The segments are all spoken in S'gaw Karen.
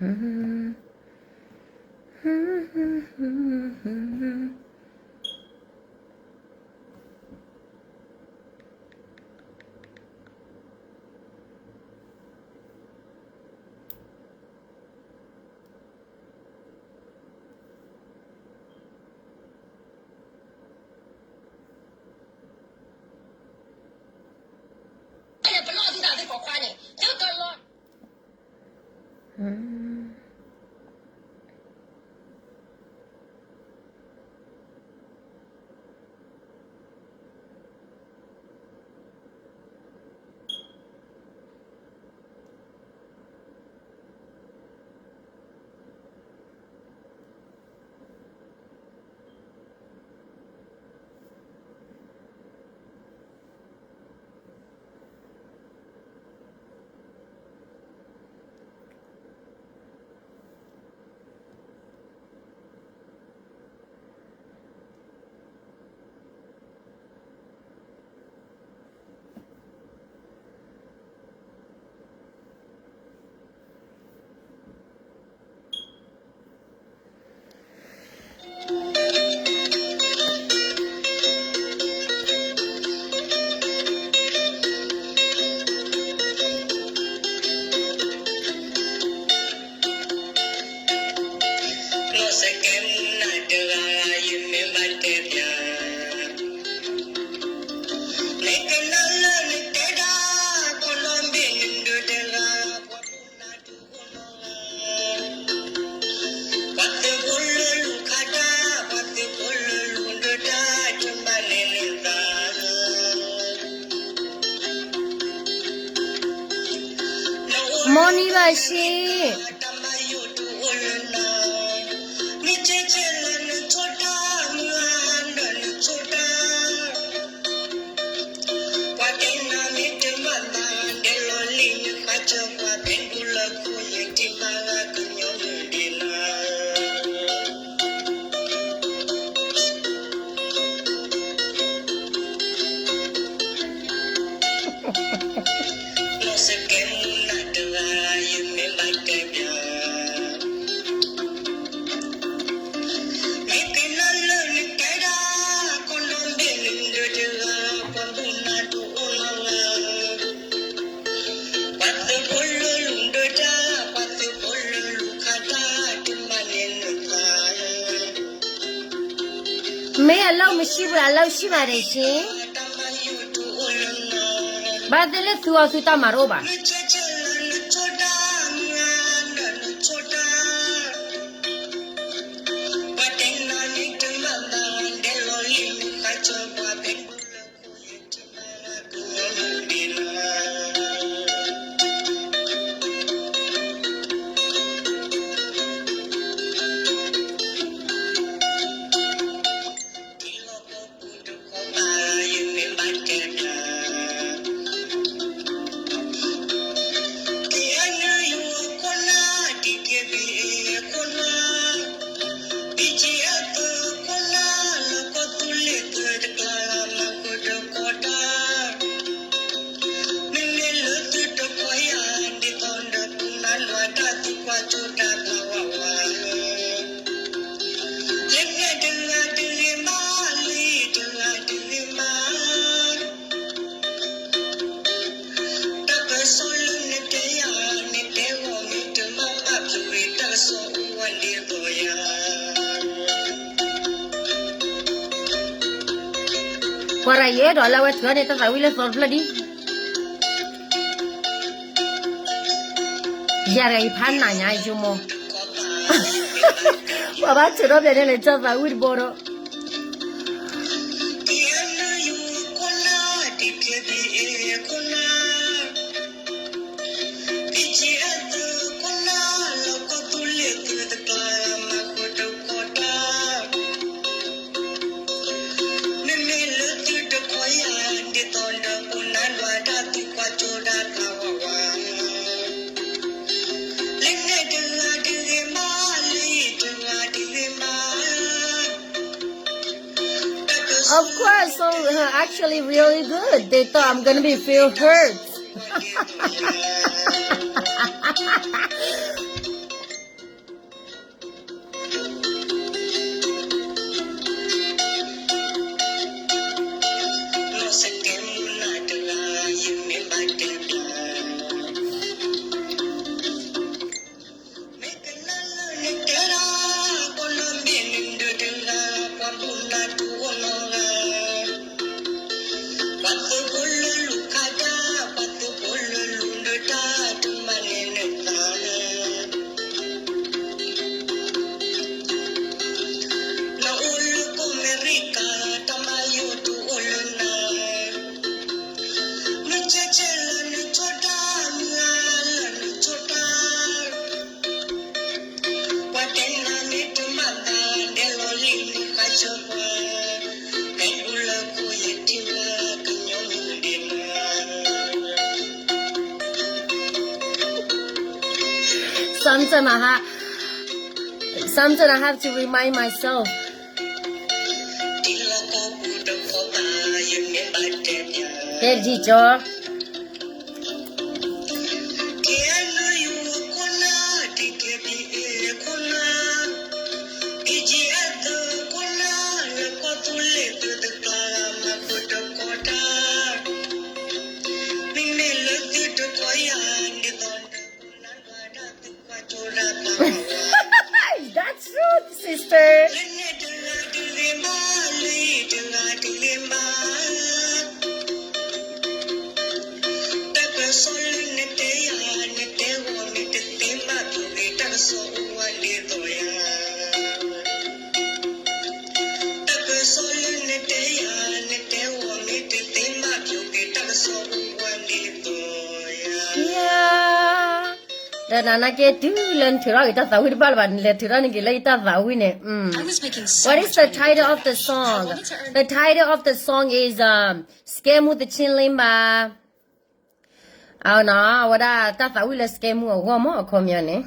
မီၤနံၤဘၣ်ဆ့ မ့ၢ်အလီၢ်မုၢ်ဆံပှဲၤ အလီၢ်ဆံမးတဆ့, ဘၣ်သ့ၣ်လၢသုအီၤသုတၢ်မၤတအိၣ်ဘၣ်. ကွၢ်ရၤယဲဒီးလၢအဝဲထုးန့ၣ် တၢ်သးဝံၣ်လၢသီတဖျၢၣ်ဒံး, ယၤတဂၤယဖးနးညါယဆိကမိၣ်, ပှၤဘၣ်ထုးထီၣ်ဖဲန့ၣ်လဲၣ် တၢ်သးဝံၣ်တဘီဒီး Of course, so, uh, actually really good. They thought I'm gonna be feel hurt. Sometimes I have, sometimes I have to remind myself. ကဲဒ်ကၠီ That's true, sister. တၢ်ကစီၣ်လၢနတဲယၤ နတဲဂီၤမ့ၢ်တသ့ဘၣ် ပျီက့ၤတၢ်ကစီၣ်အိၣ်ဝဲဒ်သိးယၤ တၢ်ကစီၣ်လၢနတဲယၤ နတဲဂီၤမ့ၢ်တသ့ဘၣ် ပျီက့ၤတၢ်ကစီၣ်အိၣ်ဝဲဒ်သိးယၤ ဒီးနနာ်က့တုၤလၢနထုးထီၣ်က့ၤတၢ်သးဝံၣ်တဘၣ်လၢၤဘၣ် နလဲၤထုးထီၣ်န့ၢ်က့ၤလၢယတၢ်သးဝံၣ်န့ၣ် What is the title of the song? The title of the song is စကဲမူသ့ၣ်လ့ဘၣ် အဝဲဒၣ်တၢ်သးဝံၣ်လၢစကဲမူအဂီၢ်မ့ၢ်အခီပညီန့ၣ်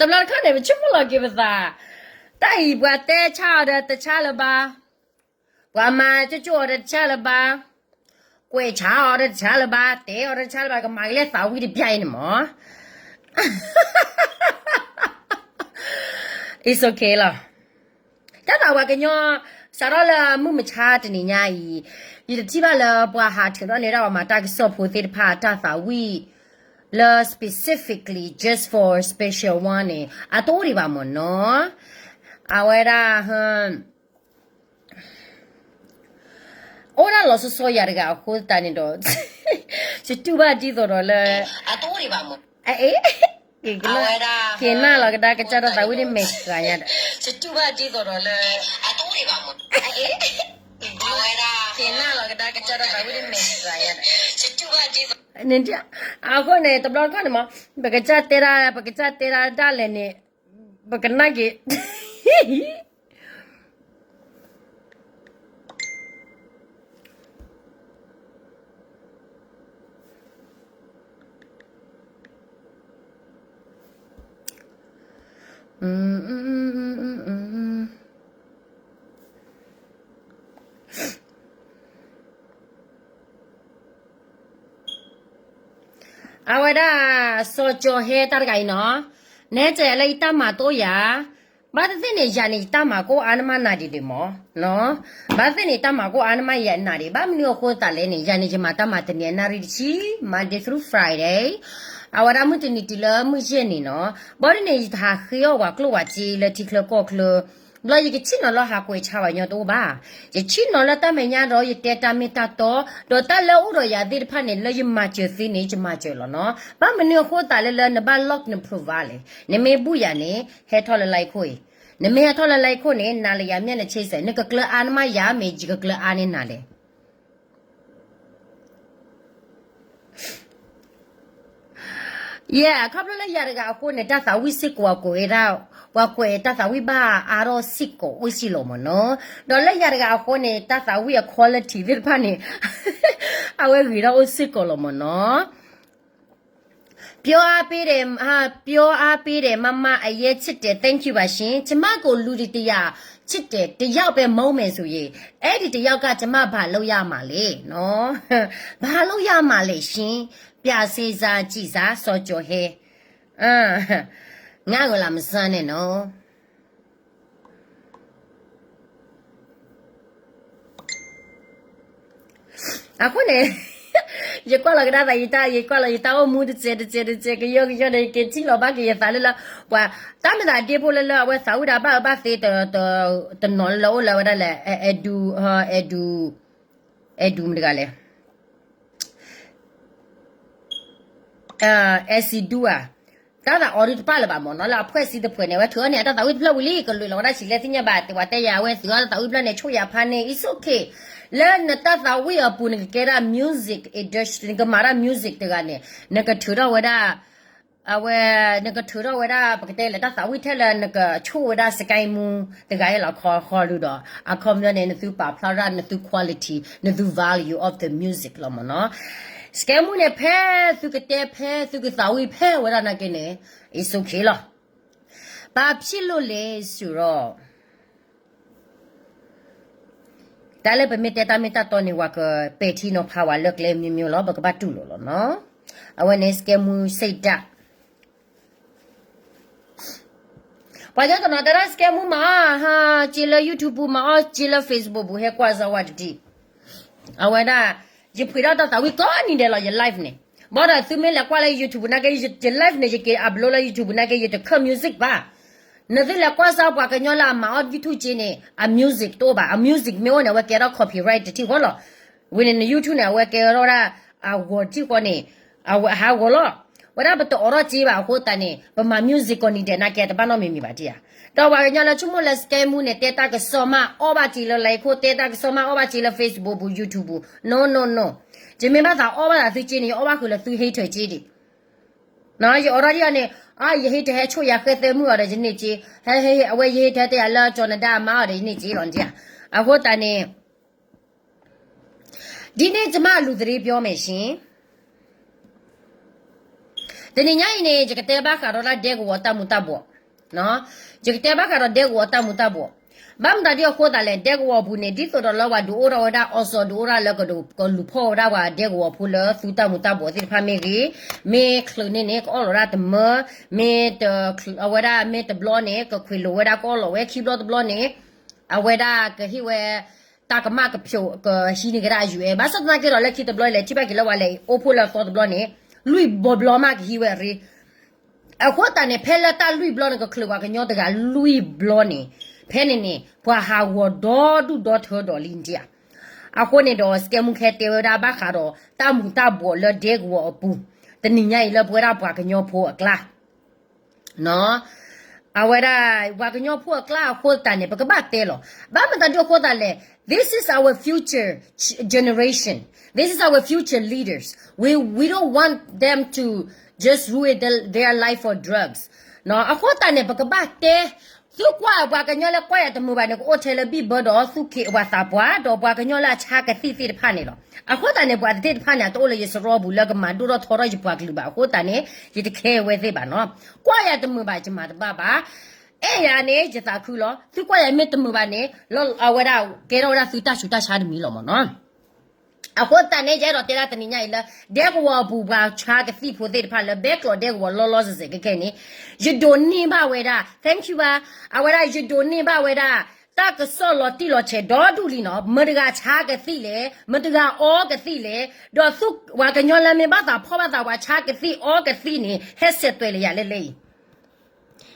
တဘျီတခါန့ၣ် ပဆိကမိၣ်လီၤက့ၤပသး, တၢ်အံၤပှၤတဲဆါအီၤဒီးတဆါလၢၤဘၣ်, ပှၤမၤကၠိကၠိအီၤဒီးတဆါလၢၤဘၣ်, ကွဲးဆါအီၤဒီးတဆါလၢၤဘၣ်, တဲအီၤဒီးတဆါလၢၤဘၣ်, ကမၤက့ၤလၢသးဝံၣ်တဘျီအံၤန့ၣ်မ့ၢ် It's okay လီၤ. တၢ်သးဝးကညီ စးထီၣ်လၢမုၢ်မဆါတနံၤညါအံၤ, ယတထံၣ်ဘၣ်လၢပှၤဟးထုးထီၣ်န့ၢ်ဒၣ်ပှၤမၤတၢ်ကစီၣ်ဖိသ့ၣ်တဖၣ်အတၢ်သးဝံၣ် လၢ specifically just for special one န့ၣ် အတအိၣ်ဒံးဘၣ်မ့ၢ်နီၤ. အဝဲဒၣ် အိၣ်ဒၣ်လီၤဆီဆီယၤတဂၤအဃိသတးန့ၣ်ဒီး ယတူၢ်ဘၣ်ဒ်သိးဒီးလၢ အတအိၣ်ဒံးဘၣ်မ့ၢ် အအ့ က့ၤနၢ်လီၤကဒါကစၢ်တၢ်သးဝံၣ်န့ၣ်မဲာ်ဃာ်ညါဒီး က့ၤနၢ်လီၤကဒါကစၢ်တၢ်သးဝံၣ်န့ၣ်မဲာ်ဃာ်ညါဒီး န့ၣ် အဃိန့ၣ် တဘျီတခီၣ်န့ၣ်မ့ၢ် ပကစၢ်တဲဒၣ် ပကစၢ်တဲဒၣ်ဒၣ်လဲာ်န့ၣ် ပကနၣ်က့ၤ အဝဲဒၣ် စီၤကၠီၤဟဲတၢ်တဂၤအံၤနီၤ, နဲတဲလၢယတၢ်မၤတအိၣ်ယၤ, ဘၣ်သ့ၣ်သ့ၣ်န့ၣ် ယၤန့ၣ် ယတၢ်မၤကအိၣ်အါန့ၢ်မးနၤဒံးဒံးမ့ၢ်, ဘၣ်သ့ၣ်သ့ၣ်န့ၣ် ယတၢ်မၤကအိၣ်အါန့ၢ်မးယၤနၤဒံး, ဘၣ်မနုၤအဃိသတးလဲၣ်န့ၣ် ယၤန့ၣ် ယမၤတၢ်မၤတနံၤအနၣ်ရံၣ်တဆံ, Monday through Friday, အဝဲဒၣ်မုၢ်တနံၤတုၤလၢမုၢ်ယဲၢ်နံၤနီၤ, ဘၣ်ဒ်န့ၣ် ယတဟးဃ့အီၣ်ပှၤကျိၣ်ပှၤစ့လၢထံချၢကီၢ်ချၢ ဘျီယကဆ့ၣ်နီၤလၢဟးကွဲးဆါပှၤကညီတအိၣ်ဘၣ်. ယဆ့ၣ်နီၤလၢတၢ်မဲာ်ညါဒီးယတဲတၢ်မ့ၢ်တၢ်တီ, ဒီးတၢ်လၢအိၣ်ဒီးယၤသ့ၣ်တဖၣ်န့ၣ် လၢယမၤစၢၤသ့န့ၣ် ယမၤစၢၤလီၤနီၤ. ဘၣ်မနုၤအဃိသတးလၢလၢနဘၣ် lock န profile လဲၣ်. နမ့ၢ်ဘူၣ်ယၤန့ၣ် ဟဲထီၣ်လၢ line ခိၣ်အံၤ, နမ့ၢ်ဟဲထီၣ်လၢ line ခိၣ်န့ၣ် နၤလၢယၤမ့ၢ်နဆ့စဲး, နကကျၢၤအါန့ၢ်မးယၤမ့ၢ် ယကကျၢၤအါန့ၢ်နၤလဲၣ်. ယဲ ခီဖျိလၢယၤတဂၤအဃိန့ၣ် တၢ်သးဝံၣ်စ့ၢ်ကီးပှၤကွဲးဝဲဒၣ်, ပှၤကွဲးတၢ်သးဝံၣ်ဘၣ်အါထီၣ်စ့ၢ်ကီးအိၣ်စ့ၢ်လီၤမ့ၢ်နီၤ. ဒီးလၢယၤတဂၤအဃိန့ၣ် တၢ်သးဝံၣ်အ quality သ့ၣ်တဖၣ်န့ၣ် အဝဲဂ့ၤထီၣ်အိၣ်စ့ၢ်ကီးလီၤမ့ၢ်နီၤ. ပြောအားပေးတယ်, အာ, ပြောအားပေးတယ်, မမ အရမ်းချစ်တယ်, thank you ပါရှင်, ကျမကိုလူတစ်ယောက်ချစ်တယ်, တစ်ယောက်ပဲမုန်းမယ်ဆိုရင်, အဲ့ဒီတစ်ယောက်ကကျမဘာလုပ်ရမှာလဲနော်, ဘာလုပ်ရမှာလဲရှင်, ပြန်စဉ်းစားကြည့်စမ်း, စော်ကျော်ဟဲ, ငါ့ကိုလာမစမ်းနဲ့နော်. အဃိန့ၣ် ယကွၢ်လီၤကဒါသးယတၢ်, ယကွၢ်လီၤယတၢ်အိၣ်မူတစဲးတစဲးတစဲး ကယီကယီန့ၣ် ယကထံၣ်လီၤဘၣ်က့ၤယသးလၢလၢ ပှၤတၢ်မ့ၢ်သးဒ့ဖိလၢလၢ အဝဲသးဝံၣ်ဒၣ်ဘၣ်အၢဘၣ်သီတနီၤလၢလၢအိၣ်လၢအဝဲဒၣ်လဲၣ်, အဲၣ်ဒူ, အဲၣ်ဒူ, အဲၣ်ဒူမတၤတဂၤလဲၣ် အဲၣ်စံဒူဧါ, တၢ်သးအီၤဒုးတပာ်လၢၤဘၣ်မ့ၢ်နီၤ, လၢအဖှဲးစံသဖှဲးန့ၣ် အဝဲထုးအီၣ်န့ၢ်အတၢ်သးဝံၣ်တဖျၢၣ်ဝံၤလံ, ကလွံၢ်လီၤဝဲဒၣ်ဆံးလဲၣ်သ့ၣ်ညါဘၣ်, တဲဝဲတဲယၤအဝဲသ့ၣ်အီၣ်တၢ်သးဝံၣ်တဖျၢၣ်န့ၣ် ဆိၣ်ယၤဖးန့ၢ် it's okay, လၢနတၢ်သးဝံၣ်အပူၤ နကကဲဒၣ် music industry နကမၤတၢ် music တဂၤန့ၣ် နကထုးထီၣ်ဝဲဒၣ် အဝဲ နကထုးထီၣ်ဝဲဒၣ် ပကတဲလဲၣ် တၢ်သးဝံၣ်ထဲလၢနကဆိၣ်ဝဲဒၣ် စကဲမူ တဂၤအံၤလီၤ ခီခီဒုဒီး အခီပညီန့ၣ် နသုပာ်ဖျါဒၣ်နသု quality နသု value of the music လီၤမ့ၢ်နီၤ. စကဲမူန့ၣ် ဖဲသုကတဲ ဖဲသုကသးဝံၣ်ဖဲဝဲဒၣ်နာ်က့န့ၣ် it's okay လီၤ. ဘာဖြစ်လို့လဲဆိုတော့ တၢ်လၢပမ့ၢ်တဲတၢ်မ့ၢ်တၢ်တီန့ၣ် ဝဲကပဲာ်ထံနီၤဖးဝဲလၢကျဲမ့ၢ်မ့ၢ်လီၤ ပကဘၣ်တူၢ်လိာ်လီၤနီၤ. အဝဲန့ၣ် စကဲမူစံးဒၣ် ပှၤကညီတနီၤတဲဒၣ် စကဲမူမၤအီၣ်ဟးက့လၢ YouTube ပူၤ မၤအီၣ်က့လၢ Facebook ပူၤ ဟဲကွၢ်စၢၤဝဲတဒံး. အဝဲဒၣ် ယဖှ့းထီၣ်တၢ်သးဝံၣ်ကိးနံၤဒဲးလီၤ ယ live န့ၣ်. ဘၣ်ဒီးသုမ့ၢ်လဲၤကွၢ်လၢ YouTube နာ်က့ ယ live န့ၣ် ယက့ၤ upload လၢ YouTube နာ်က့ ယတခၢၣ် music ဘၣ်. နသုလဲၤကွၢ်စၢၤပှၤကညီလၢအမၤအီၣ် YouTube က့န့ၣ် အ music တအိၣ်ဘၣ်. အ music မ့ၢ်အိၣ်န့ၣ် အဝဲကဲထီၣ် copyright တထံၣ်ဃီလီၤ. ဝံၤန့ၣ် န YouTube န့ၣ် အဝဲကဲထီၣ်ဒၣ် အဂီၤတထံၣ်ဃီန့ၣ် အဝဲဟးဂီၤလီၤ. ဝဲဒၣ်ပတအိးထီၣ်စ့ဘၣ်အဃိသတးန့ၣ် ပမၤ music ကိးနံၤဒဲးနာ်က့ တဘၣ်နီတမံၤမံၤဘၣ်တံၢ်ဧါ. ဒီးပှၤကညီလၢဆိကမိၣ်လၢ စကဲမူန့ၣ် တဲတၢ်ကစီၣ်မးအီၣ်ဘၣ်စ့လၢ လဲၤခိၣ် တဲတၢ်ကစီၣ်မးအီၣ်ဘၣ်စ့လၢ Facebook ပူၤ YouTube ပူၤ no no no. ယမ့ၢ်ဘၣ်သးအီၣ်ဘၣ်သးသုစ့န့ၣ် ယအီၣ်ဘၣ်ဃုာ်လၢသု hater စ့ဒံး. ယအိးထီၣ်ဒံးအီၤန့ၣ် ယ hater ဟဲဆိၣ်ယၤဃဲသဲမုၣ်အီၤဒီးယန့ၢ်စ့, အဝဲယ hater တဲယၤလၢကၠီၤနဒါအမါအီၤဒီးယန့ၢ်စ့လီၤနတံၢ်ဧါ. အဃိသတးန့ၣ် ဒ်န့ၣ် ကျွန်မလူသတင်းပြောမယ်ရှင်. တနံၤညါအံၤန့ၣ် ယကတဲဘၣ်ဃးဒီးဒၣ်ဒဲကဝီၤတၢ်မူၤတၢ်ဘှီး, ယကတဲဘၣ်ဃးဒီးဒဲကဝီၤတၢ်မူၤတၢ်ဘှီး. ဘၣ်မတၤဒ်အဃိသတးလဲၣ် ဒဲကဝီၤအပူၤန့ၣ် ဒ်သိးဒီးလၢပှၤဒုးအိၣ်ထီၣ်ဝဲဒၣ် အီစီၤဒုးအိၣ်ထီၣ်ဝဲဒၣ်အီစီၤ ဒုးအိၣ်ထီၣ်လၢကဒုးကလူၤဖီၣ်ဝဲဒၣ်ပှၤဒဲကဝီၤဖိလၢသူတၢ်မူၤတၢ်ဘှီးသ့ၣ်တဖၣ်မ့ၢ်ဂ့ၤ, မ့ၢ်ချုးန့ၢ်န့ၣ် ကအီၣ်လီၤဒၣ်တမၢ, မ့ၢ်တ အဝဲဒၣ်မ့ၢ်တဘျီန့ၣ် ကခွ့းလိာ်ဝဲဒၣ်ကအီၣ်လီၤဝဲ ခံဘျီတဘျီန့ၣ် အဝဲဒၣ်ကဟ့ၣ်ဝဲ တၢ်ကမၣ်ကဖျိးကဟံးန့ၢ်ကဒါအယုၢ်အဲ, ဘၣ်ဆၣ်သနာ်က့ဒီးလၢခံတဘျီလဲၣ် ထံၣ်ဘၣ်က့ၤလၢပှၤလဲၤအိၣ်ဖှိၣ်လၢအသီတဘျီန့ၣ် လွံၢ်ဘျီဘျီမးကဟံးဝဲအရ့. အဃိသတးန့ၣ် ဖဲလၢတၢ်လွံၢ်ဘျီန့ၣ် ကချုးပှၤကညီတဂၤလွံၢ်ဘျီန့ၣ် ဖဲန့ၣ်န့ၣ် ပှၤဟးဂီၤဒီဒူၣ်ဒီထၢဒီးလံနတံၢ်ဧါ. အဃိန့ၣ်ဒီး စကဲမူခဲတဲဝဲဒၣ်ဘၣ်ဃးဒီးတၢ်မူၤတၢ်ဘှီးလၢဒဲကဝီၤအပူၤ တနံၤညါအံၤလၢပဝဲဒၣ်ပှၤကညီဖိအကျါ အဝဲဒၣ် ပှၤကညီဖိအကျါအဃိသတးန့ၣ် ပကဘၣ်တဲလီၤ. ဘၣ်မတၤဒ်အဃိသတးလဲၣ် this is our future generation, this is our future leaders, we we don't want them to just ruin their life for drugs. အဃိသတးန့ၣ် ပကဘၣ်တဲ သုကွၢ်ပှၤကညီလၢကွၢ်ယၤတမုာ်ဘၣ်န့ၣ် ကအိၣ်ထဲလၢဘံၣ်ဘၢဒီးသူၣ်က့သးပှၢ် ဒီးပှၤကညီလၢအဆါကသံၣ်သ့ၣ်တဖၣ်န့ၣ်လီၤ. အဃိသတးန့ၣ် ပှၤသ့ၣ်တဖၣ်န့ၣ် အတအိၣ်လၢယစရီပူၤလၢကမၤဒိၣ်ထီၣ်ထီထီၣ်ယပှၤကလုာ်ဘၣ်. အဃိသတးန့ၣ် ယတခဲအဝဲသ့ၣ်ဘၣ်နီၤ. ကွၢ်ယၤတမုာ်ဘၣ် ယမၤတဘၣ်ဘၣ်. အဲၣ်ယၤန့ၣ် ယသးခုလီၤ. သုကွၢ်ယၤမ့ၢ်တမုာ်ဘၣ်န့ၣ် အဝဲဒၣ်ကဲထီၣ်ဝဲဒၣ်သုတၢ်ဆူးတၢ်ဆါတမံၤလီၤမ့ၢ်နီၤ. အဃိသတးန့ၣ် ယအဲၣ်ဒိးတဲဒၣ်တနံၤညါအံၤလၢ ဒဲကဝီၤအပူၤပှၤဆါကသံၣ်ဖိသ့ၣ်တဖၣ်လၢ ဘဲကျိးဒဲကဝီၤလီၤလီၤဆဲးဆဲးခဲခဲန့ၣ် ယဒိးန့ၢ်ဘၣ်ဝဲဒၣ် thank you ဘၣ်. အဝဲဒၣ်ယဒိးန့ၢ်ဘၣ်ဝဲဒၣ် တၢ်ကစီၣ်လီၤတံၢ်လီၤဆဲးဒီဒူၣ်လံနီၤ. မတၤတဂၤဆါကသံၣ်လဲၣ်, မတၤတဂၤအီကသံၣ်လဲၣ်, ဒီးသုပှၤကညီလၢမ့ၢ်ဘၣ်သးဖှီၣ်ဘၣ်သးပှၤဆါကသံၣ်အီကသံၣ်န့ၣ် ဟဲဆဲးသွဲးလၢယၤလၢလဲၣ်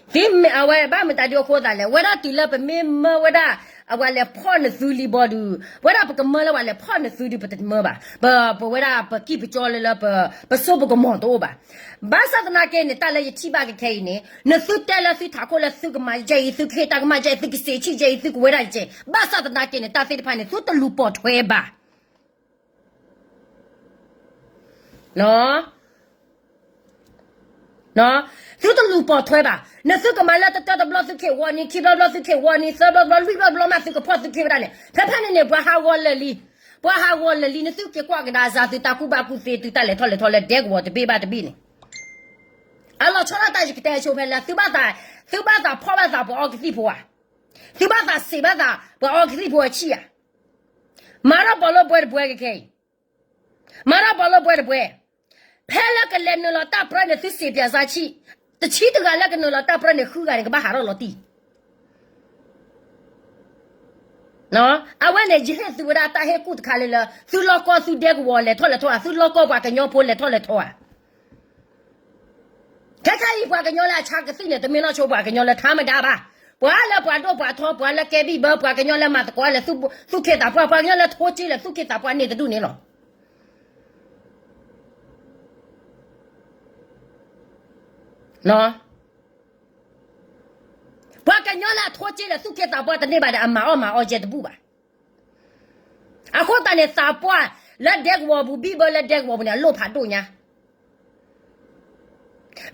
အံၤ သ့မ့ၢ်အဝဲဘၣ်မတၤဒ်အဃိသတးလဲၣ် ဝဲဒၣ်တုၤလၢပမ့ၢ်မၢဝဲဒၣ် အဝဲလဲၤဖီၣ်နသုလံဘီဒုး ပဝဲဒၣ်ပကမၢလၢပှၤလဲၤဖီၣ်နသုဒုး ပတမၢဘၣ်. ပဝဲဒၣ်ပကံၢ်ပကီလၢလၢ ပစိပကမီၤတအိၣ်ဘၣ်. ဘၣ်ဆၣ်သနာ်က့န့ၣ် တၢ်လၢယထံၣ်ဘၣ်ခဲခဲအံၤန့ၣ် နသုတဲလၢသုထးခိၣ်လၢသုကမၤယဲအံၤ သုကဟ့ၣ်တၢ်ကမၣ်ယဲအံၤ သုကစံးဆံးယဲအံၤ သုကဝဲဒၣ်ယဲ, ဘၣ်ဆၣ်သနာ်က့န့ၣ် တၢ်သ့ၣ်တဖၣ်န့ၣ် သုတလူၤပိာ်ထွဲဘၣ် သုတလူၤပိာ်ထွဲဘၣ်. နသုကမၤလၢတတၢတဘျီသုကဟ့ၣ်ဝီနံၤ, ခံဘျီဘျီသုကဟ့ၣ်ဝီနံၤ, သၢဘျီဘျီလွံၢ်ဘျီဘျီမးသုကဖီၣ်သုကဟ့ၣ်ဝဲဒၣ်န့ၣ် ဖဲဖဲန့ၣ်န့ၣ် ပှၤဟးဂီၤလၢာ်လံ, ပှၤဟးဂီၤလၢာ်လံ. နသုက့ၤကွၢ်ကဒါစၢ်သုတၢ်ကူၣ်ဘၣ်ကူၣ်သ့သုတၢ်လဲၤထီၣ်လဲၤထီလၢဒဲကဝီၤတဘ့ၣ်ဘၣ်တဘ့ၣ်န့ၣ် အလီၤဆီဒၣ်တၢ်ယကတဲဆိဖဲလၢ သုဘၣ်သးဖီၣ်ဘၣ်သးပှၤအီကသံၣ်ဖိဧါ, သုဘၣ်သးစံးဘၣ်သးပှၤအီကသံၣ်ဖိအဆံၣ်ဧါ. မၤထီၣ်ပှၤလၢပှဲၤတပှဲၤကခဲအံၤ, မၤထီၣ်ပှၤလၢပှဲၤတပှဲၤ, ဖဲလၢကလဲၤနုာ်လီၤတၢ်ပြၢန့ၣ် သုစံးပၠးစၢ်ဆံၣ်, တဆံတဂၤလၢကနုာ်လီၤတၢ်ပြၢန့ၣ် ဃုဂၤန့ၣ် ကဘၣ်ဟးထီၣ်လီၤတံၢ် အဝဲန့ၣ် ယဟ့ၣ်သုဝဲဒၣ်တၢ်ဟ့ၣ်ကူၣ်တခါလၢလၢ သုလီၢ်ကီၢ်သုဒဲကဝီၤလဲၤထီၣ်လဲၤထီဧါ, သုလီၢ်ကီၢ်ပှၤကညီဖိလဲၤထီၣ်လဲၤထီဧါ. ခဲခါအံၤပှၤကညီလၢအဆါကသံၣ်န့ၣ် တမ့ၢ်နီၢ်ဆိပှၤကညီလၢထါမဒါဘၣ်. ပှၤလၢပှၤဒိၣ်ပှၤထီ ပှၤလၢကဲဘံၣ်ဘၢ ပှၤကညီလၢမၤသကိးလၢ သူၣ်က့သးပှၢ်, ပှၤကညီလၢထိက့လၢသူၣ်က့သးပှၢ်န့ၢ်တဒူၣ်န့ၣ်လီၤ. ပှၤကညီလၢအထိက့လၢသူၣ်က့သးပှၢ်တန့ၢ်ဘၣ်ဒီး အမၤအီၣ်မၤအီၣ်ယဲတဘူၣ်ဘၣ်. အဃိသတးန့ၣ် သးပှၢ်လၢဒဲကဝီၤပူၤ ဘံၣ်ဘၢလၢဒဲကဝီၤပူၤန့ၣ် အလိၣ်ဖးဒိၣ်ညါ.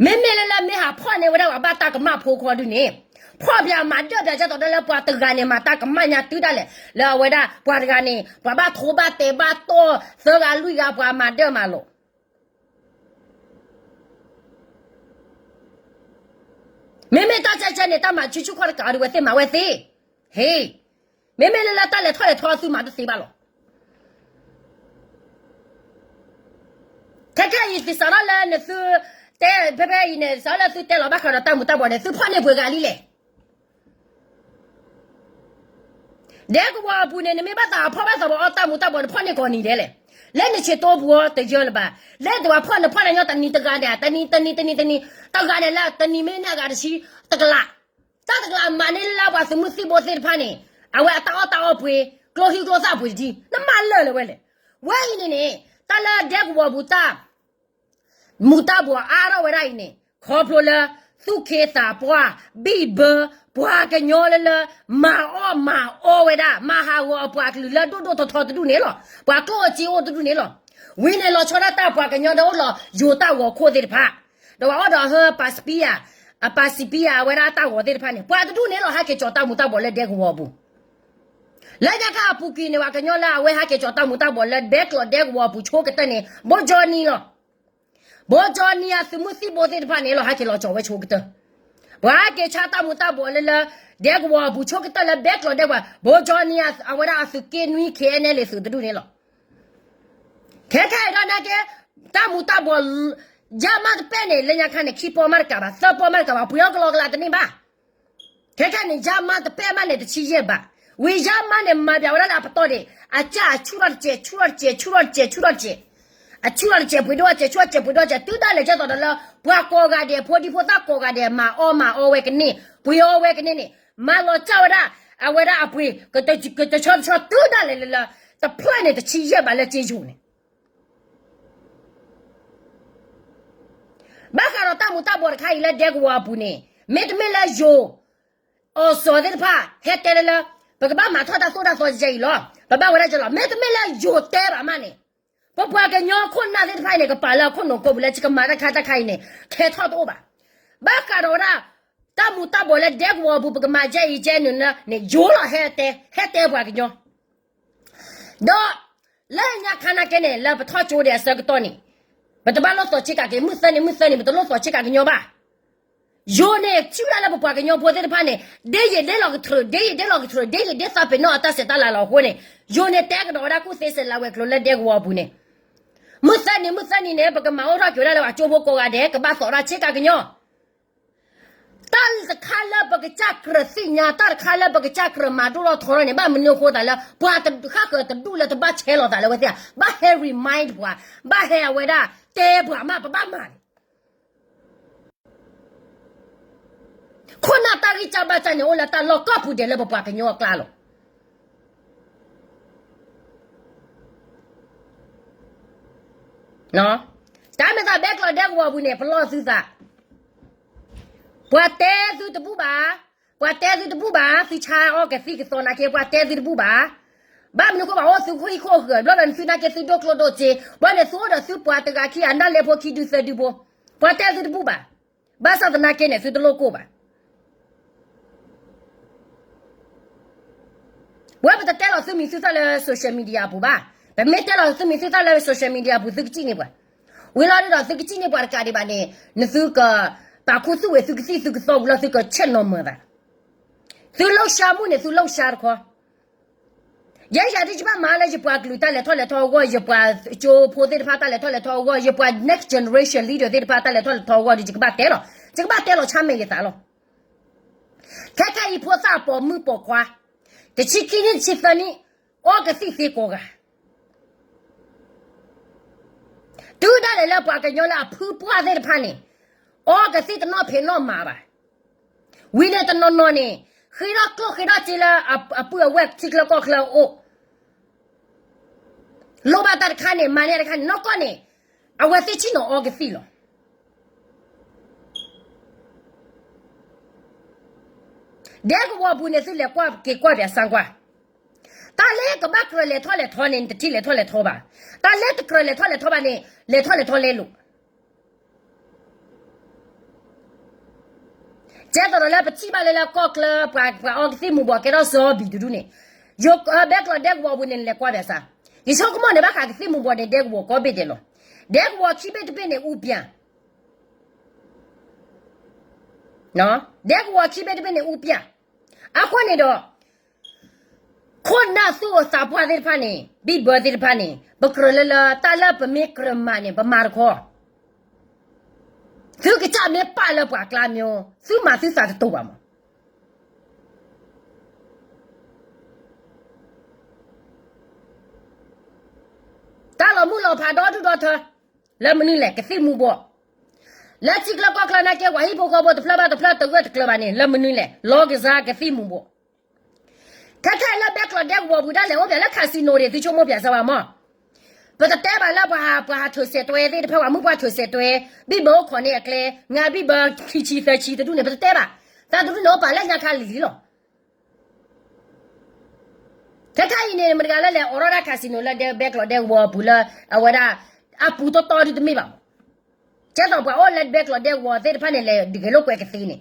မ့မ့ၢ်လၢလၢမ့ၢ်ဟးဖီၣ်န့ၢ်ဝဲဒၣ်ပှၤဘၣ်တၢ်ကမၣ်ဖိခီဒုန့ၣ်, ဖီၣ်ပၠးမၤဒၢၣ်ပၠးကၢ်သိးဒီးလၢပှၤတဂၤန့ၣ် မၤတၢ်ကမၣ်ညါတုၤဒၣ်လဲာ် လၢအဝဲဒၣ်ပှၤတဂၤန့ၣ် ပှၤဘၣ်ထိဘၣ်တဲာ်ဘၣ်တီၢ်သၢဂၤလွံၢ်ဂၤပှၤမၤဒၢၣ်မၤလိာ် မ့မ့ၢ်တၢ်ဆဲးဆဲးန့ၣ် တၢ်မၤဆူၣ်ဆူၣ်ခီၣ်တကးအီၤဒုး ဝဲသ့ၣ်မၤဝဲသ့ၣ်, ဟ့, မ့မ့ၢ်လၢလၢတၢ်လဲၤထီၣ်လဲၤထီသုမၤတသ့ဘၣ်လီၤ. ခဲခဲအံၤ သုစးထီၣ်လၢနသုတဲ ဖဲဖဲအံၤန့ၣ် စးထီၣ်လၢသုတဲလီၤဘၣ်ဃးဒီးတၢ်မူၤတၢ်ဘှီးန့ၣ် သုဖီၣ်န့ၢ်ပှဲၤဂၤလံလဲၣ် ဒဲကဝီၤအပူၤန့ၣ် နမ့ၢ်ဘၣ်သးဖီၣ်ဘၣ်သးပှၤအီၣ်တၢ်မူၤတၢ်ဘှီးန့ၣ် ဖီၣ်န့ၢ်ကိးနံၤဒဲးလဲၣ်. လၢနဆံးတိပူၤအီၤတယၢလၢၤဘၣ်. လၢတဝၤဖီၣ်န့ၣ်ဖီၣ်န့ၢ်ညီတနံၤတဂၤန့ၣ် တနံၤတနံၤတနံၤတနံၤ တဂၤန့ၣ်လၢတနံၤမ့ၢ်န့ၢ်အဂၤတဆံ တကလး တၢ်တကလးမၤန့ၢ်လၢပှၤသုးမုၢ်သံၣ်ဘိသ့ၣ်တဖၣ်န့ၣ် အဝဲအတၢ်အီၣ်တၢ်အီပှ့ၤ ကျိချံကျိသၣ်ပှ့ၤတထံ နမၤလၢာ်လၢၤဝဲလဲၣ်. ဝဲအံၤန့ၣ်န့ၣ် တၢ်လၢဒဲကဝီၤပူၤတၢ် မူၤတၢ်ဘှီးအါထီၣ်ဝဲဒၣ်အံၤန့ၣ် ခီဖျိလၢ သူၣ်ခ့သးပှၢ် ဘံၣ်ဘၢ ပှၤကညီလၢလၢ မၤအီၣ်မၤအီဝဲဒၣ် မၤဟးဂီၤအပှၤကလုာ်လၢဒိၣ်ဒိၣ်ထီထီတဒူၣ်န့ၣ်လီၤ. ပှၤကျိၣ်အိၣ်စ့အိၣ်တဒူၣ်န့ၣ်လီၤ. ဝံၤန့ၣ်လီၤဆီဒၣ်တၢ်ပှၤကညီဒီးအိၣ်လီၤယိၤတၢ်ဂီၤခိၣ်သ့ၣ်တဖၣ် ဒီးပှၤအီၣ်ဒီးဟၢပၤစပံယၤ အပၤစံးပံယၤအဝဲဒၣ်တၢ်ဂီၤသ့ၣ်တဖၣ်န့ၣ် ပှၤတဒူၣ်န့ၣ်လီၤ ဟဲက့ၤကၠီၤတၢ်မူၤတၢ်ဘှီးလၢဒဲကဝီၤအပူၤ လၢညါခါအပူၤကွံာ်န့ၣ် ပှၤကညီလၢအဝဲဟဲက့ၤကၠီၤတၢ်မူၤတၢ်ဘှီးလၢဘဲကျိးဒဲကဝီၤအပူၤဆိကတၢၢ်န့ၣ် ဘိကၠီနံၤလီၤ. ဘိကၠီနံၤအသုးမုၢ်သံၣ်ဘိသ့ၣ်တဖၣ်န့ၣ်လီၤ ဟဲက့ၤလီၤကၠီၤဝဲဆိကတၢၢ် ပှၤဟဲက့ၤဆါတၢ်မူၤတၢ်ဘှီးလၢလၢ ဒဲကဝီၤအပူၤဆိကတၢၢ်လၢဘဲကျိးဒဲကဝီၤ ဘိကၠီနံၤအဝဲဒၣ်အသုးက့နွံ ခ့အဲနဲလ့သုးတဒူၣ်န့ၣ်လီၤ. ခဲခဲအံၤဒီးနာ်က့ တၢ်မူၤတၢ်ဘှီး ယါမးတပဲၢ်န့ၣ် လၢညါခါန့ၣ် ခံပီမးတကးဘၣ် သၢပီမးတကးဘၣ် ပှ့ၤအီၣ်ကလီကလးတန့ၢ်ဘၣ်. ခဲခဲန့ၣ် ယါမးတပဲၢ်မးန့ၣ် တဆံယဲၢ်ဘး, ဝံၤယါမးန့ၣ် မၤပၠးဝဲဒၣ်လၢအပတီၢ်ဒံး အကၢ်အဆူၣ်ထီၣ်တစဲး ဆူၣ်ထီၣ်တစဲး ဆူၣ်ထီၣ်တစဲး ဆူၣ်ထီၣ်တစဲး, အဆူၣ်ထီၣ်တစဲး ပှ့ၤဒိၣ်အစဲး ဆူၣ်ထီၣ်တစဲး ပှ့ၤဒိၣ်အစဲး တုၤဒၣ်လဲာ်ကဲသိးဒီးလၢ ပှၤကိးဂၤဒဲး ဖိဒံဖိသၣ်ကိးဂၤဒဲး မၤအီၣ်မၤအီဝဲကန့ၢ် ပှ့ၤအီဝဲကန့ၢ်န့ၣ် မၤလီၤကၢ်ဝဲဒၣ် အဝဲဒၣ်အပှ့ၤ ကတဆီတဆီတုၤဒၣ်လဲာ်လၢလၢ တဖျၢၣ်န့ၣ် တဆံယဲၢ်ဘးလၢက့ယိၤန့ၣ် ဘၣ်ဃးဒီးတၢ်မူၤတၢ်ဘှီးတခါအံၤလၢဒဲကဝီၤအပူၤန့ၣ် မ့တမ့ၢ်လၢယိၤ အီၤစီၤသ့ၣ်တဖၣ် ဟဲတဲလၢလၢ ပကဘၣ်မၤထီၣ်တၢ်သိၣ်တၢ်သီယဲအံၤလီၤ. ပဘၣ်ဝဲဒၣ်ယဲလီၤ. မ့တမ့ၢ်လၢယိၤတဲဘၣ်မးန့ၣ် ပပှၤကညီခိၣ်နၢ်သ့ၣ်တဖၣ်အံၤန့ၣ် ကပာ်လၢအခိၣ်နူာ်ကိးပူၤလၢ ယကမၤတၢ်ခါတၢ်ခါအံၤန့ၣ် ခဲထီၣ်တအိၣ်ဘၣ်. ဘၣ်ဃးဒီးဝဲဒၣ် တၢ်မူၤတၢ်ဘှီးလၢဒဲကဝီၤအပူၤ ပကမၤယဲအံၤယဲန့ၣ်န့ၣ် ယိၤလီၤဟဲတဲ ဟဲတဲပှၤကညီ ဒီး လၢညါခါနာ်က့န့ၣ် လၢပထီၣ်ကၠိဒံးအဆၢကတီၢ်န့ၣ် ပတဘၣ်လိၣ်သီးဆ့ကၤက့ၤ မုၢ်သၢနံၤ မုၢ်သၢနံၤ ပတလိၣ်သီးဆ့ကၤကညီဘၣ်. ယိၤန့ၣ် ထံၣ်ဝဲဒၣ်လၢပပှၤကညီဖိသ့ၣ်တဖၣ်န့ၣ် ဒ်ယဒ့လီၤကထြၢး ဒ်ယဒ့လီၤကထြၢး ဒ်ယဒ့သးပ့ၤနီၣ်အတၢ်ဆဲးတၢ်လၤလီၤအဃိန့ၣ် ယိၤန့ၣ်တဲကဒီးဝဲဒၣ်ကူၣ်သ့စဲးလၤဝဲၤကျိၤလၢဒဲကဝီၤအပူၤန့ၣ် မုၢ်သၢနံၤ မုၢ်သၢနံၤန့ၣ် ပကမၤအိၣ်ထီၣ်က့ၤဝဲဒၣ်လၢပှၤကၠိဖိကိးဂၤဒဲး ကဘၣ်သီးဒၣ်ဆ့ကၤကညီ တၢ်တခါလၢပကစၢ်ကြၢးသ့ၣ်ညါ တၢ်တခါလၢပကစၢ်ကြၢးမၤဒိၣ်ထီၣ်ထီထီၣ်န့ၣ် ဘၣ်မနုၤအဃိသးလၢ ပှၤဃၣ်ဃၢၤတဒူၣ်လၢတဘၣ်ဆဲးလိာ်သးလၢဝဲသ့ၣ်ဧါ ဘၣ်ဟဲ remind ပှၤ ဘၣ်ဟဲအဝဲဒၣ်တဲပှၤမး ပဘၣ်မၤန့ၣ် ခိၣ်နၢ်တၢ်ဂံၢ်စၢ်ဘါစၢ်န့ၣ် အိၣ်လၢတၢ်လီၢ်ကိးပူၤဒဲးလၢပပှၤကညီအကျါလီၤ. တၢ်မ့ၢ်သးဘဲကျိးဒဲကဝီၤပူၤန့ၣ် ပလီၢ်သုသး ပှၤတဲသုတဘူၣ်ဘၣ်, ပှၤတဲသုတဘူၣ်ဘၣ်, သုဆါအီၣ်ကသံၣ်ကသီနာ်က့ ပှၤတဲသုတဘူၣ်ဘၣ်. ဘၣ်မနုၤဃိဘၣ် အိၣ်သုခိၣ်ဟံၣ်ခိၣ်ဃၢၤ ဘျီဒီးသုနာ်က့သုဒိၣ်ကျိၣ်ဒိၣ်စ့, ဘၣ်န့ၣ်သုအိၣ်ဒီးသုပှၤတဂၤခံဂၤ နၢ်လဲဖိခံဒုသၢဒုဖိ, ပှၤတဲသုတဘူၣ်ဘၣ်. ဘၣ်ဆၣ်သနာ်က့န့ၣ် သုတလိၣ်ကိၢ်ဘၣ်. ဝဲပတတဲလီၤသုမံၤသုသၣ်လၢ social media အပူၤဘၣ်. ပမ့ၢ်တဲလီၤသုမံၤသုသၣ်လၢ social media အပူၤ သုကစံၣ်န့ၢ်ပှၤ. ဝံၤလီၤဒုးဒီး သုကစံၣ်န့ၢ်ပှၤတကးဒံးဘၣ်န့ၣ် နသုကပာ်ခူသူၣ်ဝဲသုကသံၣ်သုကသီပူၤလီၤ သုကဆဲးနီၤမၢၤသး. သုလိၣ်ဆါမူန့ၣ် သုလိၣ်ဆါတခီ ယဲယၤဒ်ယဘၣ်မၤလၢ ယပှၤကလုာ်တၢ်လဲၤထီၣ်လဲၤထီအဂီၢ်, ယပှၤကၠိဖိသ့ၣ်တဖၣ်တၢ်လဲၤထီၣ်လဲၤထီအဂီၢ်, ယပှၤ next generation leader သ့ၣ်တဖၣ်တၢ်လဲၤထီၣ်လဲၤထီအဂီၢ်ဒီး ယကဘၣ်တဲလီၤ, ယကဘၣ်တဲလီၤဆါမဲာ်ယသးလီၤ. ခဲခဲအံၤဖိသၣ်ပိာ်မုၣ်ပိာ်ခွါ တဆံခံနံၣ်တဆံသၢနံၣ် အီကသံၣ်သ့ကိးဂၤ တုၤဒၣ်လဲာ်လၢပှၤကညီလၢအဖုပှၢ်သ့ၣ်တဖၣ်န့ၣ် အီကသံၣ်တနီၣ်ဖံးနီၣ်မၤဘၣ်. ဝံၤန့ၣ်တနီၤနီၤန့ၣ် ဃ့ထီၣ်ကျိၣ်ဃ့ထီၣ်စ့လၢအပုၢ်အဝဲၢ်ထံချၢကီၢ်ချၢအအိၣ်, လိၣ်ဘၣ်တၢ်တခါန့ၣ် မၤန့ၢ်တခါန့ၣ် နီၢ်ကီၢ်န့ၣ် အဝဲသ့ၣ်ဆ့ၣ်နီၤအီကသံၣ်လီၤ. ဒဲကဝီၤပူၤန့ၣ်သုလဲၤကွၢ်က့ၤကွၢ်ပၠးစၣ်ကွၢ်, တၢ်လၢကဘၣ်ကြၢးလဲၤထီၣ်လဲၤထီန့ၣ် နတထံၣ်လဲၤထီၣ်လဲၤထီဘၣ်. တၢ်လၢတကြၢးလဲၤထီၣ်လဲၤထီဘၣ်န့ၣ် လဲၤထီၣ်လဲၤထီလဲလိာ်. ကဲသိးဒီးလၢပထံၣ်ဘၣ်လၢလၢကီၢ်ချၢ ပှၤအီကသံၣ်မူၤဘှီးကဲထီၣ်စီဘံၣ်တဒူၣ်န့ၣ်, ယိၤဘဲကျိးဒဲကဝီၤပူၤန့ၣ် နလဲၤကွၢ်ဘၣ်စၢ်, ယဆိကမိၣ်န့ၣ် ဘၣ်ဃးကသံၣ်မူၤဘှီးန့ၣ် ဒဲကဝီၤကီၢ်ဘ့ၣ်ဒဲးလီၤ. ဒဲကဝီၤခံဘ့ၣ်တဘ့ၣ်န့ၣ် အူပျၢ် ဒဲကဝီၤခံဘ့ၣ်တဘ့ၣ်န့ၣ် အူပျၢ်. အဃိန့ၣ်ဒီး ခိၣ်နၢ်သူၣ်အိၣ်သးပှၢ်သ့ၣ်တဖၣ်န့ၣ် ဘံၣ်ဘၢသ့ၣ်တဖၣ်န့ၣ် ပကြၢးလၢလၢ တၢ်လၢပမ့ၢ်ကြၢးမၤန့ၣ် ပမၤတခီ, သုကစၢ်မ့ၢ်ပာ်လၢပှၤကျါမ့ၢ် သုမၤသုသးတတိၤဘၣ်မး. တၢ်လီၤမုၢ်လီၤဖးဒီဒူၣ်ဒီထၢ လၢမနုၤလဲၣ် ကသံၣ်မူၤဘှီး, လၢထံချၢကီၢ်ချၢနာ်က့ ပှၤဟံၣ်ဖိဃီဖိတဖျၢၣ်ဘၣ်တဖျၢၣ်တဂၢၢ်တကျၢၤဘၣ်န့ၣ် လၢမနုၤလဲၣ် လီကစၢ်ကသံၣ်မူၤဘှီး. ခဲခဲလၢဘဲကျိးဒဲကဝီၤပူၤဒၣ်လဲာ်အိၣ်ပၠးလၢ casino န့ၣ် သုဆိကမိၣ်ပၠးစၢ်ဘၣ်မး. ပတတဲဘၣ်လၢပှၤဟး ပှၤဟးထုးစဲးတွဲသ့ၣ်တဖၣ် ပှၤမုၣ်ပှၢ်ထုးစဲးတွဲ, ဘံၣ်ဘၢအိၣ်ခိးန့ၢ်အကျဲ, ငါဘံၣ်ဘၢခံဆံသၢဆံတဒူၣ်န့ၣ် ပတတဲဘၣ်. တၢ်တဒူၣ်န့ၣ်အိၣ်ပာ်လၢညါခါလံၤလံၤလီၤ. ခဲခဲအံၤန့ၣ် မတဂၤလၢလဲၤအိးထီၣ်ဒၣ် casino လၢဒဲဘဲကျိးဒဲကဝီၤပူၤလၢ အဝဲဒၣ် အပူၤတီတီဒုတမ့ၢ်ဘၣ်မး. ကဲသိးပှၤအိၣ်လၢဘဲကျိးဒဲကဝီၤသ့ၣ်တဖၣ်န့ၣ် လဲၤဒုးဂဲၤလိာ်ကွဲကသ့န့ၣ်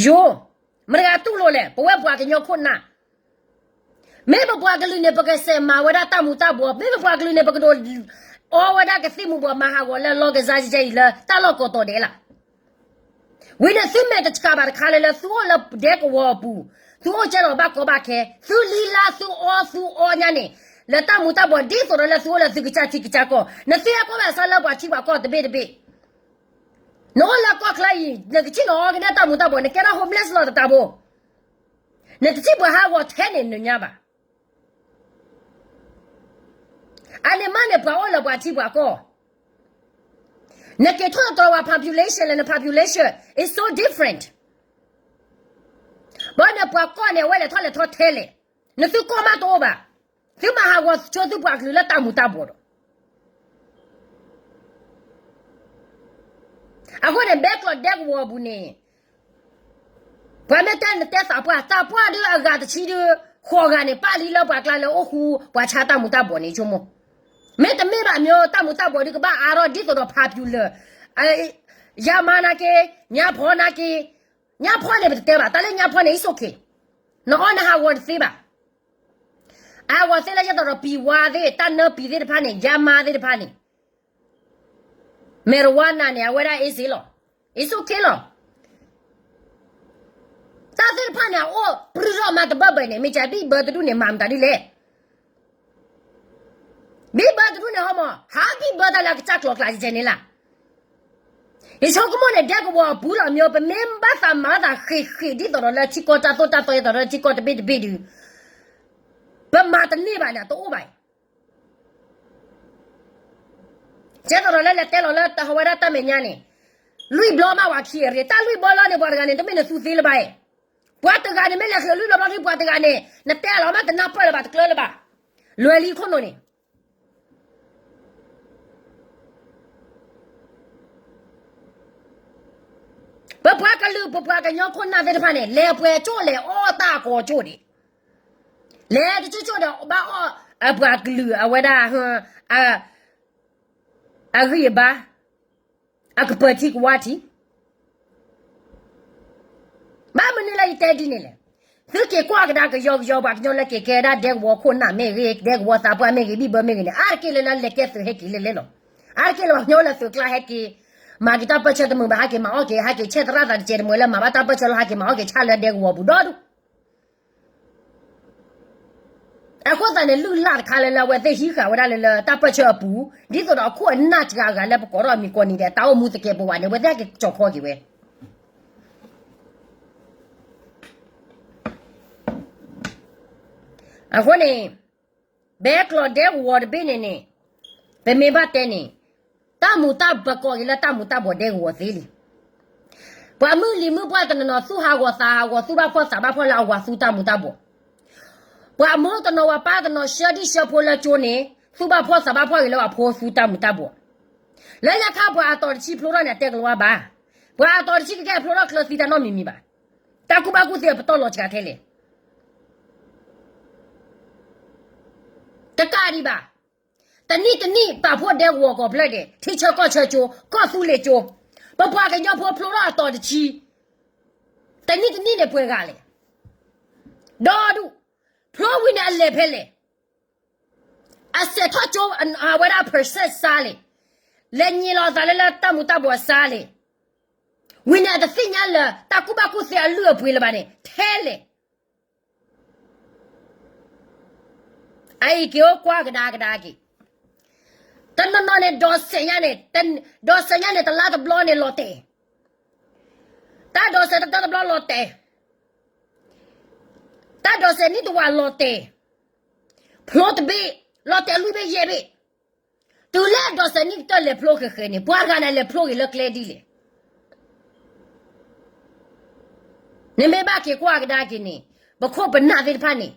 ယိၤ, မတဂၤတူၢ်လိာ်လဲၣ် ပဝဲပှၤကညီခိၣ်နၢ်, မ့ၢ်ပပှၤကလုာ်န့ၣ် ပကစဲးမၤဝဲဒၣ်တၢ်မူၤတၢ်ဘှီး, မ့ၢ်ပပှၤကလုာ်န့ၣ် ပကဒိး အီဝဲဒၣ်ကသံၣ်မူၤဘှီး မၤဟးဂီၤလၢလီကစၢ်ယဲအံၤလၢတၢ်လီၢ်ကိးတီၤဒဲးလၢ်. ဝံၤန့ၣ်သုမဲာ်တဆှးဘၣ်တခါလၢလၢသုအိၣ်လၢဒဲကဝီၤအပူၤ, သုအိၣ်ကဲထီၣ်ဘၣ်ကီဘၣ်ခဲ, သုလံလါသုအီသုအီညါန့ၣ်, လၢတၢ်မူၤတၢ်ဘှီးဒ်သိးဒီးလၢသုအိၣ်လၢသုကစၢ်ထံကစၢ်ကီၢ်, နသ့အကွၢ်ဘၣ်ဆၢလၢပှၤထံပှၤကီၢ်တဘ့ၣ်တဘ့ၣ် နအိၣ်လၢကီၢ်ချၢအံၤ နကထံၣ်နအီကနဲတၢ်မူၤတၢ်ဘှီး နကဲထီၣ် homeless လီၤတတးဘိ, နတထံၣ်ပှၤဟးဂီၤထဲန့ၣ်နညါဘၣ်. အန့ၣ်မးန့ၣ် ပှၤအိၣ်လၢပှၤထံပှၤကီၢ်, နက့ၤထီၣ်တတြီၤဝဲ population လၢန population is so different. ဘၣ်န့ၣ်ပှၤကီၢ်န့ၣ် အဝဲလဲၤထီၣ်လဲၤထီၣ်ထဲလဲၣ်, နသုကီၢ်မးတအိၣ်ဘၣ်, သုမၤဟးဂီၤဆိသုပှၤကလုာ်လၢတၢ်မူၤတၢ်ဘှီးဒီး အဃိန့ၣ် ဘဲကျိးဒဲကဝီၤအပူၤန့ၣ်, ပှၤမ့ၢ်တဲနတဲသးပှၢ်, သးပှၢ်ဒုးအဂၤတဆံဒုး, ဃိးဂၤန့ၣ် ပာ်လံလၢပှၤကျါလၢအိၣ်ဃူပှၤဆါတၢ်မူၤတၢ်ဘှီးန့ၣ်ဆိကမိၣ်, မ့တမ့ၢ်ဘၣ်မ့ၢ်တၢ်မူၤတၢ်ဘှီးဒုးကဘၣ်အါထီၣ်ဒ်သိးဒီး popular, ယါမါနာ်က့, ညါဖီနာ်က့, ညါဖီန့ၣ်ပတတဲဘၣ်, တၢ်လၢညါဖီန့ၣ် it's okay, နအီနဟးဂီၤတသ့ဘၣ်. အဟးဂီၤသ့လၢယသိးဒီးပံၤဝါသ့ၣ်, တၢ်နၢပံၤသ့ၣ်တဖၣ်န့ၣ်, ယါမါသ့ၣ်တဖၣ်န့ၣ်, marijuanaန့ၣ် အဝဲဒၣ် easy လီၤ, it's okay လီၤ. တၢ်သ့ၣ်တဖၣ်န့ၣ် အအိၣ်ပြူၢ်ထီၣ်မးတဘၢၣ်ဘၢၣ်န့ၣ် မ့ၢ်ကဘံၣ်ဘၢတဒူၣ်န့ၣ် မၤမတၤဒ်လဲၣ်. ဘံၣ်ဘၢတဒူၣ်န့ၣ်ဟီမး, ဟးဘံၣ်ဘၢတၢ်လၢအကစၢ်ကျိၤကျဲယဲန့ၣ်လၢ်. ယဆိကမိၣ်န့ၣ် ဒဲကဝီၤအပူၤလီၤမ့ၢ် ပမ့ၢ်ဘၣ်သးမၤသးဃ့ၢ်ဃ့ၢ်ဒ်သိးဒီးလၢထံကီၢ်တၢ်သိၣ်တၢ်သီ ဒ်သိးဒီးထံကီၢ်တဘ့ၣ်တဘ့ၣ်ဒုး, ပမၤတန့ၢ်ဘၣ်န့ၣ် တအိၣ်ဘၣ်အံၤ. ကဲသိးဒီးလၢလဲၤတဲလီၤလၢတၢ်ဟးဝဲဒၣ်တၢ်မဲာ်ညါန့ၣ်, လွံၢ်ဘျီမးဝဲခံအရ့, တၢ်လွံၢ်ဘျီလီၤန့ၣ် ပှၤတဂၤန့ၣ် တမ့ၢ်နသူသ့လၢၤဘၣ်အံၤ. ပှၤတဂၤန့ၣ် မ့ၢ်လဲၤဃ့ၢ်လွံၢ်ဘျီဘျီဒ်ပှၤတဂၤန့ၣ် နတဲလီၤမးတနၢ်ပၢၢ်လၢၤဘၣ် တကျၢလၢၤဘၣ်. လွဲၤလံခိၣ်နူာ်န့ၣ် ပပှၤကလုာ် ပပှၤကညီခိၣ်နၢ်သ့ၣ်တဖၣ်န့ၣ် လဲၤပှဲၤကၠိၣ်လဲၤအီၣ်တၢ်ကိးကၠိၣ်ဒံး, လဲၤတကၠိၣ်ကၠိၣ်ဒီး ဘၣ်အီၣ်အပှၤကလုာ်အဝဲဒၣ် အဂံၢ်အဘါ, အကပၢၤထံကဝါထံး ဘၣ်မနုၤလၢယတဲဒ်န့ၣ်လဲၣ်. သုက့ၤကွၢ်ကဒါကယီကယီ ပှၤကညီလၢက့ၤကဲဒၣ်ဒဲကဝီၤခိၣ်နၢ်မ့ၢ်ဂ့ၤ, ဒဲကဝီၤသးပှၢ်မ့ၢ်ဂ့ၤ, ဘံၣ်ဘၢမ့ၢ်ဂ့ၤန့ၣ် အါတက့ၢ်လၢလၢလဲၤကဲသုးဟဲက့ၤလဲၤလဲၤလီၤ. အါတက့ၢ်လၢပှၤကညီလၢသုးကျါဟဲက့ၤ, မၤက့ၤတၢ်ပၢၢ်ဆၢတမုာ်ဘၣ် ဟဲက့ၤမၤအီၣ်က့ၤ, ဟဲက့ၤဆဲးသရၣ်သးတစဲးတမှဲၤလၢမၤဘၣ်တၢ်ပၢၢ်ဆၢလီၤ ဟဲက့ၤမၤအီၣ်က့ၤဆၣ်လၢဒဲကဝီၤပူၤဒီဒူၣ် အဃိသတးန့ၣ် လုၢ်လၢ်တခါလၢလၢအဝဲသ့ၣ်ဟံးဃာ်ဝဲဒၣ်လၢလၢတၢ်ပၢၢ်ဆၢအပူၤ, ဒ်သိးဒီးအခိၣ်အနၢ်စှၤအဂၤလၢပကိးထီၣ်အမံၤကိးနံၤဒီး တၢ်အိၣ်မူသကဲးပဝးန့ၣ် အဝဲသ့ၣ်ဟဲက့ၤကၠီၤခီက့ၤဝဲ. အဃိန့ၣ် ဘဲကျိးဒဲကဝီၤတဘ့ၣ်န့ၣ်န့ၣ် ပမ့ၢ်ဘၣ်တဲန့ၣ် တၢ်မူၤတၢ်ဘှီးကိးက့ၤလၢတၢ်မူၤတၢ်ဘှီးဒဲကဝီၤသ့လံ. ပှၤမုၢ်လံၤမုၢ်ပှၢ်တနီၤနီၤ သူၣ်ဟးဂီၤသးဟးဂီၤ သူၣ်ဘၣ်ဖှီၣ်သးဘၣ်ဖှီၣ်လၢအဝၤသူတၢ်မူၤတၢ်ဘှီး, ပှၤမိၢ်တနီၤဝၤပၢ်တနီၤဆှၢဒံၣ်ဆှၢဖိလၢကၠိန့ၣ် သူၣ်ဘၣ်ဖှီၣ်သးဘၣ်ဖှီၣ်ဂ့ၤလၢအဖိသူတၢ်မူၤတၢ်ဘှီး. လၢညါခါပှၤအတီၤတဆံဖျိထီၣ်န့ၣ် အတဲကလီၤဘၣ်, ပှၤအတီၤတဆံကကဲဖျိထီၣ်ချၢသံတၢ်နီတမံၤမံၤဘၣ်. တၢ်ကူၣ်ဘၣ်ကူၣ်သ့အပတီၢ်လီၤစှၤထဲလဲၣ် တကးဒံးဘၣ်. တနံၣ်တနံၣ်ပာ်ဖှိၣ်ဒဲကဝီၤကီၢ်ဖျၢၣ်ဒဲး ထံဆၢကီၢ်ဆၢကၠိ ကီၢ်သူလ့ၤကၠိ, ပပှၤကညီဖိဖျိထီၣ်အတီၤတဆံ, တနံၣ်တနံၣ်န့ၣ်ပှဲၤဂၤလဲၣ်, ဒီဒူၣ်, ဖျိဝံၤန့ၣ်အလဲၤဖဲလဲၣ်, အစဲးထီၣ်ကၠိအဝဲဒၣ် percent စါလဲၣ်, လဲၤညံးလီၤသးလၢလၢတၢ်မူၤတၢ်ဘှီးစါလဲၣ်, ဝံၤန့ၣ်အတသ့ၣ်ညါလၢတၢ်ကူၣ်ဘၣ်ကူၣ်သ့အလုၢ်အပှ့ၤလၢၤဘၣ်န့ၣ် ထဲလဲၣ် အအံၤက့ၤအိၣ်ကွၢ်ကဒါကဒါက့ၤ, တနီၤနီၤန့ၣ် ဒိးစဲးညါန့ၣ်, ဒိးစဲးညါန့ၣ် တလါတဘျီန့ၣ်လီၤတဲာ်, တၢ်ဒိးစဲးတတၢတဘျီလီၤတဲာ်, တၢ်ဒိးစဲးနံၣ်တဝာ်လီၤတဲာ်, ဖျိတဘ့ၣ်, လီၤတဲာ်လွံၢ်ဘ့ၣ်ယဲၢ်ဘ့ၣ်, တုၤလၢဒိးစဲးနံၣ်ကတၢၢ်လဲၤဖျိဃဲၤဃဲၤန့ၣ် ပှၤဂၤန့ၣ်လဲၤဖျိဂ့ၤလၢကျဲဒ်လဲၣ် နမ့ၢ်ဘၣ်က့ၤကွၢ်ကဒါက့ၤန့ၣ်, ပခိၣ်ပနၢ်သ့ၣ်တဖၣ်န့ၣ်,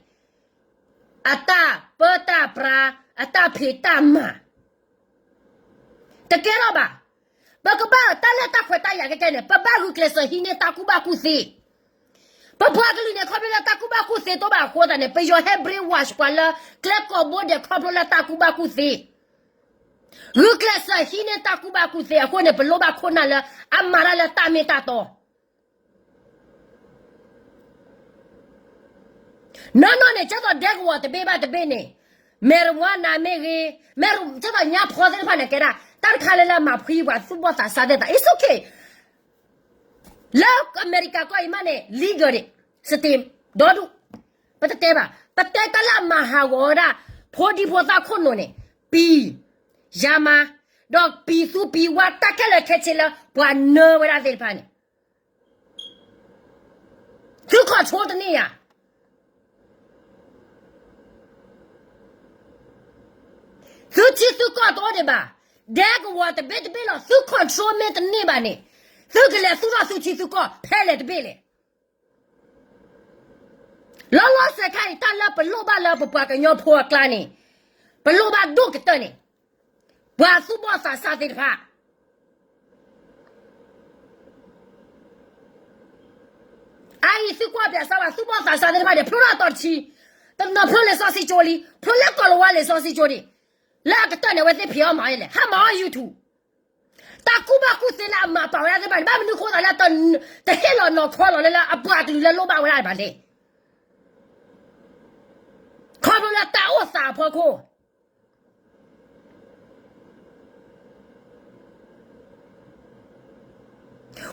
အတၢ်ပၢတၢ်ပြး, အတၢ်ဖံးတၢ်မၤ, တကဲထီၣ်ဘၣ်. ပကဘၣ်တၢ်လၢတၢ်ခွဲးတၢ်ယာ်ကဲကဲန့ၣ် ပဘၣ်ဂုာ်ကျဲးစၢးဟံးန့ၢ်တၢ်ကူၣ်ဘၣ်ကူၣ်သ့. ပပှၤကလုာ်န့ၣ် ခီဖျိလၢတၢ်ကူၣ်ဘၣ်ကူၣ်သ့တအိၣ်ဘၣ်အဃိသတးန့ၣ် ပယီၤဟဲ brainwash ပှၤလၢကျဲကိးဘိဒဲးခီဖျိလၢတၢ်ကူၣ်ဘၣ်ကူၣ်သ့ ဂုာ်ကျဲးစၢးဟံးန့ၢ်တၢ်ကူၣ်ဘၣ်ကူၣ်သ့အဃိန့ၣ် ပလိၣ်ဘၣ်ခိၣ်နၢ်လၢအမၤတၢ်လၢတၢ်မ့ၢ်တၢ်တီ. နီၢ်နီၢ်န့ၣ် ကဲသိးဒဲကဝီၤတဘ့ၣ်ဘၣ်တဘ့ၣ်န့ၣ်, marijuana မ့ၢ်ဂ့ၤ, ကဲသိးညါဖီသ့ၣ်တဖၣ်န့ၣ် ကဲဒၣ်တၢ်တခါလၢလၢအမၤဖှံပှၤသူၣ်ဘီၣ်သးစၢ်သ့ၣ်တဖၣ် it's okay. လၢအမဲရကၤကီၢ်အံၤမးန့ၣ် legal ဒံး, state ဒီဒူၣ်, ပတတဲဘၣ်, ပတဲတၢ်လၢအမၤဟးဂီၤဝဲဒၣ် ဖိဒံဖိသၣ်ခိၣ်နူာ်န့ၣ်, ပံၤ, ယါမါ, ဒီးပံၤသူပံၤဝါ တၢ်ခဲလၢာ်ခဲဆ့လၢပှၤနၢဝဲဒၣ်သ့ၣ်တဖၣ်န့ၣ် သု control တန့ၢ်ဧါ. သုထံသုကီၢ်တအိၣ်ဒံးဘၣ်. ဒဲကဝီၤတဘ့ၣ်တဘ့ၣ်လီၤ သု control မ့ၢ်တန့ၢ်ဘၣ်န့ၣ်, သုကလဲၤသူၣ်ထီၣ်သုထံသုကီၢ်ဖဲလဲၣ်တဘ့ၣ်လဲၣ်. လီၤလီၤဆဲးခါအံၤ တၢ်လၢပလိၣ်ဘၣ်လၢပပှၤကညီဖိအကျါန့ၣ်, ပလိၣ်ဘၣ်ဒိၣ်ကတၢၢ်န့ၣ်, ပှၤသူၣ်ဘီၣ်သးစၢ်သ့ၣ်တဖၣ် အအံၤသုကွၢ်ပၠးစၢ်ဘၣ် သူၣ်ဘီၣ်သးစၢ်သ့ၣ်တဖၣ်န့ၣ် ဖျိထီၣ်အတီၤတဆံ, တနီၤဖျိလံာ်စီဆှံကၠိလံ, ဖျိလၢကီၢ်လၤဝါလံာ်စီဆှံကၠိဒံး, လၢအကတၢၢ်န့ၣ် အဝဲသ့ၣ်ဖံးအီၣ်မၤအီၣ်လဲၣ်, ဟးမၤအီၣ် YouTube, တၢ်ကူၣ်ဘၣ်ကူၣ်သ့လၢအမၤပာ်ဝဲဒၣ်သ့ၣ်တဖၣ်န့ၣ် ဘၣ်မနုၤဃိသးလၢ တဟ့ၣ်လီၤနီၢ်ခီလီၤလၢလၢအပှၤကလုာ်လၢလိၣ်ဘၣ်ဝဲဒၣ်ဘၣ်လဲၣ်. ခီဖျိလၢတၢ်အိၣ်သးအဖီခိၣ်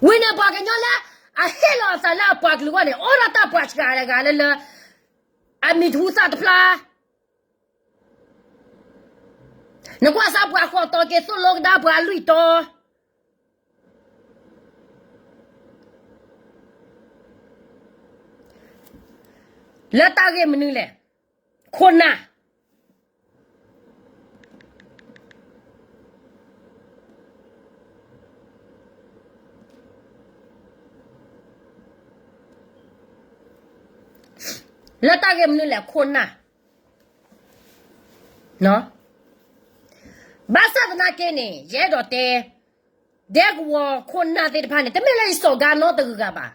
ဝံၤန့ၣ်ပှၤကညီလၢ အဟ့ၣ်လီၤအသးလၢအပှၤကလုာ်အဂီၢ်န့ၣ် အိၣ်ဒီးတၢ်ပှၤစှၤတဂၤလၢလၢ အမံၤထူသၣ်တဖျါ, နကွၢ်စၢ်ပှၤဃီတီၤက့ၤသိၣ်လိကဒါပှၤအလွံၢ်တီၤ လၢတၢ်ဂ့ၢ်မနုၤလဲၣ်, ခိၣ်နၢ် လၢတၢ်ဂ့ၢ်မနုၤလဲၣ်ခိၣ်နၢ်, ဘၣ်ဆၣ်သနာ်က့န့ၣ် ယအဲၣ်ဒိးတဲ, ဒဲကဝီၤခိၣ်နၢ်သ့ၣ်တဖၣ်န့ၣ် တမ့ၢ်လၢယစိာ်ကါနီတဂၤဂၤဘၣ်.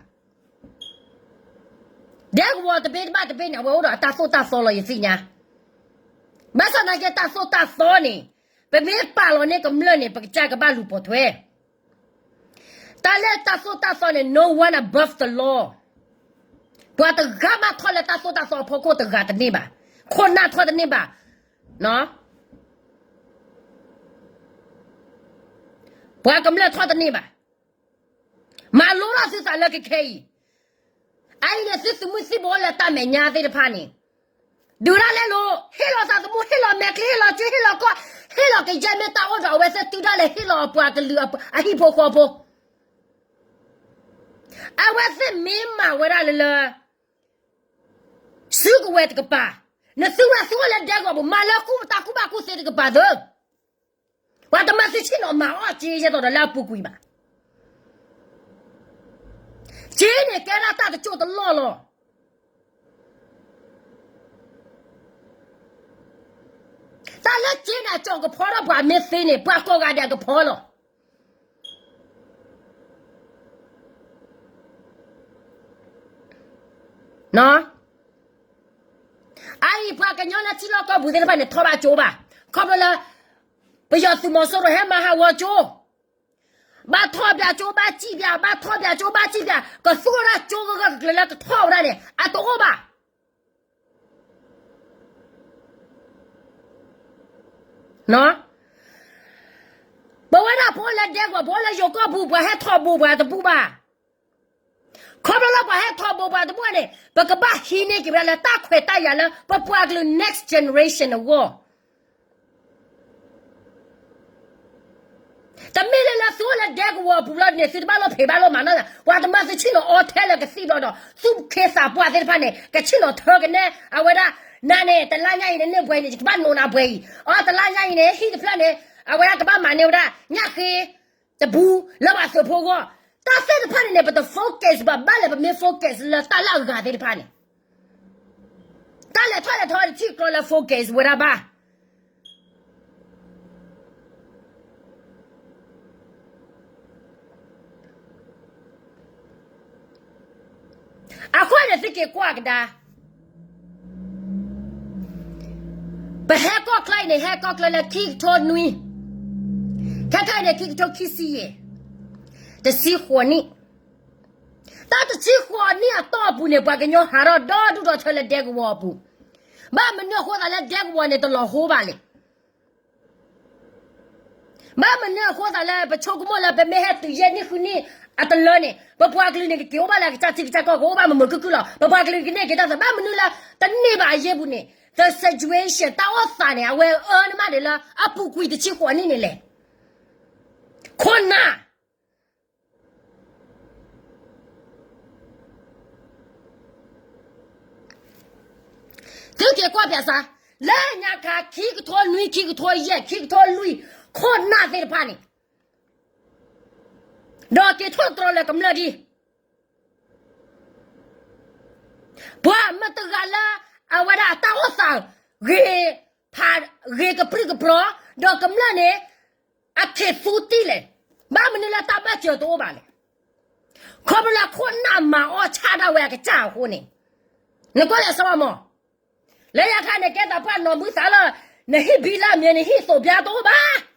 ဒဲကဝီၤတဘ့ၣ်တဘၣ်တဘ့ၣ်န့ၣ် အဝဲအိၣ်ဒီးအတၢ်သိၣ်တၢ်သီလီၤယသ့ၣ်ညါ, ဘၣ်ဆၣ်သနာ်က့တၢ်သိၣ်တၢ်သီန့ၣ် ပမ့ၢ်ပာ်လီၤန့ၢ်ကမျၢၢ်န့ၣ် ပကစၢ်ကဘၣ်လူၤပိာ်ထွဲ တၢ်လၢတၢ်သိၣ်တၢ်သီန့ၣ် no one above the law, ပှၤတဂၤမးထီၣ်လၢတၢ်သိၣ်တၢ်သီအဖီခိၣ်တဂၤတန့ၢ်ဘၣ်, ခိၣ်နၢ်ထီၣ်တန့ၢ်ဘၣ်, ပှၤကမျၢၢ်ထီၣ်တန့ၢ်ဘၣ်. မၤလိထီၣ်သုသးလၢကခဲအံၤ, အအံၤန့ၣ် သုသုးမုၢ်သံၣ်ဘိလၢတၢ်မဲာ်ညါသ့ၣ်တဖၣ်န့ၣ်, ဒုးဒၣ်လဲာ်လိၤ, ဟ့ၣ်လီၤသးသမူ, ဟ့ၣ်လီၤမဲာ်ချံ, ဟ့ၣ်လီၤကၠ့, ဟ့ၣ်လီၤကီၢ်, ဟ့ၣ်လီၤကယဲၢ်မ့ၢ်တၢ်အိၣ်ဒီးအဝဲသ့ၣ်တုၤဒၣ်လဲာ်ဟ့ၣ်လီၤအပှၤကလုာ်အဟံၣ်ဖိဃီဖိ အဝဲသ့ၣ်မ့ၢ်မၤဝဲဒၣ်လၢလၢ စုကဝဲၤတကပၤ, နသုဝဲသုအိၣ်လၢဒဲကဝီၤပူၤမၤလၢကူပတၢ်ကူၣ်ဘၣ်ကူၣ်သ့တကပၤသၢ, ပှၤတမၤသုဆ့ၣ်နီၤမၤအီၣ်ကၠ့ယဲၢ်သိးဒီးလၢအပူၤကွံာ်ဘၣ်. ကၠ့န့ၣ်ကဲဒၣ်တၢ်တစိၢ်တလီၢ်လီၤ. တၢ်လၢကၠ့န့ၣ် အကၠီၤကဖီထီၣ်ပှၤမ့ၢ်သ့န့ၣ် ပှၤကိးဂၤဒဲးအကဖီလီၤ. အအံၤပှၤကညီလၢထံလီၢ်ကီၢ်ပူၤသ့ၣ်တဖၣ်န့ၣ် ထီၣ်ဘၣ်ကၠိဘၣ်. ခီဖျိလၢ ပယီၤသုးမီၤစိရိၤဟဲမၤဟးဂီၤကၠိ, ဘၣ်ထီၣ်ပၠးကၠိဘၣ်စံၣ်ပၠး, ဘၣ်ထီၣ်ပၠးကၠိဘၣ်စံၣ်ပၠး, ကသူဝဲဒၣ်ကၠိဂၢၢ်ဂၢၢ်ကျၢၤကျၢၤလၢကထီၣ်ဝဲဒၣ်န့ၣ် အတအိၣ်ဘၣ်. ပဝဲဒၣ်ပအိၣ်လၢဒဲကဝီၤ ပအိၣ်လၢယိၤကီၢ်ပူၤ ပှၤဟဲထီဘိပှၤတဘူၣ်ဘၣ်. ခီဖျိလၢပှၤဟဲထီဘိပှၤတဘူၣ်ဘၣ်န့ၣ် ပကဘၣ်ဟံးန့ၢ်က့ၤဝဲဒၣ်လၢတၢ်ခွဲးတၢ်ယာ်လၢပပှၤကလုာ် next generation အဂီၢ် တမ့ၢ်လၢလၢသုအိၣ်လၢဒဲကဝီၤအပူၤလီၤန့ၣ် သုတဘၣ်လိၣ်ဖံးဘၣ်လိၣ်မၤနီၢ်, ပှၤတမၢသုဆ့ၣ်နီၤအီထဲလၢကသံၣ်ဘျီဒီး သူၣ်က့သးပှၢ်သ့ၣ်တဖၣ်န့ၣ် ကဆ့ၣ်နီၤထၢကနဲ အဝဲဒၣ် နၤန့ၣ် တလါညါအံၤန့ၣ် န့ၢ်ဘှဲအံၤန့ၣ် ယကဘၣ်နိးနၤဘှဲအံၤ, အီ တလါညါအံၤန့ၣ် ဟံၣ်တဖျၢၣ်န့ၣ် အဝဲဒၣ်ကဘၣ်မၤန့ၢ်ဝဲဒၣ် ညၣ်ဃ့တဘူ လၢပှၤသုးဖိအဂီၢ်, တၢ်သ့ၣ်တဖၣ်န့ၣ်န့ၣ် ပတ focus ဘၣ်, ဘၣ်လဲၣ်ပမ့ၢ် focus လၢတၢ်လၢအဂၤသ့ၣ်တဖၣ်န့ၣ် တၢ်လဲၤထီၣ်လဲၤထီတထံၣ်ကျီလၢ focus ဝဲဒၣ်ဘၣ်. အဃိန့ၣ်သုက့ၤကွၢ်ကဒါ, ပဟဲကီၢ်ချၢအံၤန့ၣ် ဟဲကီၢ်ချၢလၢခံကထိနွံ, ခဲခဲအံၤန့ၣ် ခံကထိခံဆံယဲၢ်, တဆံဃိးနံၣ်, တၢ်တဆံဃိးနံၣ်အတီၢ်အပူၤန့ၣ် ပှၤကညီဟးထီၣ်ဒီဒူၣ်ဒီထၢလၢဒဲကဝီၤအပူၤ, ဘၣ်မနုၤအဃိသးလၢဒဲကဝီၤန့ၣ် တလီၤဟိဘၣ်လဲၣ်. ဘၣ်မနုၤအဃိသးလၢပဆိကမိၣ်လၢပမ့ၢ်ဟဲတုၤယဲၢ်နံၣ်ဃုနံၣ်အတလၢန့ၣ် ပပှၤကလုာ်န့ၣ် ကက့ၤအိၣ်ဘၣ်လၢအကစၢ်ထံကစၢ်ကီၢ် ကအိၣ်ဘၣ်မုာ်မုာ်ခုၣ်ခုၣ်လီၤ. ပပှၤကလုာ်ကန့ၢ်က့ၤတၢ်သး ဘၣ်မနုၤလၢ တန့ၢ်ဘၣ်အယ့ၢ်ပူၤန့ၣ် the situation တၢ်အိၣ်သးန့ၣ် အဝဲအၢန့ၢ်မးဒံးလၢအပူၤကွံာ်တဆံဃိးနံၣ်န့ၣ်လဲၣ်. ခိၣ်နၢ် သုက့ၤကွၢ်ပၠးစၢ်, လၢညါခါ ခံကထိနွံ ခံကထိယဲၢ် ခံကထိလွံၢ် ခိၣ်နၢ်သ့ၣ်တဖၣ်န့ၣ် ဒီးက့ၤထီၣ်တြီလၢကမျၢၢ်ဒံး ပှၤမတဂၤလၢ အဝဲဒၣ်အတၢ်အိၣ်သး ဂ့ၤဖး ဂ့ၤကပြုၢ်ကပြီၤ ဒီးကမျၢၢ်န့ၣ် အခ့သူတံၢ်လဲၣ်, ဘၣ်မနုၤလၢတၢ်ဘၣ်စၢၤတအိၣ်ဘၣ်လဲၣ်. ခီဖျိလၢခိၣ်နၢ်မၤအီၣ်ဆၣ်ဒၣ်ဝဲအကစၢ်အဃိန့ၣ်, နကွၢ်လဲၤစီမီၤ, လၢညါခါန့ၣ် ကဲသးပှၢ်နီၢ်မုၢ်သးလီၤ, နဟံၣ်ဘံလၢအမ့ၢ် နဟံၣ်သိးဘျါတအိၣ်ဘၣ်.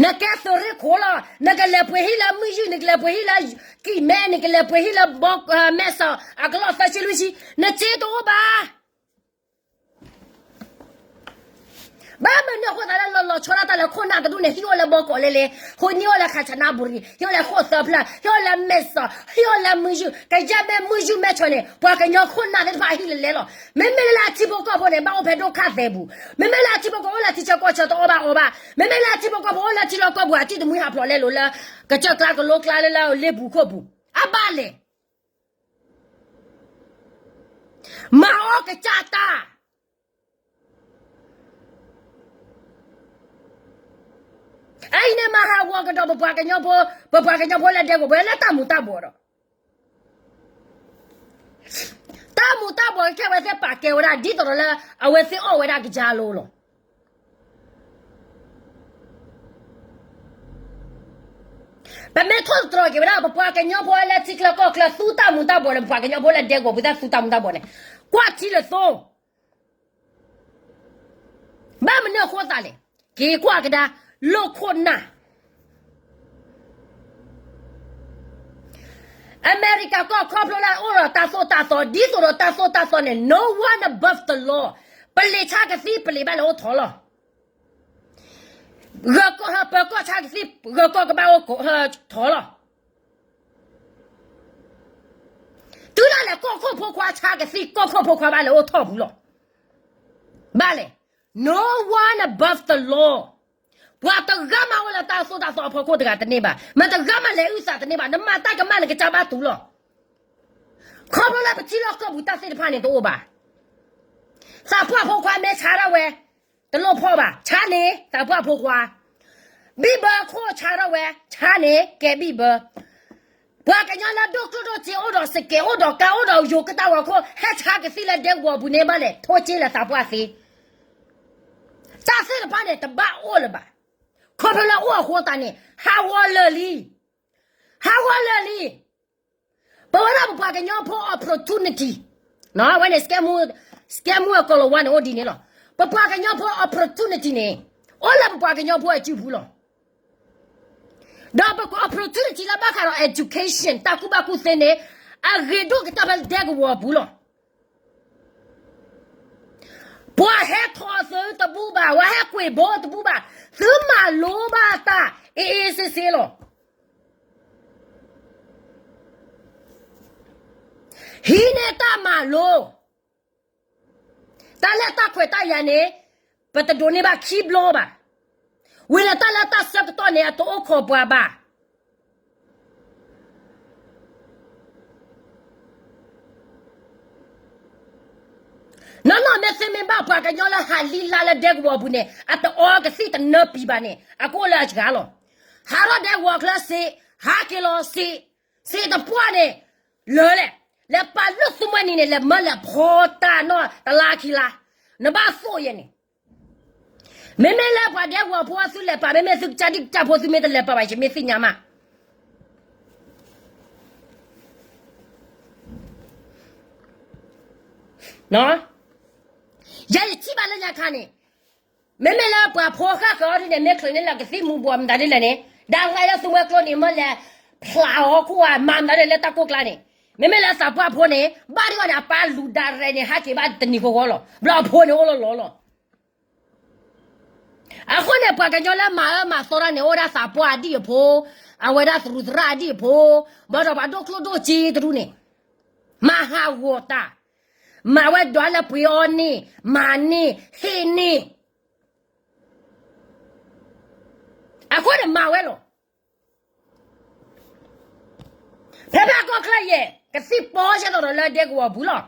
နကဲသုးရ့ၣ်ခိၣ်လီၤ, နကလဲၤပှ့ၤဟံၣ်လၢမုၢ်ယုၢ် နကလဲၤပှ့ၤဟံၣ်လၢကံၢ်မဲ နကလဲၤပှ့ၤဟံၣ်လၢ မဲၢ်စီၤ အကလီၢ်သၢဆံလွံၢ်ဆံ နစ့တအိၣ်ဘၣ်. ဘၣ်မနုၤအဃိသးလၢလီၤလီၤဆီဒၣ်တၢ်လၢခိၣ်နၢ်တဒူၣ်န့ၣ် ဟံၣ်အိၣ်လၢဘီကီးလဲလဲ, ဟိနံၣ်အိၣ်လၢခးဆနါပူၤရံ, ဟံၣ်အိၣ်လၢဃိၣ်သၢဖျၢၣ်, ဟံၣ်အိၣ်လၢမဲၢ်စီၤ, ဟံၣ်အိၣ်လၢမုၢ်ယုၢ်, ကယဲၢ်မ့ၢ်မုၢ်ယုၢ်မဲၢ်ဆီၤန့ၣ် ပှၤကညီခိၣ်နၢ်သ့ၣ်တဖၣ်အဟံၣ်လဲလဲလီၤ. မ့မ့ၢ်လၢအထံဖိကီၢ်ဖိန့ၣ် ဘၣ်အိၣ်ဖဲဒိၣ်ခၣ်သဲပူၤ, မ့မ့ၢ်လၢအထံဖိကီၢ်ဖိအိၣ်လၢထံဆၢကီၢ်ဆၢတအိၣ်ဘၣ်အီၤဘၣ်, မ့မ့ၢ်လၢအထံဖိကီၢ်ဖိအိၣ်လၢထံလီၢ်ကီၢ်ပူၤ အတံၢ်တမှံဟးဖျိးလဲလိာ်လၢ ကစၢၢ်ကျါကလိကျါလၢလၢလ့ပူၤခိၣ်ပူၤ, အဘၣ်လဲၣ်. မၤအီၣ်ကစၢ်တၢ် အအံၤန့ၣ် မၤဟးဂီၤကဒီးပပှၤကညီဖိ, ပပှၤကညီဖိလၢဒဲကဝီၤ ပှၤလၢတၢ်မူၤတၢ်ဘှီးဒီး တၢ်မူၤတၢ်ဘှီးခဲအံၤ အဝဲသ့ၣ်ပာ်ကဲဝဲဒၣ် ဒ်သိးဒီးလၢ အဝဲသ့ၣ်အီၣ်ဝဲဒၣ်ကစၢ်လိလီၤ. ပမ့ၢ်ထိၣ်သတြီၤက့ၤဝဲဒၣ် ပပှၤကညီဖိလၢထံချၢကီၢ်ချၢ သူတၢ်မူၤတၢ်ဘှီးန့ၣ် ပပှၤကညီဖိလၢဒဲကဝီၤပူၤတၢ်သူတၢ်မူၤတၢ်ဘှီးန့ၣ် ကွၢ်ထံလၢသိ ဘၣ်မနုၤအဃိသးလဲၣ်. က့ၤကွၢ်ကဒါ လိာ်ခိၣ်နၢ် အမဲရကၤကီၢ် ခီဖျိလၢအအိၣ်ဒီးတၢ်သိၣ်တၢ်သီ ဒ်သိးဒီးတၢ်သိၣ်တၢ်သီန့ၣ် no one above the law, ပလံၤဆါကသံၣ် ပလံၤဘၣ်လဲၤအိၣ်ထီၣ်လီၤ. ဂၢၢ်ကီၢ်ဟၢ ပၢၤကီၢ်ဆါကသံၣ် ဂၢၢ်ကီၢ်ကဘၣ်အိၣ်ထီၣ်လီၤ. တုၤဒၣ်လဲာ်ကီၢ်ခိၣ်ဖိခွါဆါကသံၣ် ကီၢ်ခိၣ်ဖိခွါဘၣ်လဲၤအိၣ်ထီၣ်ပူၤလီၤ. ဘၣ်လဲၣ်. No one above the law. ပှၤတဂၤမးအိၣ်လၢတၢ်သိၣ်တၢ်သီအဖီခိၣ်တဂၤတန့ၢ်ဘၣ်. မတဂၤမးလဲၤအုၣ်သးတန့ၢ်ဘၣ်. နမၤတၢ်ကမၣ်နကစၢ်ဘၣ်တူၢ်လီၤ. ခီဖျိလၢပထံလီၢ်ကီၢ်ပူၤတၢ်သ့ၣ်တဖၣ်န့ၣ်တအိၣ်ဘၣ်. သးပှၢ်ဖိခွါမ့ၢ်ဆါထီၣ်ဝဲ တလိၣ်ဖီၣ်ဘၣ် ဆါန့ၢ်သးပှၢ်ဖိခွါ, ဘံၣ်ဘၢခိၣ်ဆါထီၣ်ဝဲ ဆါန့ၢ်ကဲဘံၣ်ဘၢ, ပှၤကညီလၢဒိၣ်ကျိၣ်ဒိၣ်စ့ အိၣ်ဒီးစကဲး အိၣ်ဒီးကါအိၣ်ဒီးယိၤကတၢ်ဝီၤခိၣ် ဟဲဆါကသံၣ်လၢဒဲကဝီၤပူၤန့ၣ်ဘၣ်လဲၣ် ထိၣ်က့လၢသးပှၢ်သ့ တၢ်သ့ၣ်တဖၣ်န့ၣ် တဘၣ်အိၣ်လၢၤဘၣ်. ခီဖျိလၢအိၣ်အဃိသတးန့ၣ် ဟးဂီၤလၢာ်လံ. ဟးဂီၤလၢာ်လံ. ပဝဲဒၣ်ပပှၤကညီဖိ opportunity ဝဲန့ၣ် စကဲမူ စကဲမူအကီၢ်လီၤဝါန့ၣ်အိၣ်ဒ်န့ၣ်လီၤ. ပပှၤကညီဖိ opportunity န့ၣ် အိၣ်လၢပပှၤကညီဖိအစုပူၤလီၤ. ဒီးပ opportunity လၢဘၣ်ဃးဒီး education တၢ်ကူၣ်ဘၣ်ကူၣ်သ့န့ၣ် အဂ့ၤဒိၣ်ကတၢၢ်ဖဲဒဲကဝီၤပူၤလီၤ. ပှၤဟဲထီၣ်သုတဘူၣ်ဘၣ်, ပှၤဟဲကွံာ်ဘိတဘူၣ်ဘၣ်, သုမၤလိဘၣ်တၢ် အ့ၣ်အ့ၣ်စ့စ့လီၤ. ဟံးန့ၢ်တၢ်မၤလိ, တၢ်လၢတၢ်ခွဲးတၢ်ယာ်န့ၣ် ပတဒိးန့ၢ်ဘၣ်ခံဘျီဘၣ်. ဝံၤဒီးတၢ်လၢတၢ်ဆၢကတီၢ်န့ၣ် အတအိၣ်ခိးပှၤဘၣ်. နီၢ်နီၢ်မ့ၢ်သ့မ့ၢ်ဘၣ်ပှၤကညီလၢဟးလံလါလၢဒဲကဝီၤပူၤန့ၣ် အတအီကသံၣ်တနၢပံၤဘၣ်န့ၣ် အကအိၣ်လၢအစှၤလီၤ. ဟးထီၣ်ဒဲကဝီၤချၢစ့, ဟးက့ၤလီၤစ့, စ့တပှၢ်န့ၣ် လၢလဲၣ်, လဲၤပာ်လၢသူမှဲနံၤန့ၣ် လဲၤမၢလဲၤဖီတၢ်နီၢ်တလါခံလါ, နဘၣ်သိၣ်ယဲန့ၣ် မ့မ့ၢ်လၢပှၤဒဲကဝီၤဖိသုလဲၤပာ်, မ့မ့ၢ်သုကစၢ်ဒံၣ်ကစၢ်ဖိသုမ့ၢ်တလဲၤပာ်ဘၣ် ယမ့ၢ်သ့ၣ်ညါမး. ယဲယထံၣ်ဘၣ်လၢညါခါန့ၣ်, မ့မ့ၢ်လၢပှၤဖိဃၣ်ဃၢၤအီၤဒ်န့ၣ် မ့ၢ်ချုးန့ၢ်လၢကသံၣ်မူၤဘှီးမတၤဒ်လဲၣ်န့ၣ်, ဒၣ်လဲာ်လၢသူမှဲကျိန့ၣ် မ့ၢ်လဲၤဖျးအီၤခိၣ်အမၤမတၤဒ်လဲၣ်လၢတၢ်ကိၢ်ကျါန့ၣ်, မ့မ့ၢ်လၢသးပှၢ်ဖိန့ၣ် ဘၣ်ဒ်အီၤန့ၣ် အပၢ်လူၤဒၣ်ရဲၣ်န့ၣ် ဟးက့ၤဘၣ်တနံၤဃီဃီလီၤ. ဘျီအဖိန့ၣ်အိၣ်လီၤလီၤလီၤ. အဃိန့ၣ် ပှၤကညီလၢမၤအၢမၤသီတၢ်န့ၣ် အိၣ်ဝဲဒၣ်သးပှၢ်အဒံၣ်အဖိ, အဝဲဒၣ်သရူးသရၣ်အဒံၣ်အဖိ, ဘၣ်ဒီးပှၤဒိၣ်ကျိၣ်ဒိၣ်စ့တရူၢ်န့ၣ်, မၤဟးဂီၤတၢ်, မၤဝဲဒၣ်လၢပှ့ၤအီၤန့ၣ်, မၤန့ၢ်, ဟ့ၣ်န့ၢ်, အဃိန့ၣ်မၤဝဲလီၤ. ဖဲဖဲကီၢ်ချၢယဲၢ် ကသံၣ်ပီစဲသိးဒီးလၢဒဲကဝီၤပူၤလီၤ.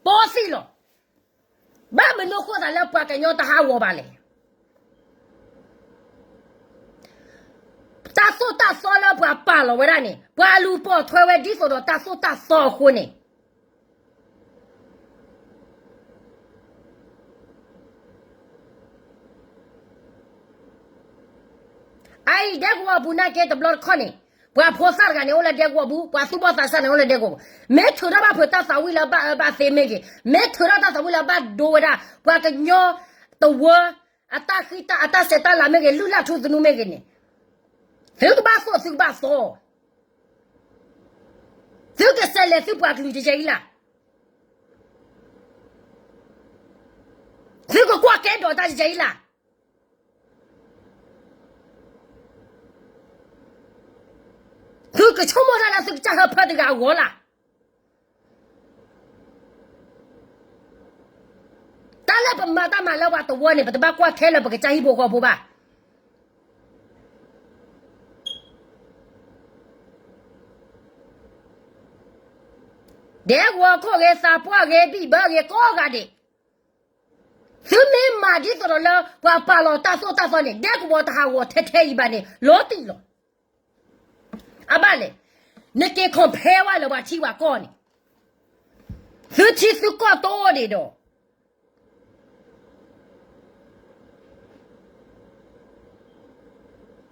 ပီသံၣ်လီၤ. ဘၣ်မနုၤဃိသးလၢပှၤကညီတဟးဂီၤဘၣ်လဲၣ်. တၢ်သိၣ်တၢ်သီလၢပှၤပာ်လီၤဝဲဒၣ်န့ၣ် ပှၤလူၤပိာ်ထွဲဝဲဒ်သိးဒီးတၢ်သိၣ်တၢ်သီအဃိန့ၣ် အအံၤ ဒဲကဝီၤပူၤနာ်က့တဘျီတခီၣ်န့ၣ်, ပှၤဖိသၣ်တဂၤန့ၣ်အိၣ်လၢဒဲကဝီၤပူၤ, ပှၤသူၣ်ဘီၣ်သးစၢ်န့ၣ်အိၣ်လၢဒဲကဝီၤပူၤ, မ့ၢ်ထုးထီၣ်ဘၣ်ဖုးတၢ်သးဝံၣ်လၢဘၣ်အၢဘၣ်သီမ့ၢ်ဂ့ၤ, မ့ၢ်ထုးထီၣ်တၢ်သးဝံၣ်လၢဘၣ်ဒိဝဲဒၣ် ပှၤကညီတဝၢ အတၢ်ဃံတၢ် အတၢ်ဆဲးတၢ်လၤမ့ၢ်ဂ့ၤ, လုၢ်လၢ်ထူသနူမ့ၢ်ဂ့ၤန့ၣ်, သုကဘၣ်သိၣ်သုကဘၣ်သီ, သုကစးလဲၤသုပှၤကလုာ်ကယဲၢ်အံၤလၢ်, သုကကွၢ်ကဲဒီးတၢ်ကယဲၢ်အံၤလၢ်, သုကဆိကမိၣ်တၢ်လၢသုကစၢ်ဟၢဖၢတဂၤအဂီၢ်လၢ်. တၢ်လၢပမၤတၢ်မၤလၢပှၤတဝၢန့ၣ် ပတဘၣ်ကွၢ်ခဲလၢာ်ပကစၢ်ဟံၣ်ဖိဃီဖိဘၣ်. ဒဲကဝီၤခိၣ်ဂ့ၤ သးပှၢ်ဂ့ၤ ဘံၣ်ဘၢဂ့ၤ ကိးဂၤဒဲး, သုမ့ၢ်မၤဒ်သိးဒီးလၢပှၤပာ်လီၤတၢ်သိၣ်တၢ်သီန့ၣ် ဒဲကဝီၤတဟးဂီၤထဲထဲအံၤဘၣ်န့ၣ် လီၤတံၢ်လီၤ. အဘၣ်လဲၣ်, နက့ၤ compare ဝဲလၢပှၤထံပှၤကီၢ်န့ၣ်, သုထံသုကီၢ်တအိၣ်ဒံး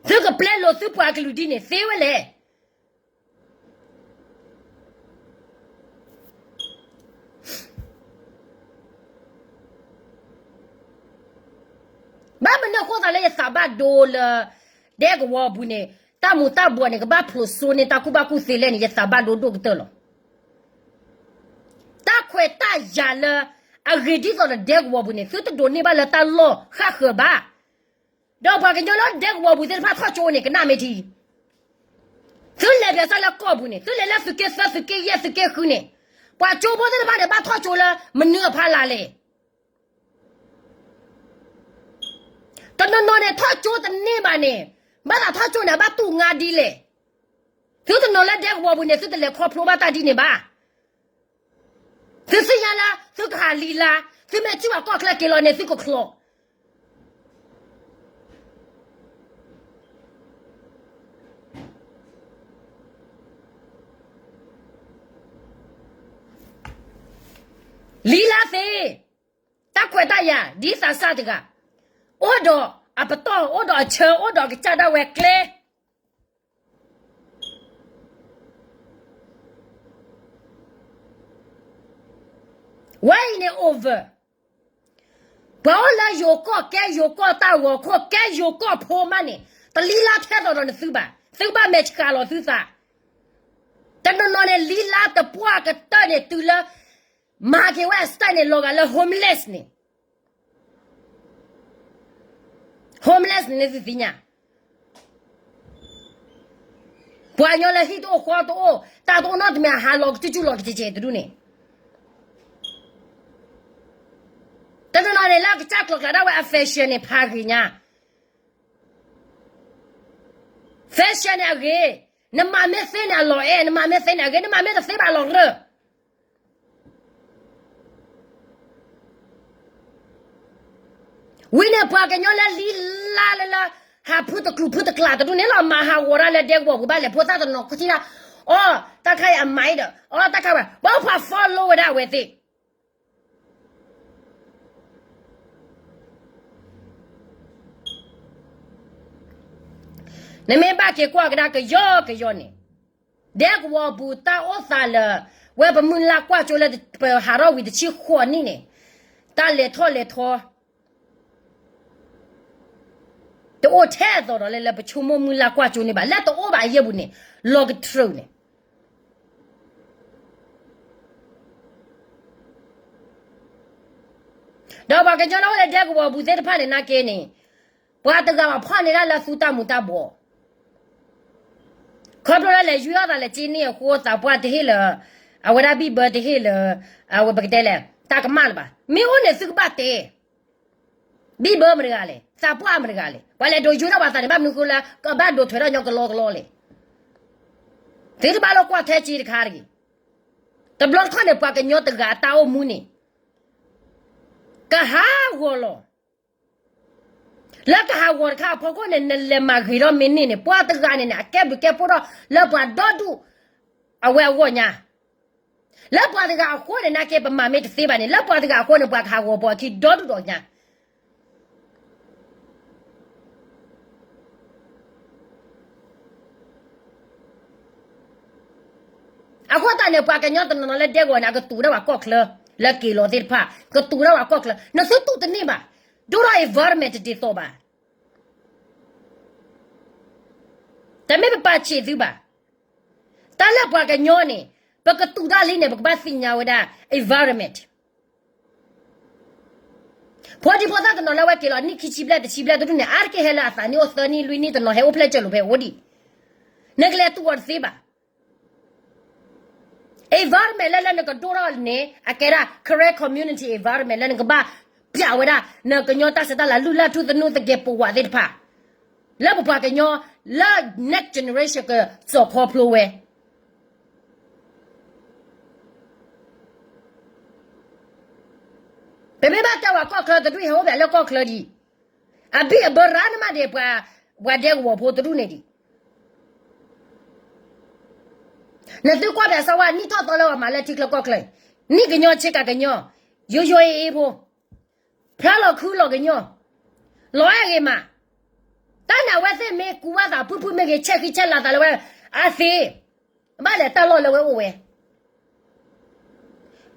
ဒီး သုကပျဲလိာ်သုပှၤကလုာ်ဒ်န့ၣ်သ့ဝဲလဲၣ်. ဘၣ်မနုၤအဃိသတးလၢယသးဘၣ်ဒိလၢ ဒဲကဝီၤအပူၤန့ၣ် တၢ်မူၤတၢ်ဘှီးန့ၣ် ကဘၣ်ဖျိးစိန့ၢ်တၢ်ကူၣ်ဘၣ်ကူၣ်သ့လဲၣ်န့ၣ် ယသးဘၣ်ဒိဒိၣ်ကတၢၢ်လီၤ. တၢ်ခွဲးတၢ်ယာ်လၢ အဂ့ၤဒ်သိးဒီးဒဲကဝီၤအပူၤန့ၣ် သုတဒိးန့ၢ်ဘၣ်လၢတၢ်လီၢ်ဃၣ်ဃၢၤဘၣ်. ဒီးပှၤကညီလၢဒဲကဝီၤအပူၤသ့ၣ်တဖၣ်ထီၣ်ကၠိန့ၣ် ကနၣ်မ့ၢ်ထံ သုလဲၤပၠးစၢ်လၢကီၢ်ပူၤန့ၣ် သုလဲၤလၢသုးက့သၢ သုးက့ယဲၢ် သုးက့ဃုန့ၣ် ပှၤကၠိဖိသ့ၣ်တဖၣ်န့ၣ် ဘၣ်ထီၣ်ကၠိလၢမနုၤအဖီလာ်လဲၣ်. တနီၤနီၤန့ၣ် ထီၣ်ကၠိတန့ၢ်ဘၣ်န့ၣ် ဘၣ်သးထီၣ်ကၠိန့ၣ် အဘၣ်တူၢ်ငါဒ်လဲၣ်. သုတနီၤလၢဒဲကဝီၤပူၤန့ၣ် သုတလဲၤခီဖျိဘၣ်တၢ်ဒ်န့ၣ်ဘၣ်. သုသ့ၣ်ညါလၢ သုကဟးလံလါ, သုမ့ၢ်ထံၣ်ဘၣ်ကီၢ်ချၢက့ၤလီၤန့ၣ် သုကချီ လံလါသ့, တၢ်ခွဲးတၢ်ယာ် ဒ်သးစၢ်တဂၤ, အိၣ်ဒီးအပတီၢ် အိၣ်ဒီးအဆၢ အိၣ်ဒီးကစၢ်ဒၣ်ဝဲကျဲ ဝဲအံၤန့ၣ် over, ပှၤအိၣ်လၢယိၤကီၢ် ကဲယိၤကီၢ်တၢ်ဂီၤခိၣ် ကဲယိၤကီၢ်ဖိမးန့ၣ် တလံလါထဲသိးဒီးနသုဘၣ်, သုဘၣ်မဲာ်ဆှးလီၤသုသး. တနီၤနီၤန့ၣ် လံလါတပှၢ်ကတၢၢ်န့ၣ် တုၤလၢ မၤက့ၤဝဲအစတၢ်န့ၣ် လီၤဂာ်လၢ homeless န့ၣ် homeless န့ၣ်သုသ့ၣ်ညါ ပှၤကညီလၢဟံၣ်တအိၣ်ဃီတအိၣ် တၢ်တအိၣ်နီတမံၤ အဟးလီၤကစုကစုလီၤကစဲးကဲးတဒူၣ်န့ၣ်, တနီၤနီၤန့ၣ် လၢကစၢ်ကျိၤကျဲဒၣ်ဝဲအ fashion န့ၣ် ဖးဂ့ၤညါ, fashion န့ၣ်အဂ့ၤ, နမၤမ့ၢ်သ့န့ၣ်အလီၤအဲၣ်, နမၤမ့ၢ်သ့န့ၣ်အဂ့ၤ, နမၤမ့ၢ်တသ့ဘၣ်လီၤရၢၢ် ဝံၤန့ၣ် ပှၤကညီလၢလံလါလၢလၢ ဟးဖုတကျူၤဖုတကျးတဒူၣ်န့ၣ်လီၤ မၤဟးဂီၤဒၣ်လၢဒဲကဝီၤပူၤဘၣ်လဲၣ် ဖိသၣ်တနီၤခီထံၣ်ဒၣ်, အီ တၢ်ခါအံၤအမၤအံၤဒီး အီ တၢ်ခါဝဲ ဘၣ်အိၣ်ဖး follow ဝဲဒၣ်အဝဲသ့ၣ် နမ့ၢ်ဘၣ်က့ၤကွၢ်ကဒါကယီကယီန့ၣ်, ဒဲကဝီၤပူၤတၢ်အိၣ်သးလၢ ဝဲပမုၢ်လၢ်ကွၢ်ကၠိလၢပဟးထီၣ်ဝံၤတဆံဃိးနံၣ်န့ၣ်, တၢ်လဲၤထီၣ်လဲၤထီ တအိၣ်ထဲသိးဒီးလၢ လၢပဆိကမိၣ်မုၢ်လၢ်ကွၢ်ကၠိန့ၣ်ဘၣ်, လၢတအိၣ်ဘၣ်အယဲၢ်ပူၤန့ၣ်, လီၤကတြူာ်န့ၣ် ဒီးပှၤကညီလၢအိၣ်လၢဒဲကဝီၤပူၤသ့ၣ်တဖၣ်န့ၣ်နာ်က့န့ၣ်, ပှၤတဂၤဘၣ်ဖီၣ်န့ၢ်ဒၣ်လၢသူတၢ်မူၤတၢ်ဘှီး, ခီဖျိလၢလဲၤယွံအီၣ်သးလၢက့န့ၣ်အဃိ သးပှၢ်တဟ့ၣ်လၢ အဝဲဒၣ်ဘံၣ်ဘၢတဟ့ၣ်လၢ အဝဲပကတဲလဲၣ် တၢ်ကမၣ်လၢၤဘၣ်, မ့ၢ်အိၣ်န့ၣ်သုကဘၣ်တဲ ဘံၣ်ဘၢမတဂၤလဲၣ်, သးပှၢ်မတဂၤလဲၣ်, ပှၤလဲၤဒိးယွံထီၣ်ပှၤသးန့ၣ် ဘၣ်မနုၤဃိလၢ ကဘၣ်ဒိးထွဲထီၣ်ညီကလီကလီလဲၣ်, သုတဘၣ်လၢကွၢ်ထဲက့တခါတဂ့ၤ, တဘျီတခီၣ်န့ၣ် ပှၤကညီတဂၤအတၢ်အိၣ်မူန့ၣ် ကဟးဂီၤလီၤ, လၢကဟးဂီၤတခါအဖီခိၣ်န့ၣ် နလဲၤမၤဂ့ၤထီၣ်မ့ၢ်န့ၢ်န့ၣ် ပှၤတဂၤန့ၣ်န့ၣ် အကဲဘျုးကဲဖှိၣ်ထီၣ်လၢပှၤဒီဒူၣ် အဝဲအဂီၢ်ညါ လၢပှၤတဂၤအဃိန့ၣ် နာ်က့ပမၤမ့ၢ်တသ့ဘၣ်န့ၣ် လၢပှၤတဂၤအဃိန့ၣ် ပှၤကဟးဂီၤပိာ်အခံဒီဒူၣ်ဒီညါ အဃိသတးန့ၣ် ပှၤကညီတနီၤနီၤလၢဒဲကဝီၤန့ၣ် အကတူၢ်ဒၣ်ဝဲကီၢ်ချၢ လၢက့ၤလီၤသ့ၣ်တဖၣ် ကတူၢ်ဒၣ်ဝဲကီၢ်ချၢ နသုတူၢ်တန့ၢ်ဘၣ် ဒိၣ်ထီၣ် environment တဒ်သိးဘၣ် တမ့ၢ်ပပာ်ဆံးသုဘၣ် တၢ်လၢပှၤကညီန့ၣ် ပကတူၢ်တၢ်လံန့ၣ် ပကဘၣ်သ့ၣ်ညါဝဲဒၣ် environment ဖိဒံဖိသၣ်တနီၤလၢဝဲက့ၤလီၤနံၣ်ခံဆံဘျဲၣ်တဆံဘျဲၣ်တဒူၣ်န့ၣ် အါတက့ၢ်ဟဲလၢအသးနံၣ်အိၣ်သၢနံၣ်လွံၢ်နံၣ် တနီၤဟဲအိၣ်ဖျဲၣ်စၢၤလိာ်ဖဲအိၣ်ဒံး နကလဲၤတူၢ်အီၤတသ့ဘၣ် environment လၢလၢနကဒိၣ်ထီၣ်န့ၣ် အကဲဒၣ် Karen community environment လၢနကဘၣ်ပျးဝဲဒၣ် နကညီတၢ်ဆဲးတၢ်လၤ လုၢ်လၢ်ထူသနူသကဲးပဝးသ့ၣ်တဖၣ် လၢပပှၤကညီ လၢ next generation ကစီၣ်ခီဖျိဝဲ ပမ့ၢ်ဘၣ်တဲဝဲကီၢ်ချၢတဒူၣ်ဟဲအိၣ်ဘၣ်လၢကီၢ်ချၢဒံး အဘံၣ်အဘၢရၤနမးဒံး ပှၤဒဲကဝီၤဖိတဒူၣ်န့ၣ်ဒံး နသုကွၢ်ဖဲအစၢဝါ နံၣ်ထီၣ်သီလၢပှၤမၤလၢထံချၢကီၢ်ချၢ နံၣ်ကညီဆ့ကၤကညီ ယိယိအ့အ့ဖိ ဖျါလီၤခုလီၤကညီ လီၤအဲၣ်ဂ့ၤမး တၢ်န့ၣ်အဝဲသ့ၣ်မ့ၢ်ကူဘၣ်သးဖုၣ်ဖုၣ်မ့ၢ်ဂ့ၤ ဆဲးဃံဆဲးလၤသးလၢဝဲ အသ့ ဘၣ်လဲၤတၢ်လီၢ်လၢဝဲအိၣ်ဝဲ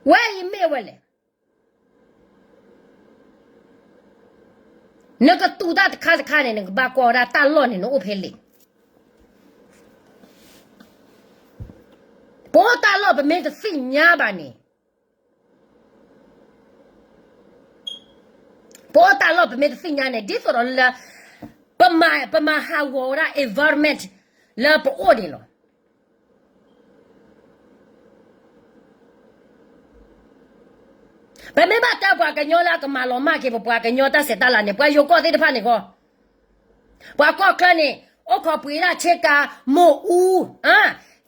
ဝဲအံၤမ့ၢ်ဝဲလဲၣ် နကတူၢ်တၢ်တခါတခါန့ၣ် နကဘၣ်ကွၢ်ဝဲဒၣ်တၢ်လီၢ်န့ၣ် နအိၣ်ဖဲလဲၣ် ပအိၣ်တၢ်လီၢ်ပမ့ၢ်တသ့ၣ်ညါဘၣ်န့ၣ် ပအိၣ်တၢ်လီၢ်ပမ့ၢ်တသ့ၣ်ညါန့ၣ် ဒ်သိးဒီးလၢ ပမၤဟးဂီၤဝဲဒၣ် environment လၢပအိၣ်န့ၣ်လီၤ. ပမ့ၢ်ဘၣ်တဲပှၤကညီလၢအကမၤလီၤမၢ်က့ၤ ပပှၤကညီတၢ်ဆဲးတၢ်လၤန့ၣ် ပှၤယိၤကီၢ်သ့ၣ်တဖၣ်န့ၣ်ဃီ ပှၤကီၢ်ချၢန့ၣ် အိၣ်ခိးပှ့ၤဒၣ်ဆ့ကၤမိၢ်အူ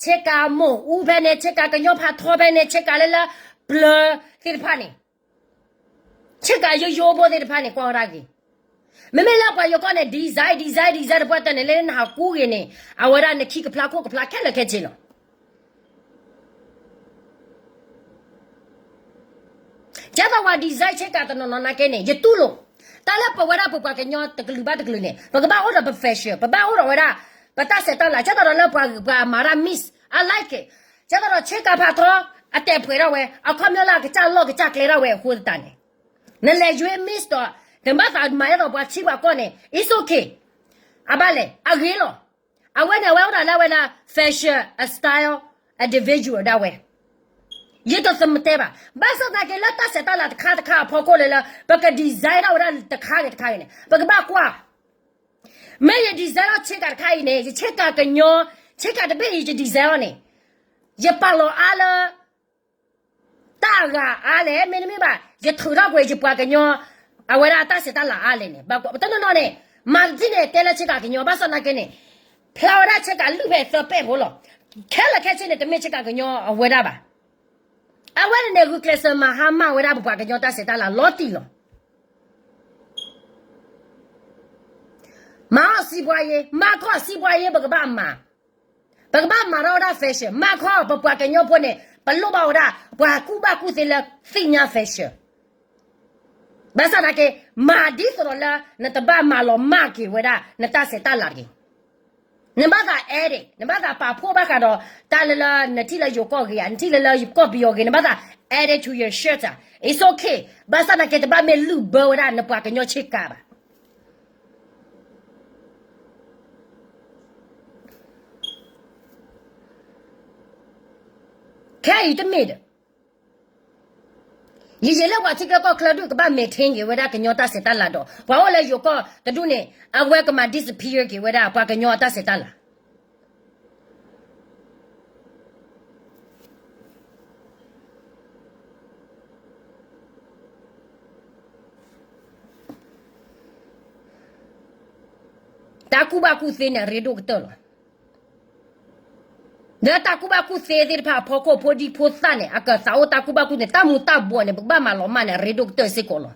ဆ့ကၤမိၢ်အူဖဲန့ၣ် ဆ့ကၤကညီဖးထီဖဲန့ၣ် ဆ့ကၤလၢလၢပျၢၤသ့ၣ်တဖၣ်န့ၣ် ဆ့ကၤယိယိဖိသ့ၣ်တဖၣ်န့ၣ် ကွၢ်ဝဲဒၣ်ဂ့ၤ မ့မ့ၢ်လၢပှၤယိၤကီၢ်န့ၣ် design design design တပှၢ်တၢၢ်န့ၣ် လၢနဟးကူဂ့ၤန့ၣ် အဝဲဒၣ်နခံကဖျါခိၣ်ကဖျါခဲလၢာ်ခဲဆ့လီၤ. ကဲသိးပှၤ design ဆ့ကၤတနီၤနီၤနာ်က့န့ၣ် ယတူၢ်လိာ် တၢ်လၢပဝဲဒၣ်ပပှၤကညီတကလုာ်ဘၣ်တကလုာ်န့ၣ် ပကဘၣ်အိၣ်ဒီးပ fashion ပဘၣ်အိၣ်ဒီးဝဲဒၣ် ပတၢ်ဆဲးတၢ်လၤ ကဲသိးဒီးလၢပှၤမၤတၢ် miss I like it ကဲသိးဒီးဆ့ကၤဖးထီ အတဲာ်ပှဲၤထီၣ်ဝဲ အခီပညီလၢအကစၢ်လီၢ်ကစၢ်ကျဲထီၣ်ဝဲအဃိသတးန့ၣ် နလဲၤယွ့ miss ဒီး နဘၣ်သးမၤအဲၣ်ဒိးပှၤထံပှၤကီၢ်န့ၣ် it's okay. အဘၣ်လဲၣ် အဂ့ၤလီၤ. အဝဲန့ၣ် အဝဲအိၣ်ဒၣ်လၢအဝဲဒၣ် fashion, a style, individual ဒၣ်ဝဲ. ယတသမတဲဘၣ်. ဘၣ်ဆၣ်သနာ်က့လၢတၢ်ဆဲးတၢ်လၤတခါတခါအဖီခိၣ်လၢ လၢပက design ထီၣ်ဝဲဒၣ်တခါဂ့ၤတခါဂ့ၤန့ၣ် ပကဘၣ်ကွၢ် မ့ၢ်ယ design လီၤဆ့ကၤတခါအံၤန့ၣ် ယဆ့ကၤကညီ ဆ့ကၤတဘ့ၣ်အံၤ ယ design လီၤန့ၣ် ယပာ်လီၤအါလၢ တၢ်အဂၤအါလဲၣ်, မ့တမ့ၢ်ဘၣ် ယထုးထီၣ်ကွံာ်ယပှၤကညီ အဝဲဒၣ်တၢ်ဆဲးတၢ်လၤအါလဲၣ်န့ၣ် ဘၣ်ကွၢ် ပတနီၤနီၤန့ၣ် မၤတထံၣ်န့ၣ် တဲလၢဆ့ကၤကညီ ဘၣ်ဆၣ်သနာ်က့န့ၣ် ဖျါဝဲဒၣ်ဆ့ကၤလုၢ်ဖဲသၢပဲာ်ဖိလီၤ. ခဲလၢာ်ခဲဆ့န့ၣ် တမ့ၢ်ဆ့ကၤကညီအဝဲဒၣ်ဘၣ်. အဝဲန့ၣ်န့ၣ် ဂုာ်ကျဲးစၢးမၤဟါမၢ်ဝဲဒၣ်ပပှၤကညီတၢ်ဆဲးတၢ်လၤလီၤတံၢ်လီၤ. မၤအီၣ်စံးပှၤယ့, မၤခီစံးပှၤယ့ ပကဘၣ်မၤ, ပကဘၣ်မၤထီၣ်ဝဲဒၣ် fashion, မၤခီပပှၤကညီဖိန့ၣ် ပလိၣ်ဘၣ်ဝဲဒၣ် ပှၤကူၣ်ဘၣ်ကူၣ်သ့လၢသ့ၣ်ညါ fashion. ဘၣ်ဆၣ်သနာ်က့ မၤဒ်သိးဒီးလၢ နတဘၣ်မၤလီၤမၢ်က့ၤဝဲဒၣ် နတၢ်ဆဲးတၢ်လၤတဂ့ၤ. နဘၣ်သး edit, နဘၣ်သးပာ်ဖှိၣ်ဘၣ်ဃးဒီး တၢ်လၢလၢ နထံၣ်လၢယိၤကီၢ်ဂ့ၤဧါ, နထံၣ်လၢလၢကီၢ်ပယီၤဂ့ၤ, နဘၣ်သး edit to your shirt ဧါ, it's okay. ဘၣ်ဆၣ်သနာ်က့ တဘၣ်မ့ၢ်လုၢ်ဘၢဝဲဒၣ် နပှၤကညီဆ့ကၤဘၣ်. ခဲအံၤတမ့ၢ်ဒီး ယယံာ်လၢပှၤထံချၢကီၢ်ချၢ ဒုးကဘၣ် maintain က့ၤဝဲဒၣ်ကညီတၢ်ဆဲးတၢ်လၤဒီး ပှၤအိၣ်လၢယိၤကီၢ်တဒူၣ်န့ၣ် အဝဲကမၤ disappear က့ၤဝဲဒၣ် ပှၤကညီအတၢ်ဆဲးတၢ်လၤ. တၢ်ကူၣ်ဘၣ်ကူၣ်သ့န့ၣ် အရ့ဒိၣ်ကတၢၢ်လီၤ. လၢတၢ်ကူၣ်ဘၣ်ကူၣ်သ့သ့ၣ်တဖၣ်အဖီခိၣ် ဖိဒံဖိသၣ်န့ၣ် အကသးအိၣ်တၢ်ကူၣ်ဘၣ်ကူၣ်သ့န့ၣ် တၢ်မူၤတၢ်ဘှီးန့ၣ် ပကဘၣ်မၤလီၤမၢ်န့ၣ် အရ့ဒိၣ်ကတၢၢ်စ့ၢ်ကီးလီ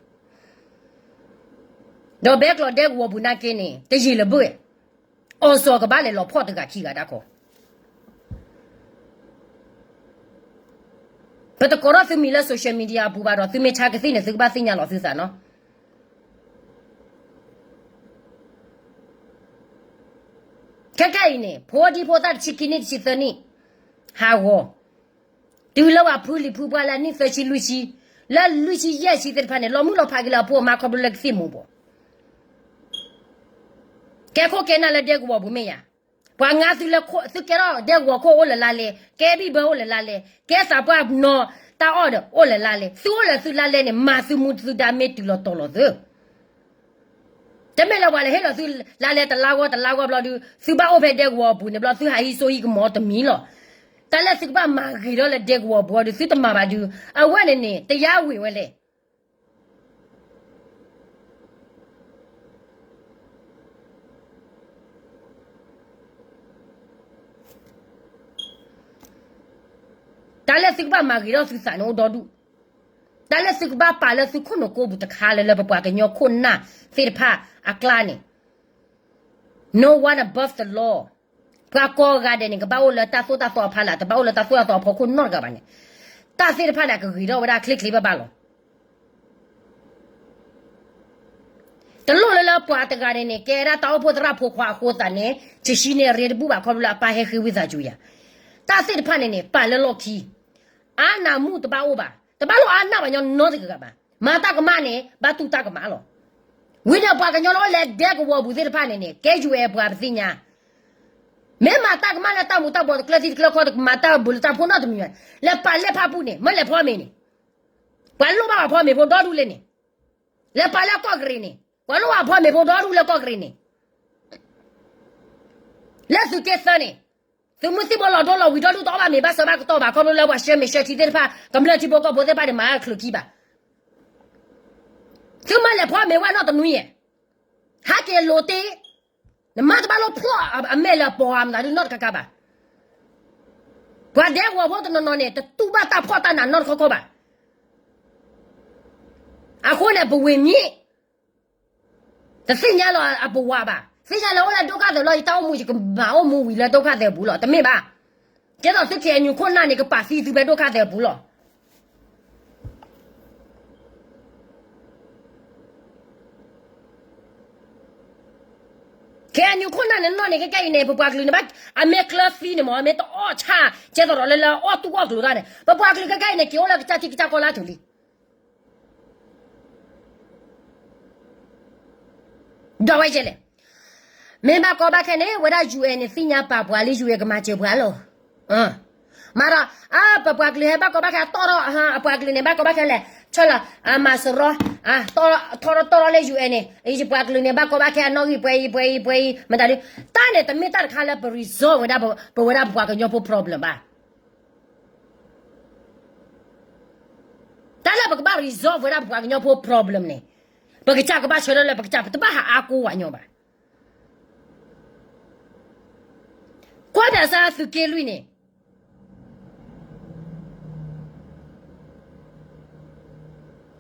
ၤ. ဒီးဘဲကျိးဒဲကဝီၤပူၤနာ်က့န့ၣ် တယံာ်လၢၤဘၣ်, အီၤစီၤကဘၣ်လဲၤလီၤဖီၣ်တဂၤခံဂၤတၢ်ခီ ပတကိးထီၣ်သုမံၤလၢ social media အပူၤဘၣ်ဒီး သုမ့ၢ်ဆါကသံၣ်န့ၣ် သုကဘၣ်သ့ၣ်ညါလီၤသုသးနီၤ. ခဲကနံၣ်အံၤန့ၣ် ဖိဒံဖိသၣ်တဆံခံနံၣ်တဆံသၢနံၣ် ဟးဂီၤ တုၤလၢပှၤဖုလံၤဖုပှၢ်လၢအနံၣ်သၢဆံလွံၢ်ဆံ, လၢလွံၢ်ဆံယဲၢ်ဆံသ့ၣ်တဖၣ်န့ၣ် လီၤမုၢ်လီၤဖးက့ၤလၢအဖိအမါခီဖျိလၢကသံၣ်မူၤဘှီး, ကဲခိၣ်ကဲနၢ်လၢဒဲကဝီၤပူၤမ့ၢ်ယၤ, ပှၤငါသုလၢ သုကဲထီၣ်ဒဲကဝီၤခိၣ်အိၣ်လၢ်လၢ်လဲၣ်, ကဲဘံၣ်ဘၢအိၣ်လၢ်လၢ်လဲၣ်, ကဲသးပှၢ်နီၢ်တၢ်အီၣ်ဒီးအိၣ်လၢ်လၢ်လဲၣ်, သုအိၣ်လၢသုလါလဲန့ၣ် မၤသုမူသုဒါမ့ၢ်တုၤလီၤတီၤလီၤသု တမ့ၢ်လၢပှၤလဲၤဟ့ၣ်လီၤသုလါလဲတလါဂီၢ်တလါဂီၢ်ဘျီဒုး သုဘၣ်အိၣ်ဖဲဒဲကဝီၤအပူၤန့ၣ်ဘျီ သုဟးဟံးစိဟံးကမီၤတမံၤလီၤ. တၢ်လၢသုကဘၣ်မၤဂ့ၤထီၣ်လၢဒဲကဝီၤအပူၤအီၤဒုး သုတမၤဘၣ်ဒုး အဝဲန့ၣ်န့ၣ် တယါဝံၤဝဲလဲၣ်. တၢ်လၢသုကဘၣ်မၤဂ့ၤထီၣ်သုသးန့ၣ်အိၣ်ဒီဒူၣ်, တၢ်လၢသုကဘၣ်ပာ်လၢသုခိၣ်နူာ်ကိးပူၤတခါလၢ လၢပပှၤကညီခိၣ်နၢ်သ့ၣ်တဖၣ်အကျါန့ၣ် no one above the law. ပှၤကိးဂၤဒဲးန့ၣ် ကဘၣ်အိၣ်လၢတၢ်သိၣ်တၢ်သီအဖီလာ်, တဘၣ်အိၣ်လၢတၢ်သိၣ်တၢ်သီအဖီခိၣ်နီတဂၤဘၣ်န့ၣ်, တၢ်သ့ၣ်တဖၣ်န့ၣ် အကဂ့ၤထီၣ်ဝဲဒၣ်ချ့ချ့ဘၣ်ဘၣ်လီၤ. တလိၣ်လၢလၢပှၤတဂၤန့ၣ်န့ၣ် ကဲဒၣ်တၢ်အိၣ်ဖှိၣ်သရၣ်ဖိခွါအဃိသတးန့ၣ် ကဆံန့ၣ်ရ့တဘူၣ်ဘၣ်ခီဖျိလၢအပၢ်ဟဲဃ့ဝံသးစူၤယၤ, တၢ်သ့ၣ်တဖၣ်န့ၣ်န့ၣ် ပာ်လၢလီၢ်ခံ, အါနးမူးတဘၣ်အိၣ်ဘၣ်, တဘၣ်လိၣ်အါနးပှၤကညီနီတဂၤဘၣ်, မၤတၢ်ကမၣ်န့ၣ် ဘၣ်တူၢ်တၢ်ကမၣ်လီၤ. ဝံၤန့ၣ်ပှၤကညီလၢအိၣ်လၢဒဲကဝီၤပူၤသ့ၣ်တဖၣ်န့ၣ်န့ၣ် ကဲယွၤအဲၣ်ပှၤပသ့ၣ်ညါ, မ့ၢ်မၤတၢ်ကမၣ်လၢတၢ်မူၤတၢ်ဘှီးတကျၢၢ်ထံတကျၢၢ်ကီၢ် တမၤတၢ်ဘျုးလၢတၢ်ဖိနီတမံၤဘၣ်, လဲၤပာ်လၢဖၣ်ပူၤန့ၣ် မ့ၢ်လဲၤဖီမ့ၤန့ၣ်, ပှၤလိၣ်ဘၣ်ပှၤဖီမ့ၤဖိဒီဒူၣ်လဲၣ်န့ၣ်, လဲၤပာ်လၢကီၢ်ကရ့ၣ်န့ၣ် ပှၤလိၣ်ဘၣ်ဖီမ့ၤဖိဒီဒူၣ်လၢကီၢ်ကရ့ၣ်န့ၣ် လၢသုးက့သၢန့ၣ်, သုးမုၢ်သံၣ်ဘိလီၤဒိလီၤဝံၤဒီဒူၣ် တအီၣ်ဘၣ်မ့ၤဘၣ်စၢၤဘၣ်ကတီၢ်ဘၣ် ခီဖျိလၢပှၤဆှၢမ့ၤဆှၢထံသ့ၣ်တဖၣ် ကမျၢၢ်ထံဖိကီၢ်ဖိသ့ၣ်တဖၣ်န့ၣ် မၤအချုးခံဘၣ်. သုမ့ၢ်လဲၤဖီမ့ၤဝဲနီတနွံဧါ, ဟဲက့ၤလိၤတ့, နမါတဘၣ်လိၣ်ဖျီၣ်အမဲာ်လၢအပီၤဧါမနုၤဒုးနီတခါခါဘၣ်. ပှၤဒဲကဝီၤဖိတနီၤနီၤန့ၣ် တတူၢ်ဘၣ်တၢ်ဖှီၣ်တၢ်နးနီတခီခီဘၣ်. အဃိန့ၣ် ပဝေၢ်မံၤ တသ့ၣ်ညါလီၤအပဝးဘၣ်. သ့ၣ်ညါလၢအိၣ်လၢဒုက္ခသည်လီၤ ယတၢ်အိၣ်မူ ယကမၤအိၣ်မူဝံၤလၢဒုက္ခသည်အပူၤလီၤ. တမ့ၢ်ဘၣ်. ကဲသိးသု KNU ခိၣ်နၢ်န့ၣ် ကပာ်သံသုဖဲဒုက္ခသည်အပူၤလီၤ. KNU ခိၣ်နၢ်န့ၣ်နီၢ်န့ၣ် ခဲကနံၣ်အံၤန့ၣ် ပပှၤကလုာ်န့ၣ်ဘၣ် အမ့ၢ်ကျၢၤသံန့ၣ်မ့ၢ် မ့ၢ်တအီၣ်ဆၣ် ကဲသိးဒီးလၢလၢအီၣ်တူၢ်အီၣ်ကျိၤတၢ်န့ၣ် ပပှၤကလုာ်ခဲကနံၣ်အံၤန့ၣ် က့ၤအိၣ်လၢကစၢ်ထံကစၢ်ကီၢ်လၢအထူၣ်လံ. ဒီးဝဲကဲလဲၣ်, မ့ၢ်ဘၣ်ကီဘၣ်ခဲန့ၣ် ဝဲဒၣ် ယူဢၣ်န့ၣ် သ့ၣ်ညါပာ်ပှၤလၢ ယူဢၣ် ကမၤစၢၤပှၤလီၤ. မးဒီး ပပှၤကလုာ်ဟဲဘၣ်ကီဘၣ်ခဲ တီၣ်ထီၣ် အပှၤကလုာ်န့ၣ် ဘၣ်ကီဘၣ်ခဲလဲၣ်, ဆီၣ်လီၤ မၤစရီ ထီၣ်ထီၣ်တီၣ်ထီၣ်လၢ ယူၢ်အဲၣ်န့ၣ် ယပှၤကလုာ်န့ၣ် ဘၣ်ကီဘၣ်ခဲအနီၣ်ဂံၢ်ပှဲၤအံၤပှဲၤအံၤပှဲၤအံၤ မတၤဒုး, တၢ်န့ၣ် တမ့ၢ်တၢ်တခါလၢပ resolve ဝဲဒၣ် ပဝဲဒၣ်ပပှၤကညီဖိ problem ဘၣ်. တၢ်လၢပကဘၣ် resolve ဝဲဒၣ်ပပှၤကညီဖိ problem န့ၣ် ပကစၢ်ကဘၣ်ဆၢထၢၣ်လၢ ပကစၢ်ပတဘၣ်ဟးအါကိးဝဲညီဘၣ်. ကွၢ်ပၠးစၢ်သုးက့လွံၢ်န့ၣ်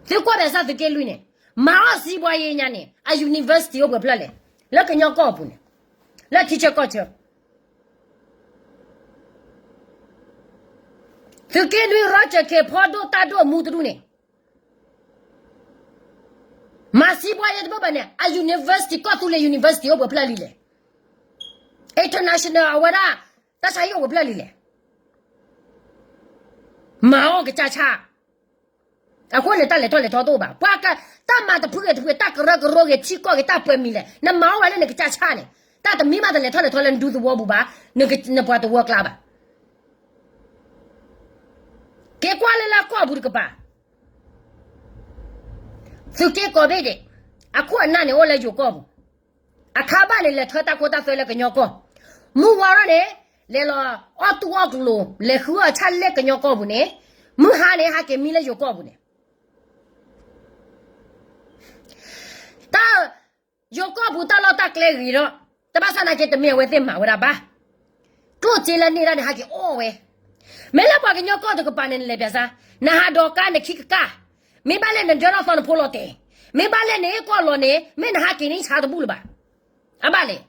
သုကွၢ်ပၠးစၢ်သုးက့လွံၢ်န့ၣ် မၤအီၣ်စံးဘှါယ့ညါန့ၣ် အ university အိၣ်ပှဲၤဖျၢၣ်လဲၣ်, လၢကညီကီၢ်ပူၤန့ၣ်, လၢထံဆၢကီၢ်ဆၢ သုးက့လွံၢ် ရီကၠၢၣ်ခ့ၣ် ဖီဒိၣ်တၢ်ဒိၣ်မူတဒူၣ်န့ၣ် မၤစံးဘှါယ့တဘၣ်ဘၣ်န့ၣ် အ university ကီၢ်သူလ့ၤ university အိၣ်ပှဲၤဖျၢၣ်လံလဲၣ်, international အဝဲဒၣ် တၢ်ဆါဟံၣ်အိၣ်ပှဲၤဖျၢၣ်လံလဲၣ်. မၤအီၣ်ကစၢ်ဆၣ် အဃိန့ၣ် တၢ်လဲၤထီၣ်လဲၤထီတအိၣ်ဘၣ်. ပှၤက တၢ်မၤတဖုဂ့ၤတဖုဂ့ၤ တၢ်ကရၢကရိဂ့ၤ ထံကီၢ်ဂ့ၤ တၢ်ပှဲၤမံၤလဲၣ် နမၤအီၣ်ဝဲလၢနကစၢ်ဆၣ်န့ၣ် တၢ်တမံၤမးတလဲၤထီၣ်လဲၤထီလၢနဒူသဝီပူၤဘၣ်, နပှၤသဝီကျါဘၣ်. က့ၤကွၢ်လၢလၢကီၢ်ပူၤတကပၤ သုးက့ကိးဘ့ၣ်ဒဲး အခိၣ်အနၢ်န့ၣ် အိၣ်လၢယိၤကီၢ်ပူၤ, အခါဘၣ်န့ၣ် လဲၤထၢတၢ်ခိတၢ်သွဲလၢကညီကီၢ်, မုၢ်ဝါထီၣ်န့ၣ် လဲၤလီၤအီၣ်တူၢ်အီၣ်ကျိၤ လဲၤဃုအီၣ်ဆၣ်လၢကညီကီၢ်ပူၤန့ၣ်, မုၢ်ဟါန့ၣ် ဟးက့ၤမံလၢယိၤကီၢ်ပူၤန့ၣ် တၢ် ယိၤကီၢ်ပူၤတၢ်လီၢ်တၢ်ကျဲဂ့ၤဒီး တဘၣ်ဆၣ်နာ်က့ တမ့ၢ်အဝဲသ့ၣ်မၤဝဲဒၣ်ဘၣ်. ကျိၣ်စ့လၢန့ၢ်ဒၣ်န့ၣ် ဟးက့ၤအီၣ်ဝဲ. မ့ၢ်လၢပှၤကညီကီၢ်တကပၤန့ၣ် နလဲၤပၠးစၢ်, နဟးဒိးကါနခံကကၢ်, မ့ၢ်ဘၣ်လဲၣ်နဒၢထီၣ်သီနဖိလီၤတဲာ်, မ့ၢ်ဘၣ်လဲၣ်န့ၣ် ကွၢ်လီၤန့ၣ် မ့ၢ်နဟးက့ၤန့ၣ်ဆါတဘူၣ်လၢၤဘၣ်. အဘၣ်လဲၣ်,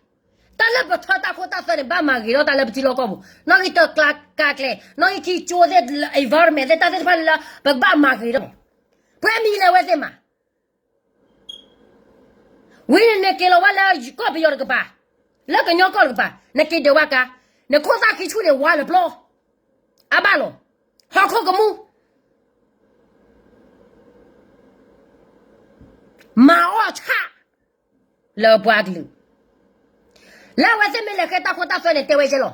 တၢ်လၢပထၢတၢ်ခိတၢ်သွဲန့ၣ် ဘၣ်မၤဂ့ၤထီၣ်တၢ်လၢပထံလီၢ်ကီၢ်ပူၤ, နီၣ်ဂံၢ်တၢ်ကျါကါကျဲ, နီၣ်ဂံၢ်ခံကၠိသ့ၣ် environment သ့ၣ် တၢ်သ့ၣ်တဖၣ်လၢ ပကဘၣ်မၤဂ့ၤထီၣ်န့ၣ်, ပှဲၤမံၤလၢအဝဲသ့ၣ်မး ဝံၤန့ၣ်နက့ၤလီၤဝဲလၢကီၢ်ပယီၤတကပၤ, လၢကညီကီၢ်တကပၤ, နက့ၤဒၢးဝဲကါ, နခိၣ်သၣ်ခံဆူၣ်န့ၣ် ဝါလၢပျီ, အဘၣ်လီၤ, ဟီၣ်ခိၣ်ကမူၣ်, မၤအီၣ်ဆၣ် လၢပှၤကလုာ်, လၢအဝဲသ့ၣ်မ့ၢ်လဲၤဃ့တၢ်ခိတၢ်သွဲန့ၣ် တဲဝဲကဲလီၤ.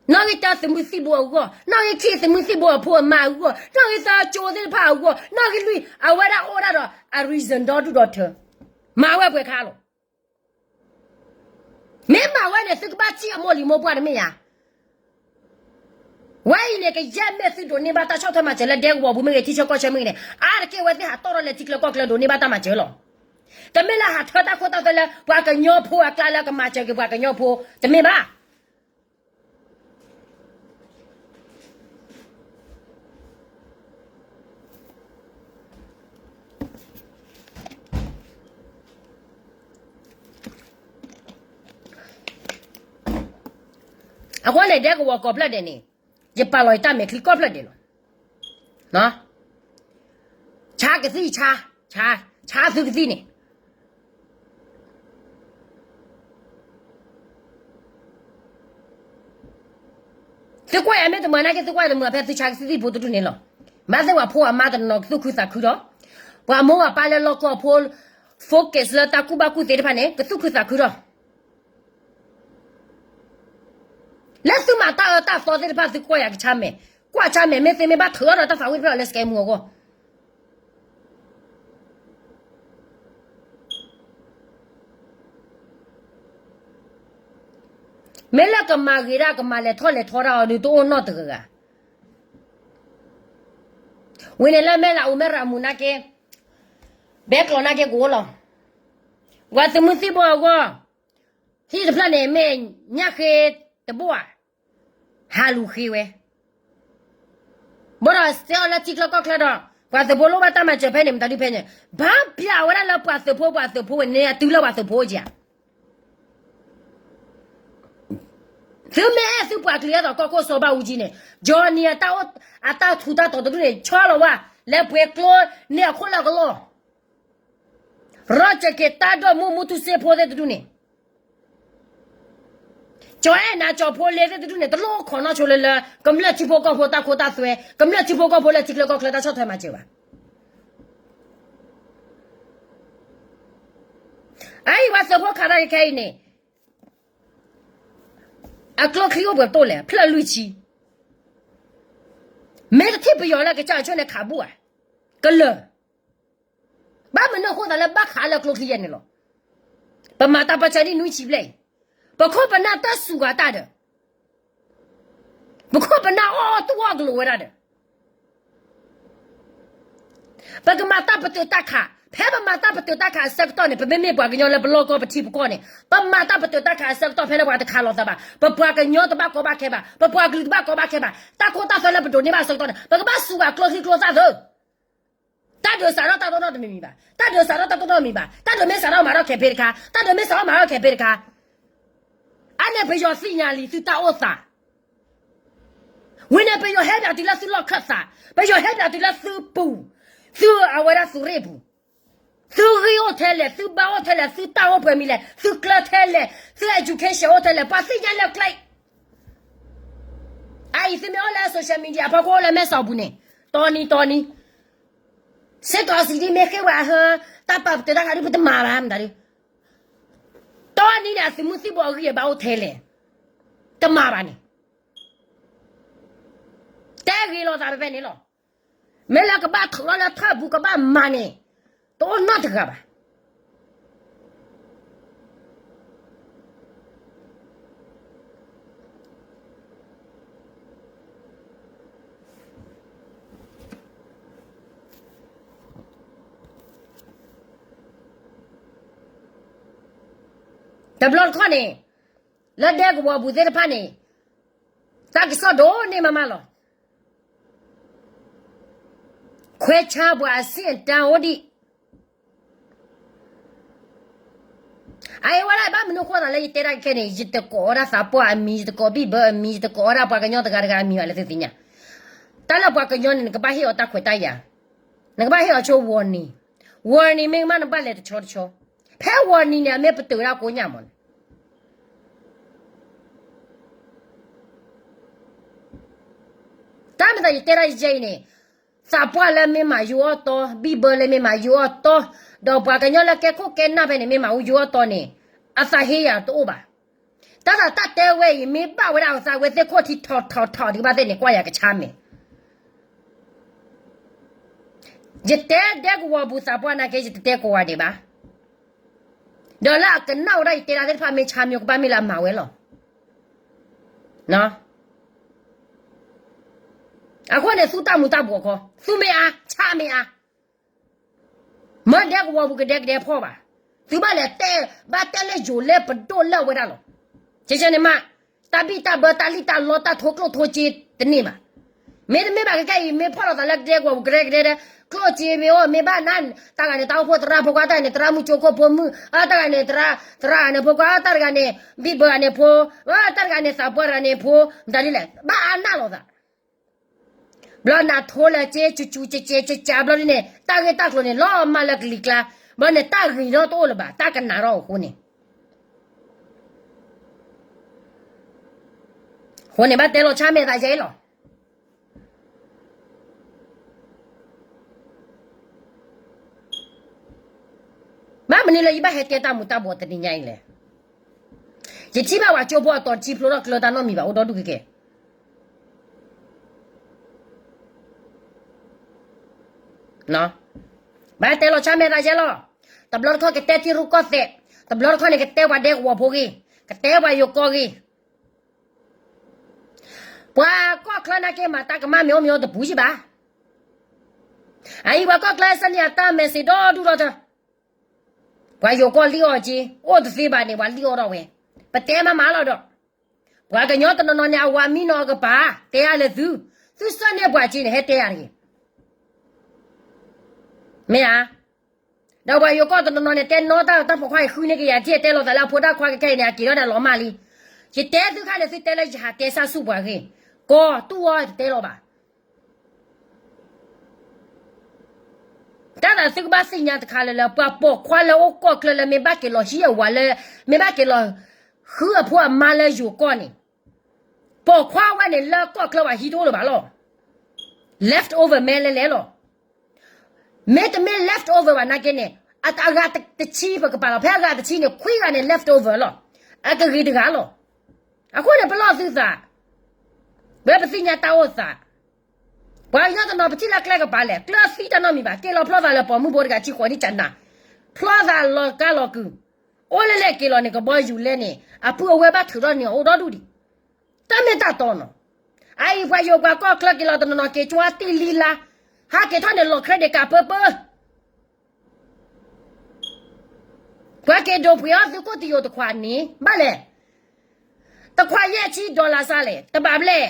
နီၣ်ဂံၢ်တၢသုးမုၢ်သံၣ်ဘိအဂီၢ်, နီၣ်ဂံၢ်ခံသုးမုၢ်သံၣ်ဘိအဖိအမါအဂီၢ်, နီၣ်ဂံၢ်သၢကၠိသ့ၣ်တဖၣ်အဂီၢ်, နီၣ်ဂံၢ်လွံၢ် အဝဲဒၣ်အိၣ်ဒၣ်ဒီးအ reason ဒီဒူၣ်ဒီထၢ, မၤဝဲပှဲၤခါလီၤ. မ့ၢ်မၤဝဲန့ၣ် သုကဘၣ်စံၣ်အမိၢ်လံၤမိၢ်ပှၢ်တမ့ၢ်ဧါ. ဝဲအံၤန့ၣ် ကယဲၢ်မ့ၢ်သုဒိးန့ၢ်ဘၣ်တၢ်ဆီၣ်ထွဲမၤစၢၤလၢဒဲကဝီၤပူၤမ့ၢ်ဂ့ၤ ထံဆၢကီၢ်ဆၢမ့ၢ်ဂ့ၤန့ၣ် အါတက့ၢ်ဝဲသ့ၣ်ဟးတီၣ်ထီၣ်လၢထံချၢကီၢ်ချၢဒိးန့ၢ်ဘၣ်တၢ်မၤစၢၤလီၤ. တမ့ၢ်လၢဟးထၢတၢ်ခိတၢ်သွဲလၢပှၤကညီဖိအကျါလၢကမၤစၢၤက့ၤပှၤကညီဖိ တမ့ၢ်ဘၣ်. အဃိန့ၣ် ဒဲကဝီၤကိးဖျၢၣ်ဒဲးန့ၣ် ယပာ်လီၤယတၢ်မဲာ်ချံကိးဖျၢၣ်ဒဲးလီၤ. ဆါကသံၣ်ဆါ, ဆါသုကသံၣ်န့ၣ် သုကွၢ်ယၤမ့ၢ်တမုာ်နာ်က့ သုကွၢ်ယၤတမုာ်ဖဲသုဆါကသံၣ်ဖိတဒူၣ်န့ၣ်လီၤ. ဘၣ်သ့ၣ်ပှၤဖိအမါတနီၤကသူၣ်ခုသးခုဒီး ပှၤမိၢ်ပှၤပၢ်လၢလီၢ်ကီၢ်ဖိ focus လၢတၢ်ကူၣ်ဘၣ်ကူၣ်သ့တဖၣ်န့ၣ် ကသူၣ်ခုသးခုဒီး လၢသုမၤတၢ်အၢတၢ်သီသ့ၣ်တဖၣ် သုကွၢ်ယၤကဆါမဲာ်, ကွၢ်ဆါမဲာ် မ့ၢ်သ့မ့ၢ်ဘၣ်ထုးထီၣ်ဒီးတၢ်သးဝံၣ်တဖျၢၣ်လၢ စကဲမူ အဂီၢ် မ့ၢ်လၢကမၤဂ့ၤဒၣ် ကမၤလဲၤထီၣ်လဲၤထီတၢ်အီၤဒုး တအိၣ်နီတဂၤဂၤ. ဝံၤန့ၣ်လၢမဲၢ်လးအူမဲၢ်ရၤမူနာ်က့ ဘဲကျိးနာ်က့ကအိၣ်လီၤ. ပှၤသုးမုၢ်သံၣ်ဘိအဂီၢ် ဟံၣ်တဖျၢၣ်န့ၣ် မ့ၢ်ညၣ်ဃ့တဘိဧါ, ဟးလူၤဃ့ဝဲ ဘၣ်ဒီးစဲအီၤလၢထံချၢကီၢ်ချၢဒီး ပှၤသုးဖိလိၣ်ဘၣ်တၢ်မၤစၢၤဖဲန့ၣ် မတၤဒုးဖဲန့ၣ် ဘၣ်ပျးဝဲဒၣ်လၢပှၤသုးဖိ ပှၤသုးဖိဝဲန့ၣ် အတုၤလၢပှၤသုးဖိကဧါ. သုမ့ၢ်အဲၣ်သုပှၤကလုာ်အသိး ကီၢ်ခိၣ်စီၤဘၣ်အူကၠံန့ၣ် Johnny အတၢ်ထူးတၢ်တီၤတဒူၣ်န့ၣ် ဆီလီၤဝဲ လဲၤပှ့ၤကျိန့ၢ်အခိၣ်လၢအကလီၢ် ရီၣ်ကၠၢၣ်က့ၤ တၢ်ဒိၣ်မူ မူထူစ့ဖိသ့ၣ်တဒူၣ်န့ၣ် ကၠီၤအဲၣ်နၤ ကၠီၤဖိလ့သ့ၣ်တဒူၣ်န့ၣ် တလိၣ်ခိးနီၣ်ဆိလၢလၢ ကမျၢၢ်ထံဖိကီၢ်ဖိတၢ်ခိတၢ်သွဲ ကမျၢၢ်ထံဖိကီၢ်ဖိလၢထံချၢကီၢ်ချၢတၢ်ဆီၣ်ထွဲမၤစၢၤဘၣ်. အအံၤဝဲသုးဖိခးတၢ်ခဲအံၤန့ၣ် အကျိချံအိၣ်ပှဲၤတိၢ်လဲၣ် ဖျၢၣ်လွံၢ်ဆံ, မ့ၢ်တထံၣ်ပယီၤလၢကစၢ်ဆိန့ၣ်ခးဘူၣ်ဧါ, ကလၢာ်, ဘၣ်မနုၤအဃိသးလၢဘၣ်ခးလၢကျိချံယဲန့ၣ်လီၤ. ပမၤတၢ်ပၢဆှၢဒ်နွံဆံဘျဲၣ်အံၤ, ပခိၣ်ပနၢ်တၢ်စူၤဂၤတၢ်ဒီး ပခိၣ်ပနၢ်အီၣ်အီၣ်တူၢ်အီၣ်ကလိာ်ဝဲဒၣ်ဒီး ပကမၤတၢ်ပတုာ်တၢ်ခး, ဖဲပမၤတၢ်ပတုာ်တၢ်ခးအဆၢကတီၢ်န့ၣ် ပမ့မ့ၢ်ပှၤကညီလၢပလီၢ်ကီၢ်ပထံပကီၢ်န့ၣ် ပမၤတၢ်ပတုာ်တၢ်ခးအဆၢကတီၢ် ဖဲလၢပှၤတခးလိာ်သးဘၣ်, ပပှၤကညီတဘၣ်ကီဘၣ်ခဲဘၣ်, ပပှၤကလုာ်တဘၣ်ကီဘၣ်ခဲဘၣ်, တၢ်ခိတၢ်သွဲလၢပဒိးန့ၢ်ဘၣ်အဆၢကတီၢ်န့ၣ် ပကဘၣ်စူၤဘၣ်ကျိချံကျိသၣ်သၢ တၢ်ဒုးစးထီၣ်တၢ်တိၢ်နီၣ်တမံၤမံၤဘၣ်, တၢ်ဒုးစးထီၣ်တၢ်တိၢ်နီၣ်မံၤဘၣ်, တၢ်ဒုးမ့ၢ်စးထီၣ်မၤထီၣ်ခဲဖဲတခါ, တၢ်ဒုးမ့ၢ်စးထီၣ်မၤထီၣ်ခဲဖဲတခါ, အန့ၣ်ပယီၤသ့ၣ်ညါလံသုတၢ်အိၣ်သး, ဝံၤန့ၣ်ပယီၤဟဲဘျးတုၤလၢသုလီၢ်ခၢၣ်သး, ပယီၤဟဲဘျးတုၤလၢသုပူၤ, သုအဝဲဒၣ်သုးရ့ၣ်ပူၤ, သုဂံၢ်အိၣ်ထဲလဲၣ်, သုဘါအိၣ်ထဲလဲၣ်, သုတၢ်အိၣ်ပှဲၤမံၤလဲၣ်, သုကျၢၤထဲလဲၣ်, သု education အိၣ်ထဲလဲၣ်, ပှၤသ့ၣ်ညါလၢကျဲ အအံၤသုမ့ၢ်အိၣ်လၢ social media အဖီခိၣ်အိၣ်လၢမဲၢ်စီၤပူၤန့ၣ်, တီနံၤတီနံၤ, စ့ၢ်ကီးစံးဒ်မ့ၢ်ဃ့ဝဲဟၢ, တၢ်ပာ်ပတုာ်တၢ်ခးဒ်ပတမၤဘၣ်မတၤဒ်, တီနံၤန့ၣ် အသုးမုၢ်သံၣ်ဘိအဂံၢ်အဘါအိၣ်ထဲလဲၣ်, တမၤဘၣ်န့ၣ်, တဲဂ့ၤလိာ်သးဖဲဖဲန့ၣ်လီၤ. မ့ၢ်လၢကဘၣ်ထုးထီၣ်လၢထၢၣ်ပူၤကဘၣ်မၤန့ၣ်, တအိၣ်နီတဂၤဘၣ်. တဘျီတခီၣ်န့ၣ်, လၢဒဲကဝီၤပူၤသ့ၣ်တဖၣ်န့ၣ်, တၢ်ကစီၣ်ဒိၣ်န့ၢ်မးမးလီၤ. ခွဲးဆါပှၤအဆင့်အတန်းအိၣ်ဒံး, အအံၤဝဲဒၣ်ဘၣ်မနုၤဃိသးလၢယတဲတၢ်ခဲအံၤန့ၣ် ယတကိးဝဲဒၣ်သးပှၢ်အမံၤ, ယတကိးဘံၣ်ဘၢအမံၤ, ယတကိးဝဲဒၣ်ပှၤကညီတဂၤတဂၤအမံၤဘၣ်လၢသုသ့ၣ်ညါ, တၢ်လၢပှၤကညီန့ၣ် နကဘၣ်ဟ့ၣ်အီၤတၢ်ခွဲးတၢ်ယာ်, နကဘၣ်ဟ့ၣ်အီၤဆိ warning, warning မ့ၢ်ကမၣ်နဘၣ်လဲၤတဆီတဆီ, ဖဲ warning န့ၣ် အမ့ၢ်ပတုာ်ဝဲဒၣ်ကိညၣ်မးန့ၣ် တၢ်မ့ၢ်သးယတဲဒၣ်ယဲအံၤန့ၣ်, သးပှၢ်လၢမ့ၢ်မၤယူၤအီၣ်တီ, ဘံၣ်ဘၢလၢမ့ၢ်မၤယူၤအီၣ်တီ, ဒီးပှၤကညီလၢကဲခိၣ်ကဲနၢ်ဖဲန့ၣ် မ့ၢ်မၤယူၤအီၣ်တီန့ၣ်, အသးဟ့ယၤတအိၣ်ဘၣ်. တၢ်သးတၢ်တဲဝဲအံၤ မ့ၢ်ဘၣ်ဝဲဒၣ်အသးဝဲသ့ၣ်ခိၣ်ထံထီၣ်ထီၣ်ထီၣ်ဒံးဘၣ်သ့ၣ်န့ၣ် ကွၢ်ယၤကဆါမဲာ် ယတဲဒဲကဝီၤပူၤသးပှၢ်နာ်က့ ယတတဲကိးဂၤဒဲးဘၣ်. ဒီးလၢအကနၣ်ဝဲဒၣ်ယတဲဒၣ်သ့ၣ်တဖၣ် မ့ၢ်ဆါမ့ၢ်ကဘၣ်မ့ၢ်လၢအမၤဝဲလီၤ. အဃိန့ၣ် သူတၢ်မူၤတၢ်ဘှီးခီ, သူမ့ၢ်အါ, ဆါမ့ၢ်အါ, မ့ၢ်ဒဲကဝီၤပူၤကဒဲကဒဲဖီၣ်ဘၣ်. သုဘၣ်လဲၤတဲ, ဘၣ်တဲလၢယိၤလၢပဒိၣ်လၢဝဲဒၣ်လီၤ. ကဲကဲန့ၣ်မး, တၢ်ဘံၣ်တၢ်ဘၢတၢ်လံၣ်တၢ်လီတၢ်ထိကျိၣ်ထိစ့တန့ၢ်ဘၣ်. မ့တမ့ၢ်ဘၣ်ကကဲအံၤ မ့ၢ်ဖီၣ်လိာ်သးလၢကဒဲကဝီၤပူၤကဒဲကဒဲ, ကျိၣ်စ့မ့ၢ်အိၣ်မ့ၢ်ဘၣ်နၤ, တၢ်ဂၤန့ၣ် တၢ်အိၣ်ဖှိၣ်သရၣ်ဖိခွါ, တၢ်ဂၤန့ၣ် သရၣ်မုၣ်ကၠိခိၣ်ဖိမုၣ်, တၢ်ဂၤန့ၣ် သရၣ်, သရၣ်ဂၤန့ၣ်ဖိခွါ, တၢ်တဂၤန့ၣ် ဘံၣ်ဘၢဂၤန့ၣ်ဖိ, တၢ်တဂၤန့ၣ် သးပှၢ်တဂၤန့ၣ်ဖိ, မတၤဒ်လဲၣ်, ဘၣ်အါနၢ်လိာ်သး ဘျီနၤထိလၢက့ ကကကကကကဘျီဒ်န့ၣ် တၢ်ဂ့ၢ်တၢ်ကျိၤန့ၣ် လီၤမၢ်လၢကလံၤကျါ, ဘျီန့ၣ် တၢ်ဂ့ၤဒီတအိၣ်လၢၤဘၣ်, တၢ်ကနၣ်ထီၣ်အဃိန့ၣ်, အဃိန့ၣ် ဘၣ်တဲလီၤဆါမဲာ်သးယဲလီၤ. ဘၣ်မနုၤလၢယဘၣ်ဟဲတဲတၢ်မူၤတၢ်ဘှီးတနံၤညါအံၤလဲၣ်. ယထံၣ်ဘၣ်ပှၤကၠိဖိအတီၤတဆံဖျိထီၣ်ကျၢၤတၢ်နီတမံၤဘၣ် အိၣ်ဒီဒူၣ်ကဲကဲ ဘၣ်တဲလီၤဆါမဲာ်သးယဲလီၤ. တဘျီတခီၣ်ကတဲထံရူၢ်ကီၢ်သဲး, တဘျီတခီၣ်န့ၣ် ကတဲပှၤဒဲကဝီၤဖိဂ့ၤ, ကတဲပှၤယိၤကီၢ်ဂ့ၤ, ပှၤကီၢ်ချၢနာ်က့ မၤတၢ်ကမၣ်မ့ၢ်အိၣ်မ့ၢ်အိၣ်တပူၤယံၣ်ဘၣ်. အအံၤပှၤကီၢ်ချၢစဲန့ၣ် အတၢ်မဲာ်စ့ၢ်ဒီဒူၣ်ဒီထၢ ပှၤယိၤကီၢ်လံၣ်အီၣ်က့, အိၣ်တသ့ဘၣ်န့ၣ် ပှၤလံၣ်အီၣ်ထီၣ်ဝဲ, ပတဲမးမးလီၤဒီး, ပှၤကညီတနီၤနီၤန့ၣ် အဝၤမံနီၤအကပၤ, တဲယၤလၢသု, သုဆၢန့ၢ်ပှၤက့န့ၣ် ဟဲတဲယၤတဂ့ၤ, မ့ၢ်ဧါ. ဒီးပှၤယိၤကီၢ်တနီၤနီၤန့ၣ် တဲနီၢ်တၢ်တၢ်ဖိခွါအံၤဃုန့ၢ်က့ၤယၤ ထံၣ်တဲလိာ်သးလၢအဖိတၢ်ခွါကခဲအံၤန့ၣ် အက့ၤထီၣ်န့ၣ်လီၤမၢ်လံ. ယတဲသုခါန့ၣ် သုတဲလၢယဟးတဲဆၣ်ဆူၣ်ပှၤဂ့ၤ, ကီၢ်တူၢ်အီၤတတဲလီၤဘၣ်. တၢ်သးသုကဘၣ်သ့ၣ်ညါတခါလၢလၢ ပှၤပိာ်ခွါလၢအိၣ်ကီၢ်ချၢလၢမ့ၢ်ဘၣ်က့ၤလီၤဟံးအဝၤလၢ, မ့ၢ်ဘၣ်က့ၤလီၤဃုအဖိအမါလၢယိၤကီၢ်န့ၣ်, ပိာ်ခွါဝဲန့ၣ်လၢကီၢ်ချၢပှၤဟံးတအိၣ်လၢၤဘၣ်လီၤ. Left over မ့ၢ်လဲၤလဲၤလီၤ. မ့တမ့ၢ် left over ဘၣ်နာ်က့န့ၣ်, အဂၤတဆံပကပာ်လီၤ, ဖဲအဂၤတဆံန့ၣ် ခွံဂၤန့ၣ် left over လီၤ. အကဂ့ၤတဂၤလီၤ. အဃိန့ၣ် ပလီၢ်သုသး, ဝဲပသ့ၣ်ညါတၢ်အိၣ်သး, ပှၤကညီတနီၤပထံၣ်လၢကျဲကပၤလဲၣ်, ကျၢၢ်သံတၢ်နီတမံၤဘၣ်, က့ၤလီၤဖျီသးလၢပိာ်မုၣ်ဖိတဂၤဆံဃိးနံၣ်ကနၤ, ဖျီသးလီၤကါလီၤကုာ်, အိၣ်လၢလဲၣ်က့ၤလီၤန့ၣ် ကဘီယူၤလဲန့ၣ် အပုၢ်အဝဲၢ်ဘၣ်ထုးထီၣ်န့ၣ်အိၣ်ဒီဒူၣ်ဒံး, တၢ်မ့ၢ်တၢ်တီနီၤ. အအံၤပှၤယိၤပှၤကီၢ်ချၢက့ၤလီၤတနီၤနီၤ က့ၤကၠွါတံၢ်လံလါ, ဟးက့ၤထီၣ်န့ၣ်လီၤ credit card ပၢပၢ ပှၤက့ၤဒိးပှ့ၤအီၣ်သုးခိၣ်တယိာ်တခွးန့ၣ် ဘၣ်လဲၣ်, တခွးယဲၢ်ဆံ dollar စၢ်လဲၣ်, တဘၣ်ဘျဲၣ်.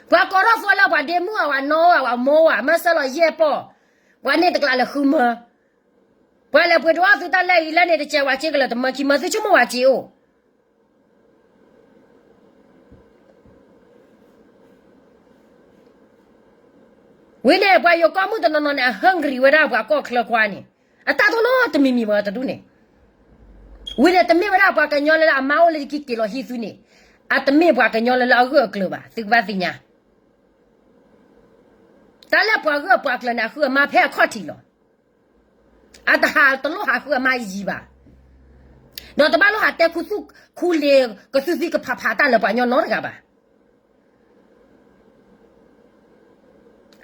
ပှၤကိးထီၣ်ဖိလၢပှၤဒ့မုၣ်အဝဲနီၢ်အဝဲမိၢ်ဝဲ မၢဆၢလီၤယဲၢ်ပီၢ်, ပှၤန့ၢ်တကျးလၢဃုမၢ, ပှၤလဲၤပှ့ၤဒိးအီၣ်သုတၢ်လၢအံၤလၢန့ၣ် တစဲးဝဲစ့ကလၢာ်တမၢခံမၢ သုဆိကမိၣ်ဝဲစ့အိၣ် ဝံၤန့ၣ် ပှၤယိၤကီၢ်မုၣ်တနီၤနီၤန့ၣ် အ hungry ဝဲဒၣ်ပှၤကီၢ်ချၢခွါန့ၣ်, အတၢ်တိၢ်နီတမံၤမံၤဝဲတဒူၣ်န့ၣ်, ဝံၤန့ၣ် တမ့ၢ်ဝဲဒၣ်ပှၤကညီလၢအမါအိၣ်လၢယကက့ၤလီၤဟံးသုန့ၣ်, အတမ့ၢ်ပှၤကညီလၢလၢအဂၢၢ်အကျၢၤဘၣ်, သုကဘၣ်သ့ၣ်ညါ, တၢ်လၢပှၤဂၢၢ်ပှၤကျၢၤန့ၣ် အဃုအမါဖဲအခီၣ်ထံးလီၤ. အတဟးတလိၣ်ဟးဃုအမါယံာ်ဘၣ်, ဒီးတဘၣ်လိၣ်ဟးတဲခူသူၣ်ခူလ့ၤ ကသူသံကဖးဖးတၢ်လၢပှၤကညီနီတဂၤဘၣ်.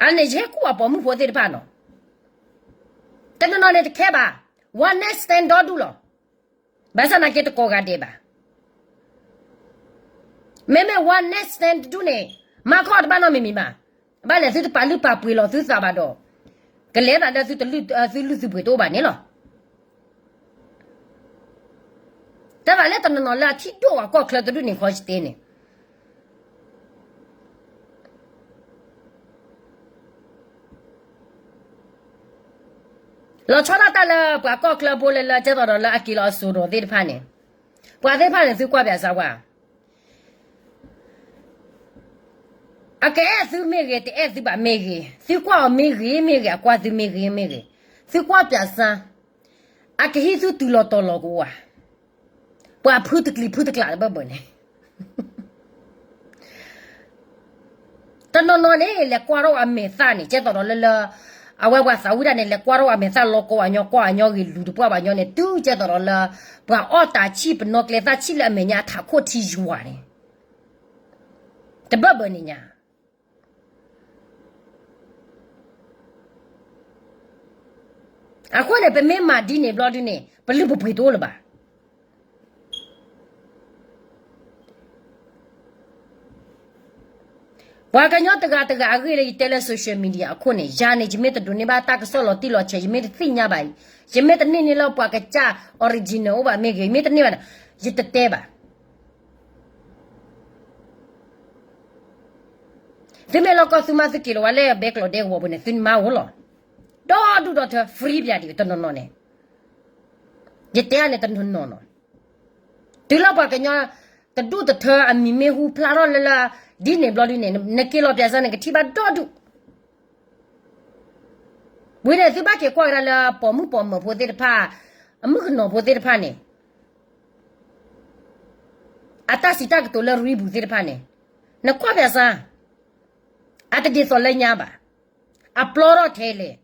အန့ၣ်ယဟဲကူၣ်အပိာ်မုၣ်ဖိသ့ၣ်တဖၣ်နီၤ, တနီၤနီၤန့ၣ်တခဲဘၣ်, one night stand ဒီဒူၣ်လီၤ. ဘၣ်ဆၣ်နာ်က့တကိးဂၤဒဲးဘၣ်. မ့မ့ၢ် one night stand တဒူၣ်န့ၣ် မၤခီတဘၣ်နီတမံၤမံၤဘၣ်. ဘၣ်လဲၣ်သုတပာ်လုၢ်ပာ်ပှ့ၤလီၤသုသးဘၣ်ဒီး ကလဲၤသးလၢသု သုလုၢ်သုပှ့ၤတအိၣ်ဘၣ်န့ၣ်လီၤ. တၢ်သးလၢတနီၤနီၤလၢအထံၣ်ဒိၣ်ပှၤကီၢ်ချၢတဒူၣ်န့ၣ်ခီစတဲန့ၣ် လီၤဆီဒၣ်တၢ်လၢပှၤကီၢ်ချၢဖိလၢလၢကဲသိးဒီးလၢအက့ၤလီၤအစိၤဒီးသ့ၣ်တဖၣ်န့ၣ်, ပှၤသ့ၣ်တဖၣ်န့ၣ် သုကွၢ်ပၠးစၢဝဲ, အကအဲၣ်သုမ့ၢ်ဂ့ၤ တအဲၣ်သုဘၣ်မ့ၢ်ဂ့ၤ, သုကွၢ်အီၤမ့ၢ်ဂ့ၤမ့ၢ်ဂ့ၤ အကွၢ်သုမ့ၢ်ဂ့ၤမ့ၢ်ဂ့ၤ, သုကွၢ်ပၠးစၢ, အကဟံးသုတုၤလီၤတီၤလီၤကအိၣ်ဧါ, ပှၤဖုတကျံၤဖုတကျးတဘၢၣ်ဘၢၣ်န့ၣ် တနီၤနီၤန့ၣ် လဲၤကွၢ်ထီၣ်အမဲာ်သၣ်န့ၣ် ကဲသိးဒီးလၢလၢ အဝဲပှၤသးဝံၣ်တၢ်န့ၣ် လဲၤကွၢ်ထီၣ်အမဲာ်သၣ်လီၤကီအညီ ကွၢ်အညီဂ့ၤ လူၤတပှၢ်ဘၣ်ညီန့ၣ် တုၤကဲသိးဒီးလၢ ပှၤအီၣ်တၢ်ဆံၣ်ပနီၣ်ကျဲသၣ်ဆံၣ်လၢအမဲာ်ညါအထးခိၣ်ထံယွၤန့ၣ် တဘၢၣ်ဘၢၣ်န့ၣ်ညါ အဃိန့ၣ် ပမ့ၢ်မၤဒ်န့ၣ်ဘျီဒုန့ၣ် ပလုၢ်ပပှ့ၤတအိၣ်လၢၤဘၣ်. ပှၤကညီတဂၤတဂၤအဂ့ၢ်လၢယတဲလၢ social media အခိၣ်န့ၣ် ယၤန့ၣ် ယမ့ၢ်တဒိးန့ၢ်ဘၣ်တၢ်ကစီၣ်လီၤတံၢ်လီၤဆဲး ယမ့ၢ်တသ့ၣ်ညါဘၣ်အံၤ, ယမ့ၢ်တန့ၢ်န့ၢ်လၢပှၤကစၢ် original အိၣ်ဘၣ်မ့ၢ်ဂ့ၤ, ယမ့ၢ်တန့ၢ်ဘၣ်န့ၣ် ယတတဲဘၣ်. သုမ့ၢ်လီၢ်ကီၢ်သုမါသုက့ၤလီၤဝဲလၢဘဲကျိးဒဲကဝီၤပူၤန့ၣ် သုမါအိၣ်လီၤ. ဒီဒူၣ်ဒီထၢ free ပၠးဒံးတနီၤနီၤန့ၣ် ယတဲန့ၣ်တနီၤနီၤနီၤ, တုၤလၢပှၤကညီတဒူၣ်တထၢအမံၤမ့ၢ်ဟူဖျါထီၣ်လၢလၢ ဒ်န့ၣ်ဘျီဒ်န့ၣ် နက့ၤလီၤပၠးစၢ်န့ၣ် ကထံၣ်ဘၣ်ဒီဒူၣ် ဝံၤန့ၣ် သုဘၣ်က့ၤကွၢ်ကဒါလၢပိာ်မုၣ်ပိာ်မၢၤဖိသ့ၣ်တဖၣ်, အမုၣ်ကနီၤဖိသ့ၣ်တဖၣ်န့ၣ်, အတၢ်စံးတၢ်ကတိၤလၢရံပူၤသ့ၣ်တဖၣ်န့ၣ်, နကွၢ်ပၠးစၢ်, အတဒ်သိးလၢညါဘၣ်, အပျီထီၣ်ထဲလဲၣ်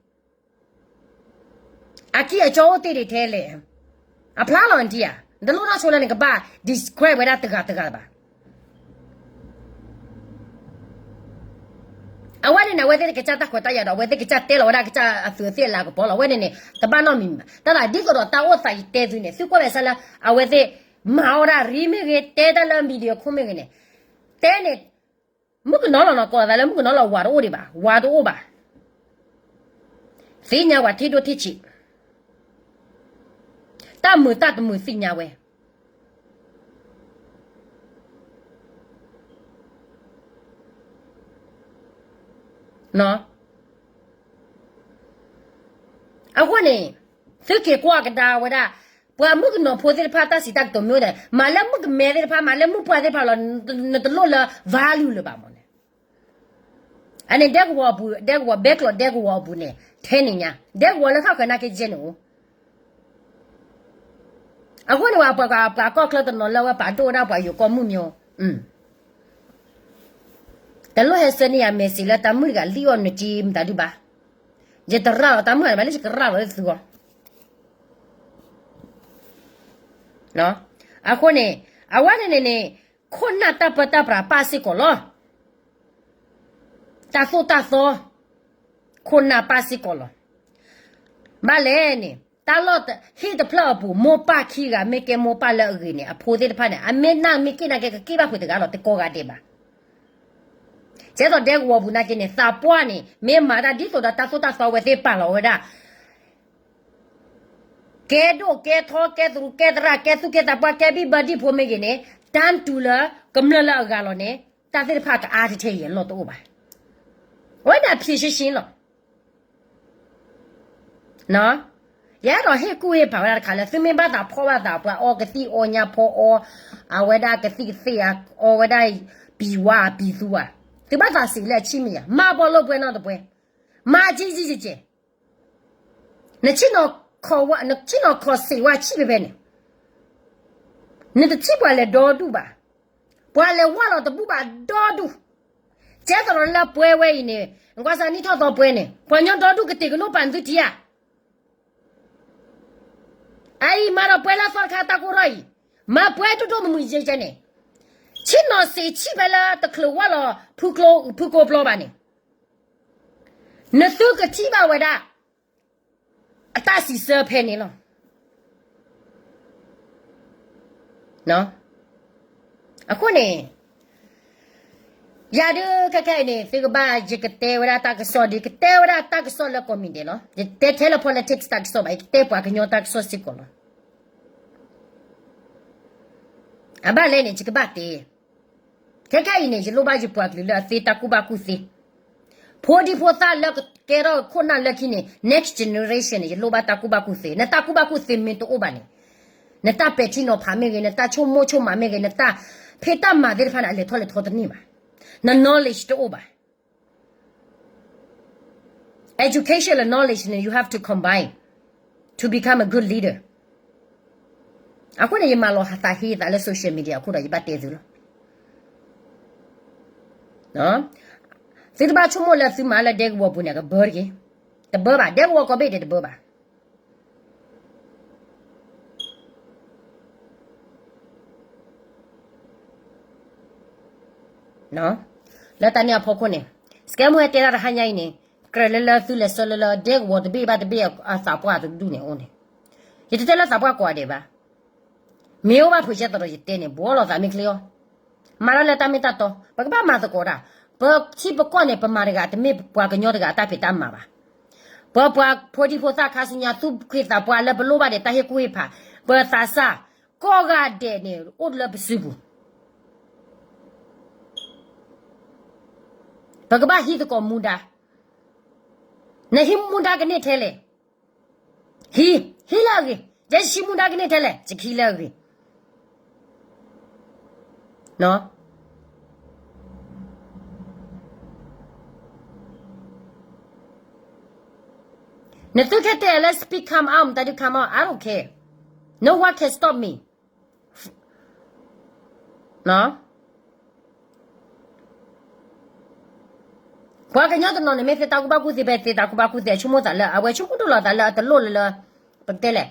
အကံၢ်အကီအိၣ်တ့ၢ်ဒံးထဲလဲၣ်, အဖျါလီၤနထံၣ်ဧါ, နတလိၣ်ထီၣ်ဆိလၢနကဘၣ် describe ဝဲဒၣ်တဂၤတဂၤဘၣ်. အဝဲန့ၣ်န့ၣ် အဝဲသ့ၣ်ကစၢ်တၢ်ခွဲးတၢ်ယာ်ဒီး အဝဲသ့ၣ်ကစၢ်တဲလီၤဝဲဒၣ်ကစၢ်အသုးအသ့ၣ်အလၤကပီၤလီၤ. အဝဲန့ၣ်န့ၣ် တဘၣ်နီတမံၤဘၣ်. တၢ်သးဒ်သိးဒီးတၢ်အိၣ်သးယတဲသုန့ၣ် သုကွၢ်ပၠးစၢ်လၢ အဝဲသ့ၣ်မၤအီၣ်ဒၣ်ရံမ့ၢ်ဂ့ၤ, တဲတၢ်လၢ media ခိၣ်မ့ၢ်ဂ့ၤန့ၣ်, တဲန့ၣ် မုၣ်ကနီၤလီၤနီၤ ကိးသးလၢမုၣ်ကနီၤလီၤ ဝၤတအိၣ်ဒံးဘၣ်, ဝၤတအိၣ်ဘၣ်. သ့ၣ်ညါဝဲထံၣ်ဒိၣ်ထံၣ်ဆံး, တၢ်မုာ်တၢ်တမုာ်သ့ၣ်ညါဝဲ အဃိန့ၣ် သုက့ၤကွၢ်ကဒါဝဲဒၣ် ပှၤမုၣ်ကနီၤဖိသ့ၣ်တဖၣ်တၢ်စံးတၢ်ကတိၤမ့ၢ်အိၣ်ဒီး မၤလၢမုၣ်ကမဲသ့ၣ်တဖၣ် မၤလၢမုၣ်ပှၢ်သ့ၣ်တဖၣ်လီၤ. နတလိၣ်လၢ value လၢၤဘၣ်မးန့ၣ် အန့ၣ်ဒဲကဝီၤအပူၤ ဒဲကဝီၤ ဘဲကျိးဒဲကဝီၤအပူၤန့ၣ် ထဲန့ၣ်ညါ ဒဲကဝီၤလၢထီၣ်ဃဲၤနာ်က့ယဲၢ်န့ၣ်အိၣ် အဃိန့ၣ်ဝဲ ပှၤကီၢ်ချၢတနီၤလၢအဝဲပာ်ဒိၣ်ဝဲဒၣ်ပှၤယိၤကီၢ်မုၣ်မ့ၢ် တလိၣ်ဟဲဆှၢန့ၢ်ယၤ message လၢတၢ်မုၣ်တဂၤလံၣ်အီၣ်နက့မတၤဒုဘၣ်. ယတရၤလီၤတၢ်မုၢ်ဂၤန့ၣ်ဘၣ်လၢယကရၤလီၤလၢသုဂီၢ်. အဃိန့ၣ် အဝဲန့ၣ်န့ၣ်န့ၣ် ခိၣ်နၢ်တၢ်ပၢတၢ်ပြးပၢ်စ့ၢ်ကီးလီၤ. တၢ်သိၣ်တၢ်သီ ခိၣ်နၢ်ပၢ်စ့ၢ်ကီးလီၤ. ဘၣ်လဲၣ်န့ၣ် တၢ်လီၢ်ဟ့ၣ်တဖျၢၣ်အပူၤ မိၢ်ပၢ်ခံဂၤ မ့ၢ်ကဲမိၢ်ပၢ်လၢအဂ့ၤန့ၣ် အဖိသ့ၣ်တဖၣ်န့ၣ် အမ့ၢ်နၢ်မ့ၢ်က့ၣ်နာ်က့ ကက့ၣ်ဘၣ်ဖုးတဂၤလီၤ တကိးဂၤဒဲးဘၣ်. ကဲသိးဒဲကဝီၤပူၤနာ်က့န့ၣ် သးပှၢ်န့ၣ် မ့ၢ်မၤတၢ်ဒ်သိးဒီးတၢ်သိၣ်တၢ်သီဝဲသ့ၣ်ပာ်လီၤဝဲဒၣ် ကဲဒိၣ်ကဲထီ ကဲသရူးကဲသရၣ် ကဲသူၣ်ကဲသးပှၢ် ကဲဘံၣ်ဘၢဒံၣ်ဖိမ့ၢ်ဂ့ၤန့ၣ် တၢ်တူၢ်လၢကမျၢၢ်လၢအဂၤလီၤန့ၣ် တၢ်သ့ၣ်တဖၣ်ကအါတထံၣ်အံၤအလီၢ်တအိၣ်ဘၣ်. အဝဲဒၣ်ဖံးရှဲရှဲလီၤ. ယအဲၣ်ဒိးဟ့ၣ်ကူၣ်ဟ့ၣ်ဖးဝဲဒၣ်တခါလၢ သုမ့ၢ်ဘၣ်သးဖှီၣ်ဘၣ်သးပှၢ် အီကသံၣ်အီညါဖီအီ အဝဲဒၣ်ကသံၣ်ကသ့ၣ်ဧါ အီဝဲဒၣ်ပံၤဝါပံၤသူဧါ, သုဘၣ်သးစံးလၢအဆံၣ်မ့ၢ်ယၤ မၤပှၤလိာ်ပှဲၤနီတပှဲၤ, မၤကဲကဲကဲကဲ နဆ့ၣ်နီၤခီၣ်စ့းဝါဆံၣ်ဖဲဖဲန့ၣ်, နတထံၣ်ပှၤလဲၤဒီဒူၣ်ဘၣ်, ပှၤလဲၤဝၢ်လီၤတဘူၣ်ဘၣ်ဒီဒူၣ်, ကဲသိးဒီးလၢပှဲၤဝဲအံၤန့ၣ် ကွၢ်စၢ်နံၣ်ထီၣ်သီပှဲၤန့ၣ် ပှၤကညီဒီဒူၣ်ကတ့ၢ်ကလိပာ်နသုထံဧါ, အအံၤမၤဒီးပှဲၤလၢသီတခါတၢ်ကိၢ်ထီၣ်အံၤ, မၤပှဲၤဒိၣ်ဒိၣ်မုၢ်မုၢ်ယဲၢ်ယဲၢ်န့ၣ်, ဆ့ၣ်နီၤစ့းဆံၣ်ဖဲလၢတချုးဝၢ်လီၤ ဖုကျိဖုကိပျီဘၣ်န့ၣ် နသုကထံၣ်ဘၣ်ဝဲဒၣ် အတၢ်စံးဆၢဖဲန့ၣ်လီၤ. အဃိန့ၣ် ယၤဒုးခဲခဲအံၤန့ၣ် သုကဘၣ်ယကတဲဝဲဒၣ်တၢ်ကစီၣ်ဒီး ကတဲဝဲဒၣ်တၢ်ကစီၣ်လၢကိးမံၤဒဲးလီၤ. ယတဲထဲလၢ politics တၢ်ကစီၣ်ဘၣ်, ယကတဲပှၤကညီတၢ်ကစီၣ်စ့ၢ်ကီးလီၤ. အဘၣ်လဲၣ်န့ၣ် ယကဘၣ်တဲ ခဲခဲအံၤန့ၣ် ယလိၣ်ဘၣ်ယပှၤကလုာ်လၢအသ့တၢ်ကူၣ်ဘၣ်ကူၣ်သ့, ဖိဒံဖိသၣ်လၢကကဲထီၣ်ခိၣ်နၢ်လၢခံန့ၣ် next generation န့ၣ် ယလိၣ်ဘၣ်တၢ်ကူၣ်ဘၣ်ကူၣ်သ့, နတၢ်ကူၣ်ဘၣ်ကူၣ်သ့မ့ၢ်တအိၣ်ဘၣ်န့ၣ်, နတၢ်ပဲာ်ထံနီၤဖးမ့ၢ်ဂ့ၤ, နတၢ်ဆိကမိၣ်ဆိကမးမ့ၢ်ဂ့ၤ, နတၢ်ဖံးတၢ်မၤသ့ၣ်တဖၣ်န့ၣ် အလဲၤထီၣ်လဲၤထီတန့ၢ်ဘၣ်, န knowledge တအိၣ်ဘၣ်. Education လၢ knowledge န့ၣ် you have to combine to become a good leader. အဃိန့ၣ် ယမၤလီၤသးဟ့သးလၢ social media အဃိဒီး ယဘၣ်တဲသုလီၤ. သုတဘၣ်ဆိကမိၣ်လၢသုမၤလၢဒဲကဝီၤပူၤန့ၣ် ကဘၢတဂ့ၤ, တဘၢဘၣ်, ဒဲကဝီၤကီၢ်ဘ့ၣ်ဒဲးတဘၢဘၣ်. လၢတၢ်န့ၣ်အဖီခိၣ်န့ၣ် စကဲမူဟဲတဲဒၣ်တဟါညါအံၤန့ၣ် ကြၢးလၢလၢသုလဲၤဆှၢလၢလၢ ဒဲကဝီၤတဘ့ၣ်ဘၣ်တဘ့ၣ်အသးပှၢ်တဒူၣ်န့ၣ်အိၣ်န့ၣ်, ယတတဲလၢသးပှၢ်ကိးဂၤဒဲးဘၣ်. မ့ၢ်အိၣ်ဘၣ်ဖုးကဲသိးဒီးယတဲန့ၣ် ဘှီလိာ်သးမ့ၢ်ချ့အီၤ, မၤတၢ်လၢတၢ်မ့ၢ်တၢ်တီ, ပကဘၣ်မၤသကိးတၢ်, ပထံပကီၢ်န့ၣ် ပမၤတဂၤ တမ့ၢ်ပှၤကညီတဂၤအတၢ်ဖံးတၢ်မၤဘၣ်. ပပှၤဖိဒံဖိသၣ်ခါဆူညါ သူၣ်က့သးပှၢ်လၢပလိၣ်ဘၣ်ဒီးတၢ်ဟ့ၣ်ကူၣ်ဟ့ၣ်ဖး, ပသးစၢ် ကိးဂၤဒဲးန့ၣ် အိၣ်လၢပစုပူၤ ပကဘၣ်ဟံးသကိးမူဒါ, နဟံးမူဒါကန့ၢ်ထဲလဲၣ်, ဟံး, ဟံးလၢအဂ့ၤ, ယဲယဟံးမူဒါကန့ၢ်ထဲလဲၣ် ယကဟံးလၢအဂ့ၤ. နသုခဲတဲလၢ speak come out မတၤဒု come out, I don't care, no one can stop me. ပှၤကညီတနီၤန့ၣ် မ့ၢ်သ့တၢ်ကူၣ်ဘၣ်ကူၣ်သ့ဖဲသ့တၢ်ကူၣ်ဘၣ်ကူၣ်သ့ အဆိကမိၣ်သးလၢ အဝဲဆိကမိၣ်ဒိၣ်လီၤသးလၢအတလိၣ်လၢလၢ ပကတဲလဲၣ်,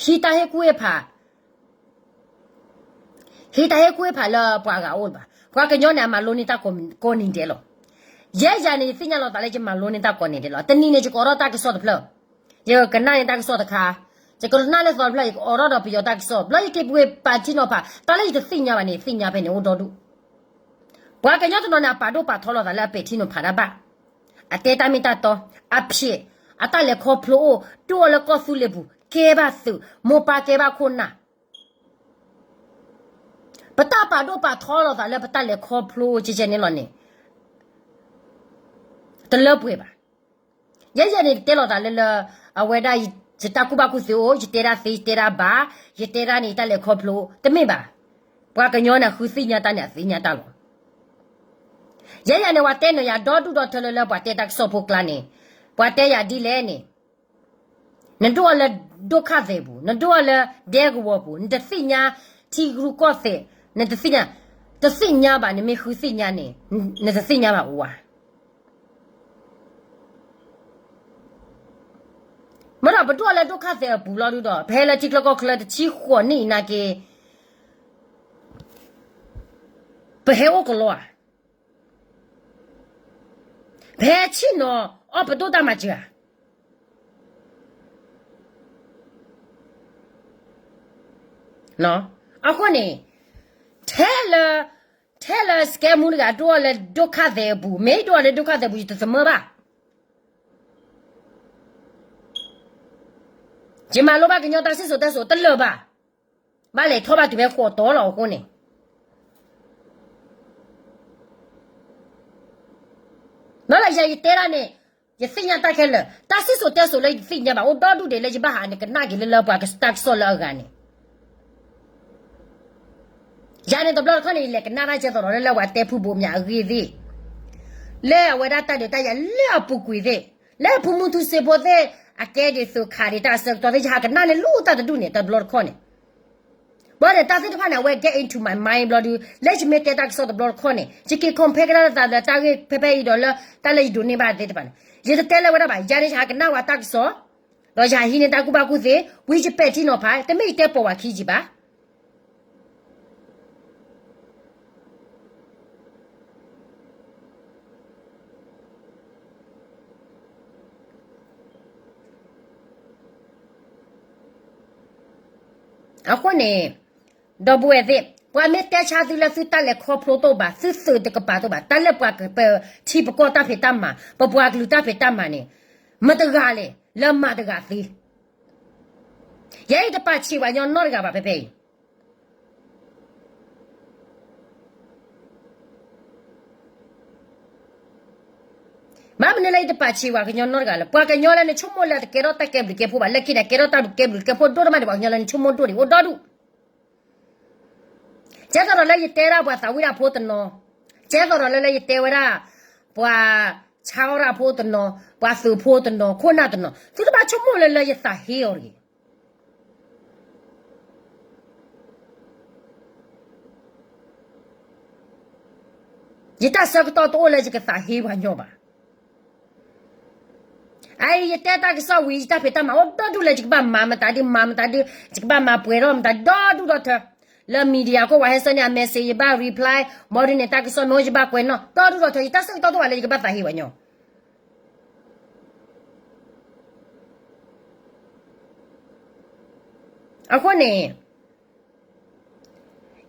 ဟံးတၢ်ဟ့ၣ်ကူၣ်ဟ့ၣ်ဖး, ဟံးတၢ်ဟ့ၣ်ကူၣ်ဟ့ၣ်ဖးလၢပှၤဂၤအိၣ်ဘၣ်. ပှၤကညီန့ၣ် အမၤလိန့ၢ်တၢ်ကိးနံၤဒဲးလီၤ. ယဲယၤန့ၣ် ယသ့ၣ်ညါလီၤသးလၢယမၤလိန့ၢ်တၢ်ကိးနံၤဒဲးလီၤ. တနံၤန့ၣ် ယကအိးထီၣ်တၢ်ကစီၣ်တဖျၢၣ်, ယကနၣ်န့ၢ်တၢ်ကစီၣ်တခါ, ယကနၣ်လၢသီတဖျၢၣ် ယကအိးထီၣ်ဒီးပယီၤတၢ်ကစီၣ်, ဘျီယက့ၤပှ့ၤပာ်ထံနီၤဖး, တၢ်လၢယတသ့ၣ်ညါဘၣ်န့ၣ် သ့ၣ်ညါဖဲန့ၣ်အိၣ်ဒီဒူၣ်. ပှၤကညီတနီၤန့ၣ် အပာ်ဒိၣ်ပာ်ထီလီၤသးလၢအပဲာ်ထံနီၤဖးတၢ်ဘၣ်, အတဲတၢ်မ့ၢ်တၢ်တီ, အဖျဲး, အတၢ်လဲၤခီဖျိအိၣ်, ဒိၣ်အီၤလၢကီၢ်သူလ့ၤပူၤ, ကဲဘၣ်သုး, မိၢ်ပၢ်ကဲဘၣ်ခိၣ်နၢ် ပတၢ်ပာ်ဒိၣ်ပာ်ထီလီၤသးလၢပတၢ်လဲၤခီဖျိကဲကဲန့ၣ်လီၤန့ၣ်, တလၢပှဲၤဘၣ်. ယဲယဲန့ၣ် တဲလီၤသးလၢလၢ အဝဲဒၣ် ယတၢ်ကူၣ်ဘၣ်ကူၣ်သ့အိၣ်, ယတဲဒၣ်သ့ ယတဲဒၣ်ဘၣ်, ယတဲဒၣ်န့ၣ် ယတၢ်လဲၤခီဖျိ, တမ့ၢ်ဘၣ်. ပှၤကညီန့ၣ် ဃုသ့ၣ်ညါတၢ်န့ၣ် အသ့ၣ်ညါတၢ်လီၤ. ယဲယဲန့ၣ် ပှၤတဲန့ၢ်ယၤဒီဒူၣ်ဒီထၢလၢလၢပှၤတဲတၢ်ကစီၣ်ဖိကျါန့ၣ်, ပှၤတဲယၤဒ်လဲၣ်န့ၣ် နဒိၣ်အီၤလၢဒိၣ်ခၣ်သဲးပူၤ, နဒိၣ်အီၤလၢဒဲကဝီၤပူၤ, နတသ့ၣ်ညါထံရူၢ်ကီၢ်သဲး, နတသ့ၣ်ညါ, တသ့ၣ်ညါဘၣ်, နမ့ၢ်ဃုသ့ၣ်ညါန့ၣ် နတသ့ၣ်ညါဘၣ်အိၣ်ဧါ. မ့ၢ်ဒီးပဒိၣ်လၢဒိၣ်ခါသဲးအပူၤလီၤဒုဒီး ပဟဲလၢထံချၢကီၢ်ချၢတဆံဃိးနံၣ်အံၤနာ်က့ ပဟဲအိၣ်ကလီဧါ. ပဟဲဆ့ၣ်နီၤအီၣ်ပဒိၣ်တၢ်မၤစၢၤဧါ. အဃိန့ၣ် ထဲလၢ ထဲလၢ scammer တဂၤဒိၣ်အီၤလၢဒိၣ်ခါသဲးအပူၤ, မ့ၢ်ဒိၣ်အီၤလၢဒိၣ်ခါသဲးအပူၤ ယတသမၢဘၣ်. ယမၤလိဘၣ်ကညီတၢ်စံၣ်စိၤတဲစိၤတလၢာ်ဘၣ်. ဘၣ်လဲၤထီၣ်ဘၣ်တုၤဖဲဃိးတီလီၤအဃိန့ၣ် ဘၣ်လၢယၤယတဲဒၣ်န့ၣ် ယသ့ၣ်ညါတၢ်ခဲလၢာ်, တၢ်စံၣ်စိၤတဲစိၤလၢယသ့ၣ်ညါဘၣ် အိၣ်ဒီဒူၣ်ဒံးလၢယဘၣ်ဟးန့ၣ် ကနၣ်က့ၤလၢလၢပှၤတၢ်ကစီၣ်လၢအဂၤန့ၣ် ယၤန့ၣ်တဘျီတခီၣ်န့ၣ် ယလဲၤကနၣ်တၢ်ကဲသိးဒီးလၢလၢပှၤတဲဖုဘိးမၠးအဂ့ၢ်သ့ၣ်, လၢအဝဲဒၣ်တၢ်ဒုးတၢ်ယၤလၢအပူၤကွံာ်သ့ၣ်, လၢဖုမူထူစ့ဖိသ့ၣ် အကဲဒ်သိးခးဒံးတၢ်အဆၢကတီၢ်သ့ၣ် ယဟးကနၣ်န့ၣ်လၢတၢ်တဒူၣ်န့ၣ် တဘျီတခီၣ်န့ၣ် ဘၣ်ဒီးတၢ်သ့ၣ်တဖၣ်န့ၣ် အဝဲ get into my mind ဘျီဒုး လၢယမ့ၢ်တဲတၢ်ကစီၣ်တဘျီတခီၣ်န့ၣ် ယက့ၤ compare ကဒါလၢသးလၢတၢ်ဂ့ၢ်ဖဲဖဲအံၤဒီးလၢ တၢ်လၢယဒိးန့ၢ်ဘၣ်သ့ၣ်တဖၣ်န့ၣ် ယတတဲလၢဝဲဒၣ်ဘၣ်. ယၤန့ၣ်ယဟးကနၣ်ဝဲတၢ်ကစီၣ် ဒီးယဟးဟံးန့ၢ်တၢ်ကူၣ်ဘၣ်ကူၣ်သ့ ဝံယပဲာ်ထံနီၤဖး တမ့ၢ်ယတဲပိာ်ဝဲခံယံာ်ဘၣ်. အဃိန့ၣ် ဒီပုၢ်ဝဲၢ်သ့ၣ် ပှၤမ့ၢ်တဲဆါသုလၢသုတၢ်လဲၤခီဖျိတအိၣ်ဘၣ် သုသုးတကပၤတအိၣ်ဘၣ် တၢ်လၢပှၤကပထံပကီၢ်တၢ်ဖံးတၢ်မၤ ပပှၤကလုာ်တၢ်ဖံးတၢ်မၤန့ၣ် မတဂၤလဲၣ် လၢမၤတဂၤသ့ ယဲအံၤတပာ်ဆံးပှၤကညီနီတဂၤဘၣ်ဖဲဖဲအံၤ ဘၣ်မနုၤလၢယတပာ်ဆံးပှၤကညီနီတဂၤလဲၣ်. ပှၤကညီလၢနဆိကမိၣ်လၢတကဲထီၣ်တၢ်ကဲဘျုးကဲဖှိၣ်ဘၣ် လၢခံန့ၣ် ကဲထီၣ်တၢ်ဘျုးကဲဖှိၣ်ဒိၣ်တမးန့ၣ် ပှၤကညီလၢနဆိကမိၣ်ဒိၣ်န့ၣ် အိၣ်ဒီဒူၣ် ကဲသိးဒီးလၢယတဲဒၣ်ပှၤသးဝံၣ်ဒၣ်ဖိတနီၤ, ကဲသိးဒီးလၢလၢယတဲဝဲဒၣ် ပှၤဆါအီၣ်ဒၣ်ဖိတနီၤ, ပှၤသုးဖိတနီၤ, ခိၣ်နၢ်တနီၤ, သုတဘၣ်ဆိကမိၣ်လၢလၢယသးဟ့အီၤတဂ့ၤ. ယတၢ်ဆၢကတီၢ်တအိၣ်လၢယကသးဟ့ပှၤညီဘၣ်. အအံၤ ယတဲတၢ်ကစီၣ်ဝံၤ ယတၢ်ဖံးတၢ်မၤအိၣ်ဒီဒူၣ်လၢယကဘၣ်မၤမတၤဒ် မၤမတၤဒ် ယကဘၣ်မၤပှဲၤထီၣ်မတၤဒီဒူၣ်ဒီထၢ လၢ media ခိၣ် ပှၤဟဲဆှၢန့ၢ်အ message ယဘၣ် reply ဘီဒ်န့ၣ် တၢ်ကစီၣ်မ့ၢ်အိၣ်ယဘၣ်ကွဲးနီၣ် ဒီဒူၣ်ဒီထၢ ယတၢ်ဆၢကတီၢ်တအိၣ်ဘၣ်လၢယကဘၣ်သးဟ့ပှၤညီ. အဃိန့ၣ်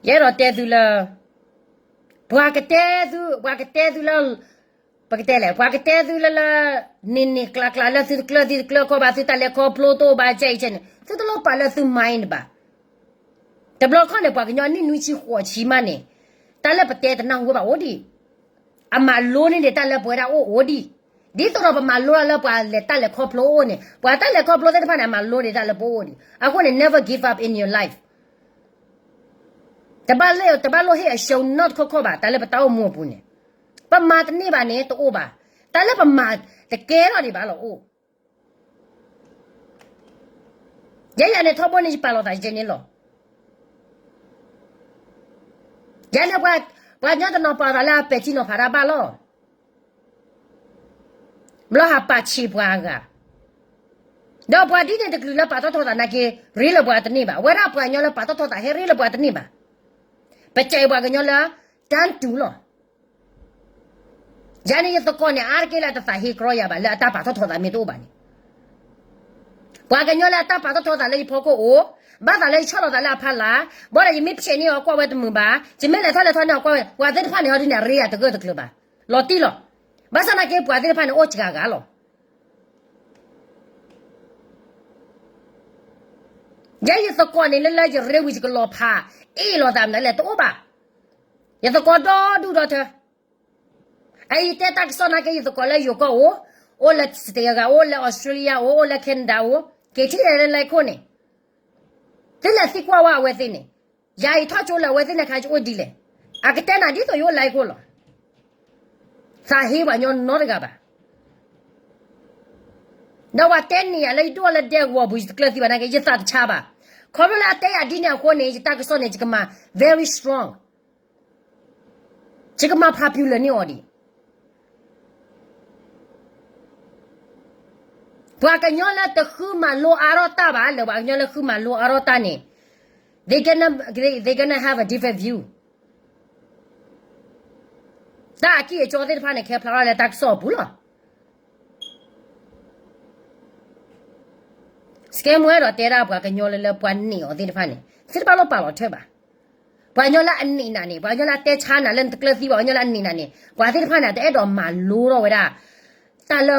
ယအဲၣ်ဒိးတဲသုလၢ ပှၤကတဲသု ပှၤကတဲသုလၢ ပကတဲလဲၣ် ပှၤကတဲသုလၢလၢ န့ၢ်န့ၢ်ကျါကျါလၢသုတကျၢၢ်သုတကျၢၢ်ခီၣ်ဘၣ် သုတၢ်လဲၤခီဖျိတအိၣ်ဘၣ် ကဲအံၤကဲန့ၣ် သုတလိၣ်ပာ်လၢသု mind ဘၣ်. တဘျီခီန့ၣ် ပှၤကညီနံၣ်နွံဆံဃိးဆံမးန့ၣ် တၢ်လၢပတဲတနၢ်ဟူဘၣ်အိၣ်ဒံး အမၤလိန့ၢ်ဒံးတၢ်လၢပဝဲဒၣ်အိၣ်အိၣ်ဒံး ဒ်သိးဒီးပမၤလိတၢ်လၢပှၤလဲၤတၢ်လဲၤခီဖျိအိၣ်န့ၣ် ပှၤတၢ်လဲၤခီဖျိသ့ၣ်တဖၣ်န့ၣ် အမၤလိဒံးတၢ်လၢပအိၣ်အိၣ်ဒံး အဃိန့ၣ် never give up in your life. တဘၣ်လိၣ် တဘၣ်လိၣ်ဟ့ၣ်အ show နီတခီခီဘၣ် တၢ်လၢပတၢ်အိၣ်မူအပူၤန့ၣ် ပမၤတန့ၢ်ဘၣ်န့ၣ် တအိၣ်ဘၣ် တၢ်လၢပမၤတကဲထီၣ်ဒံးဘၣ်လီၤအိၣ် ယဲယၤန့ၣ်ထီဘိန့ၣ် ယပာ်လီၤသးယဲန့ၣ်လီၤ. ယၤန့ၣ် ပှၤညီတနီၤပာ်သးလၢအပဲာ်ထံနီၤဖးတၢ်ဘၣ်လီၤ. ဘျီဟးပာ်ဆံးပှၤအဂၤ ဒီးပှၤဒ်န့ၣ်တကလုာ်လၢပာ်ထီၣ်ထီသးနာ်က့ ရ့လၢပှၤတန့ၢ်ဘၣ်. အဝဲဒၣ်ပှၤကညီလၢပာ်ထီၣ်ထီသး ဟဲရ့လၢပှၤတန့ၢ်ဘၣ်. ပစံးပှၤကညီလၢ တၢ်တူၢ်လီၤ. ယၤန့ၣ်ယသကိးန့ၣ် အါတက့ၢ်လၢအတသးဟ့ကြီယၤဘၣ် လၢအတၢ်ပာ်ထီၣ်ထီသးမ့ၢ်တအိၣ်ဘၣ်န့ၣ် ပှၤကညီလၢအတၢ်ပာ်ထီၣ်ထီသးလၢယဖီခိၣ်အိၣ်, ဘၣ်သးလၢယဆီၣ်လီၤသးလၢအဖီလာ်, ဘၣ်ဒီးယမ့ၢ်ဖျဲးန့ၢ်အီၤကွၢ်ဝဲတမုာ်ဘၣ်, ယမ့ၢ်လဲၤထီၣ်လဲၤထီန့ၢ်အီၤကွၢ်ဝဲ, ပှၤသ့ၣ်တဖၣ်န့ၣ်ဟီဒ်န့ၣ် အရ့ယၤတဂၢၢ်တကျၢၤဘၣ်. လီၤတံၢ်လီၤ. ဘၣ်ဆၣ်သနာ်က့ ပှၤသ့ၣ်တဖၣ်န့ၣ်အိၣ်စှၤဂၤလီၤ. ယဲယသကိးန့ၣ် လၢလၢယရ့ဝံၤ ယကလီၤဖး အ့ၣ်လိာ်သးမနုၤလဲၣ် တအိၣ်ဘၣ်. ယသကိးဒီဒူၣ်ဒီထၢ အအံၤယတဲတၢ်ကစီၣ်နာ်က့ ယသကိးလၢယိၤကီၢ်အိၣ်, အိၣ်လၢ States အဂၤ, အိၣ်လၢ Australia အိၣ်, အိၣ်လၢ Canada အိၣ်, က့ၤထံၣ်လၢလၢခိၣ်န့ၣ်, သုလဲၤသံကွၢ်ဝဲအဝဲသ့ၣ်န့ၣ်, ယၤအံၤထီၣ်ကၠိလၢအဝဲသ့ၣ်န့ၣ်ခါ ယအိၣ်ဒ်လဲၣ်. အကတဲနၤဒ်သိးယအိၣ်လၢခိၣ်လီၤ. သးဟ့ပှၤညီနီတဂၤဘၣ်. ဒီးပှၤတဲန့ၢ်ယၤလၢယဒိၣ်လၢဒဲကဝီၤပူၤ ယတကျၢၤသံဘၣ်နာ်က့ ယသးတဆါဘၣ်. ခီဖျိလၢအတဲယၤဒ်န့ၣ်အဃိန့ၣ် ယတၢ်ကစီၣ်န့ၣ် ယကမၤ very strong. ယကမၤ popular န့ၢ်အီၤဒံး. ပှၤကညီလၢတဃုမၤလိအါထီၣ်တၢ်ဘၣ်, လၢပှၤကညီလၢဃုမၤလိအါထီၣ်တၢ်န့ၣ် they gonna, they, they gonna have a different view. တၢ်အကံၢ်အစီသ့ၣ်တဖၣ်န့ၣ် ခဲဖျါထီၣ်လၢတၢ်ကစီၣ်အပူၤလီၤ. စကဲမူအဲၣ်ဒိးတဲဒၣ်ပှၤကညီလၢ လၢပှၤန့ၢ်အီၤသ့ၣ်တဖၣ်န့ၣ် သ့ၣ်တဖၣ်လီၤပာ်လီၤထၢၣ်ဘၣ်. ပှၤကညီလၢအန့ၢ်နၤန့ၣ်, ပှၤကညီလၢအတဲဆါနၤလၢနတကျၢၤသံဘၣ်, ပှၤကညီလၢအန့ၢ်နၤန့ၣ်, ပှၤသ့ၣ်တဖၣ်န့ၣ် တအဲၣ်ဒိးမၤလိထီၣ်ဝဲဒၣ် တၢ်လၢ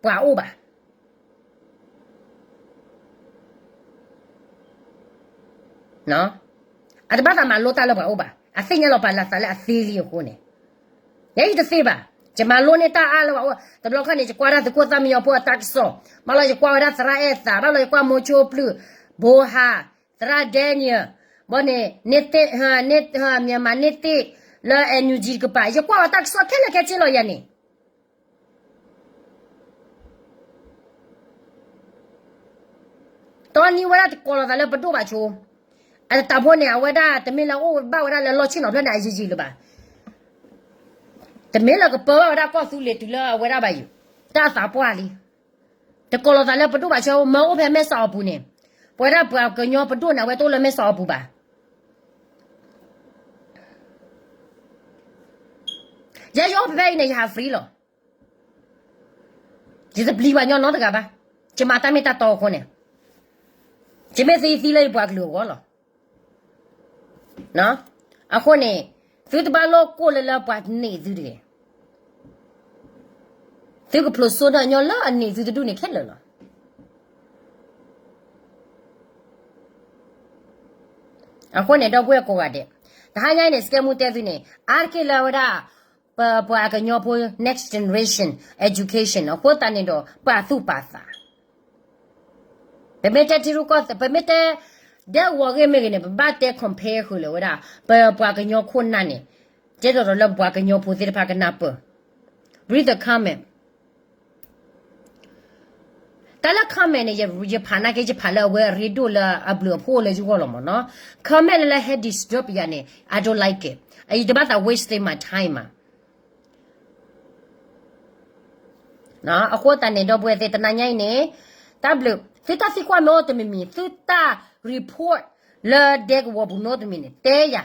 ပှၤအိၣ်ဘၣ်. အတဘၣ်သးမၤလိတၢ်လၢပှၤအိၣ်ဘၣ်, အသ့ၣ်ညါလီၤပာ်လၢသးလၢအသ့လံအဃိန့ၣ်, ယဲယတသ့ဘၣ်. ယမၤလိန့ၢ်တၢ်အါလၢပှၤအိၣ်, တဘျီခီန့ၣ် ယကွၢ်ဒၣ်သုးခိၣ်သၣ်မံညီၤဖိအတၢ်ကစီၣ်, ဘၣ်လီၤယကွၢ်ဝဲဒၣ်သရၣ်အဲၣ်သး, ဘၣ်လီၤယကွၢ်မိၤဆိပျုၢ်, ဘိဟး, သရၣ် Daniel, ဘီန့ၣ် န့ၢ်သ့ၣ်, န့ၢ်, မမၤန့ၢ်သ့ၣ်, လၢ NUG တကပၤ, ယကွၢ်ဝဲတၢ်ကစီၣ်ခဲလၢာ်ခဲဆ့လီၤယၤန့ၣ် တီနံၤဝဲဒၣ်တကိးလီၤသးလၢပဒိၣ်ဘၣ်ဆိ, အတၢ်ဖိန့ၣ် အဝဲဒၣ်တမ့ၢ်လၢအိၣ်ဘၣ်ဝဲဒၣ်လၢလီၢ်ဆ့ၣ်နီၤဖျၢၣ်န့ၣ်အယံာ်ယံာ်လၢၤဘၣ်, တမ့ၢ်လၢကပၢဘၣ်ဝဲဒၣ်ကီၢ်သူလ့ၤတုၤလၢအဝဲဒၣ်ဘၣ်ယိၤ, တၢ်အသးပှၢ်လံ. တကိးလီၤသးလၢပဒိၣ်ဘၣ်ဆိ, မၢအိၣ်ဖဲမဲၢ်စီၤအပူၤန့ၣ်, ပဝဲဒၣ်ပှၤကညီပဒိၣ်န့ၣ် အဝဲတအိၣ်လၢမဲၢ်စီၤအပူၤဘၣ်. ယဲယအိၣ်ဖဲဖဲအံၤန့ၣ် ယဟး free လီၤ. ယတပျံၤပှၤကညီနီတဂၤဘၣ်, ယမၤတၢ်မ့ၢ်တၢ်တီအဃိန့ၣ်, ယမ့ၢ်သံသံလၢယပှၤကလုာ်အဂီၢ်လီၤ. အဃိန့ၣ်, သုတဘၣ်လိၣ်ကိၢ်လၢလၢပှၤန့ၢ်သုတဂ့ၤ, သုကဖျိးစိဒၢၣ်ညီလၢအန့ၢ်သုတဒူၣ်န့ၣ်ခဲလၢာ်လီၤ. အဃိန့ၣ် ဒီပုၢ်ဝဲၢ်ကိးဂၤဒဲး, တဟါညါအံၤန့ၣ် စကဲမူတဲသုန့ၣ် အါတက့ၢ်လၢအဝဲဒၣ် ပပှၤကညီဖိ next generation education အဃိသတးန့ၣ်ဒီး ပာ်သူၣ်ပာ်သး, ပမ့ၢ်တဲထံရူၢ်ကီၢ်သဲး, ပမ့ၢ်တဲ ဒဲကဝီၤဂ့ၢ်မ့ၢ်ဂ့ၤန့ၣ် ပဘၣ်တဲ compare ဃုာ်လၢၤဝဲဒၣ် ပပှၤကညီခိၣ်နၢ်န့ၣ်, ကဲသိးဒီးလၢပပှၤကညီဖိသ့ၣ်တဖၣ်ကနၢ်ပၢၢ်, read the comment. တၢ်လၢ comment န့ၣ် ယဖးနာ်က့ ယဖးလၢအဝဲအရ့ဒိၣ်လၢအဘျုးအဖှိၣ်လၢယဂီၢ်လီၤမ့ၢ်နီၤ. Comment လၢလၢဟဲ disturb ယၤန့ၣ် I don't like it. ယတဘၣ်သး waste my time မး. အဃိသတးန့ၣ် ဒီပုၢ်ဝဲၢ်သ့ၣ် တနၤညါအံၤန့ၣ်, တၢ်ဘျုး, သုတၢ်သံကွၢ်မ့ၢ်အိၣ်တမံၤမံၤ, သုတၢ် report လၢဒဲကဝီၤပူၤမ့ၢ်အိၣ်တမံၤန့ၣ် တဲယၤ.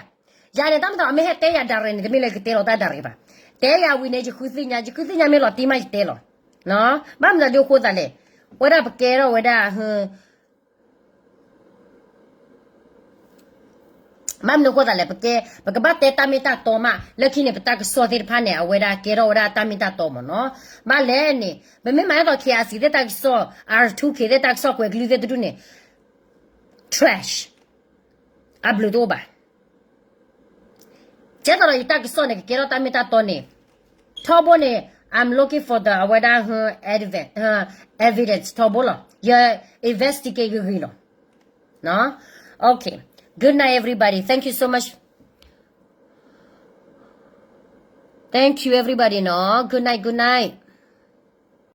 ယၤန့ၣ် တၢ်မ့ၢ်သး အမ့ၢ်ဟဲတဲယၤ direct န့ၣ် တမ့ၢ်လၢကတဲလီၤတၢ် direct ဘၣ်. တဲယၤဝံၤန့ၣ် ယဃုသ့ၣ်ညါ, ယဃုသ့ၣ်ညါမ့ၢ်လီၤတံၢ်မးယတဲလီၤ. ဘၣ်မနုၤဒ်အဃိသတးလဲၣ်, ဝဲဒၣ်ပကဲထီၣ်ဝဲဒၣ် ဘၣ်မနုၤအဃိသတးလဲၣ်, ပကဲ, ပကဘၣ်တဲတၢ်မ့ၢ်တၢ်တီမး, လၢခံန့ၣ် ပတၢ်ကစီၣ်သ့ၣ်တဖၣ်န့ၣ် အဝဲဒၣ်ကဲထီၣ်ဝဲဒၣ်တၢ်မ့ၢ်တၢ်တီမ့ၢ်နီၤ. ဘၣ်လဲၣ်န့ၣ် ပမ့ၢ်မၤဟဲသိး KIC သ့ၣ်တၢ်ကစီၣ်, R two K သ့ၣ်တၢ်ကစီၣ် ကွဲးကလုၢ်သ့ၣ်တဒူၣ်န့ၣ် trash, အဘျုးတအိၣ်ဘၣ်. ကဲသိးဒီးယတၢ်ကစီၣ်န့ၣ် ကကဲထီၣ်တၢ်မ့ၢ်တၢ်တီန့ၣ်, ထီဘိန့ၣ် I'm looking for the အဝဲဒၣ် evidence ထီဘိလီၤ. ယ investigate ဂ့ၤဂ့ၤလီၤ. Okay. Good night, everybody. Thank you so much. Thank you, everybody နီၤ. Good night, good night.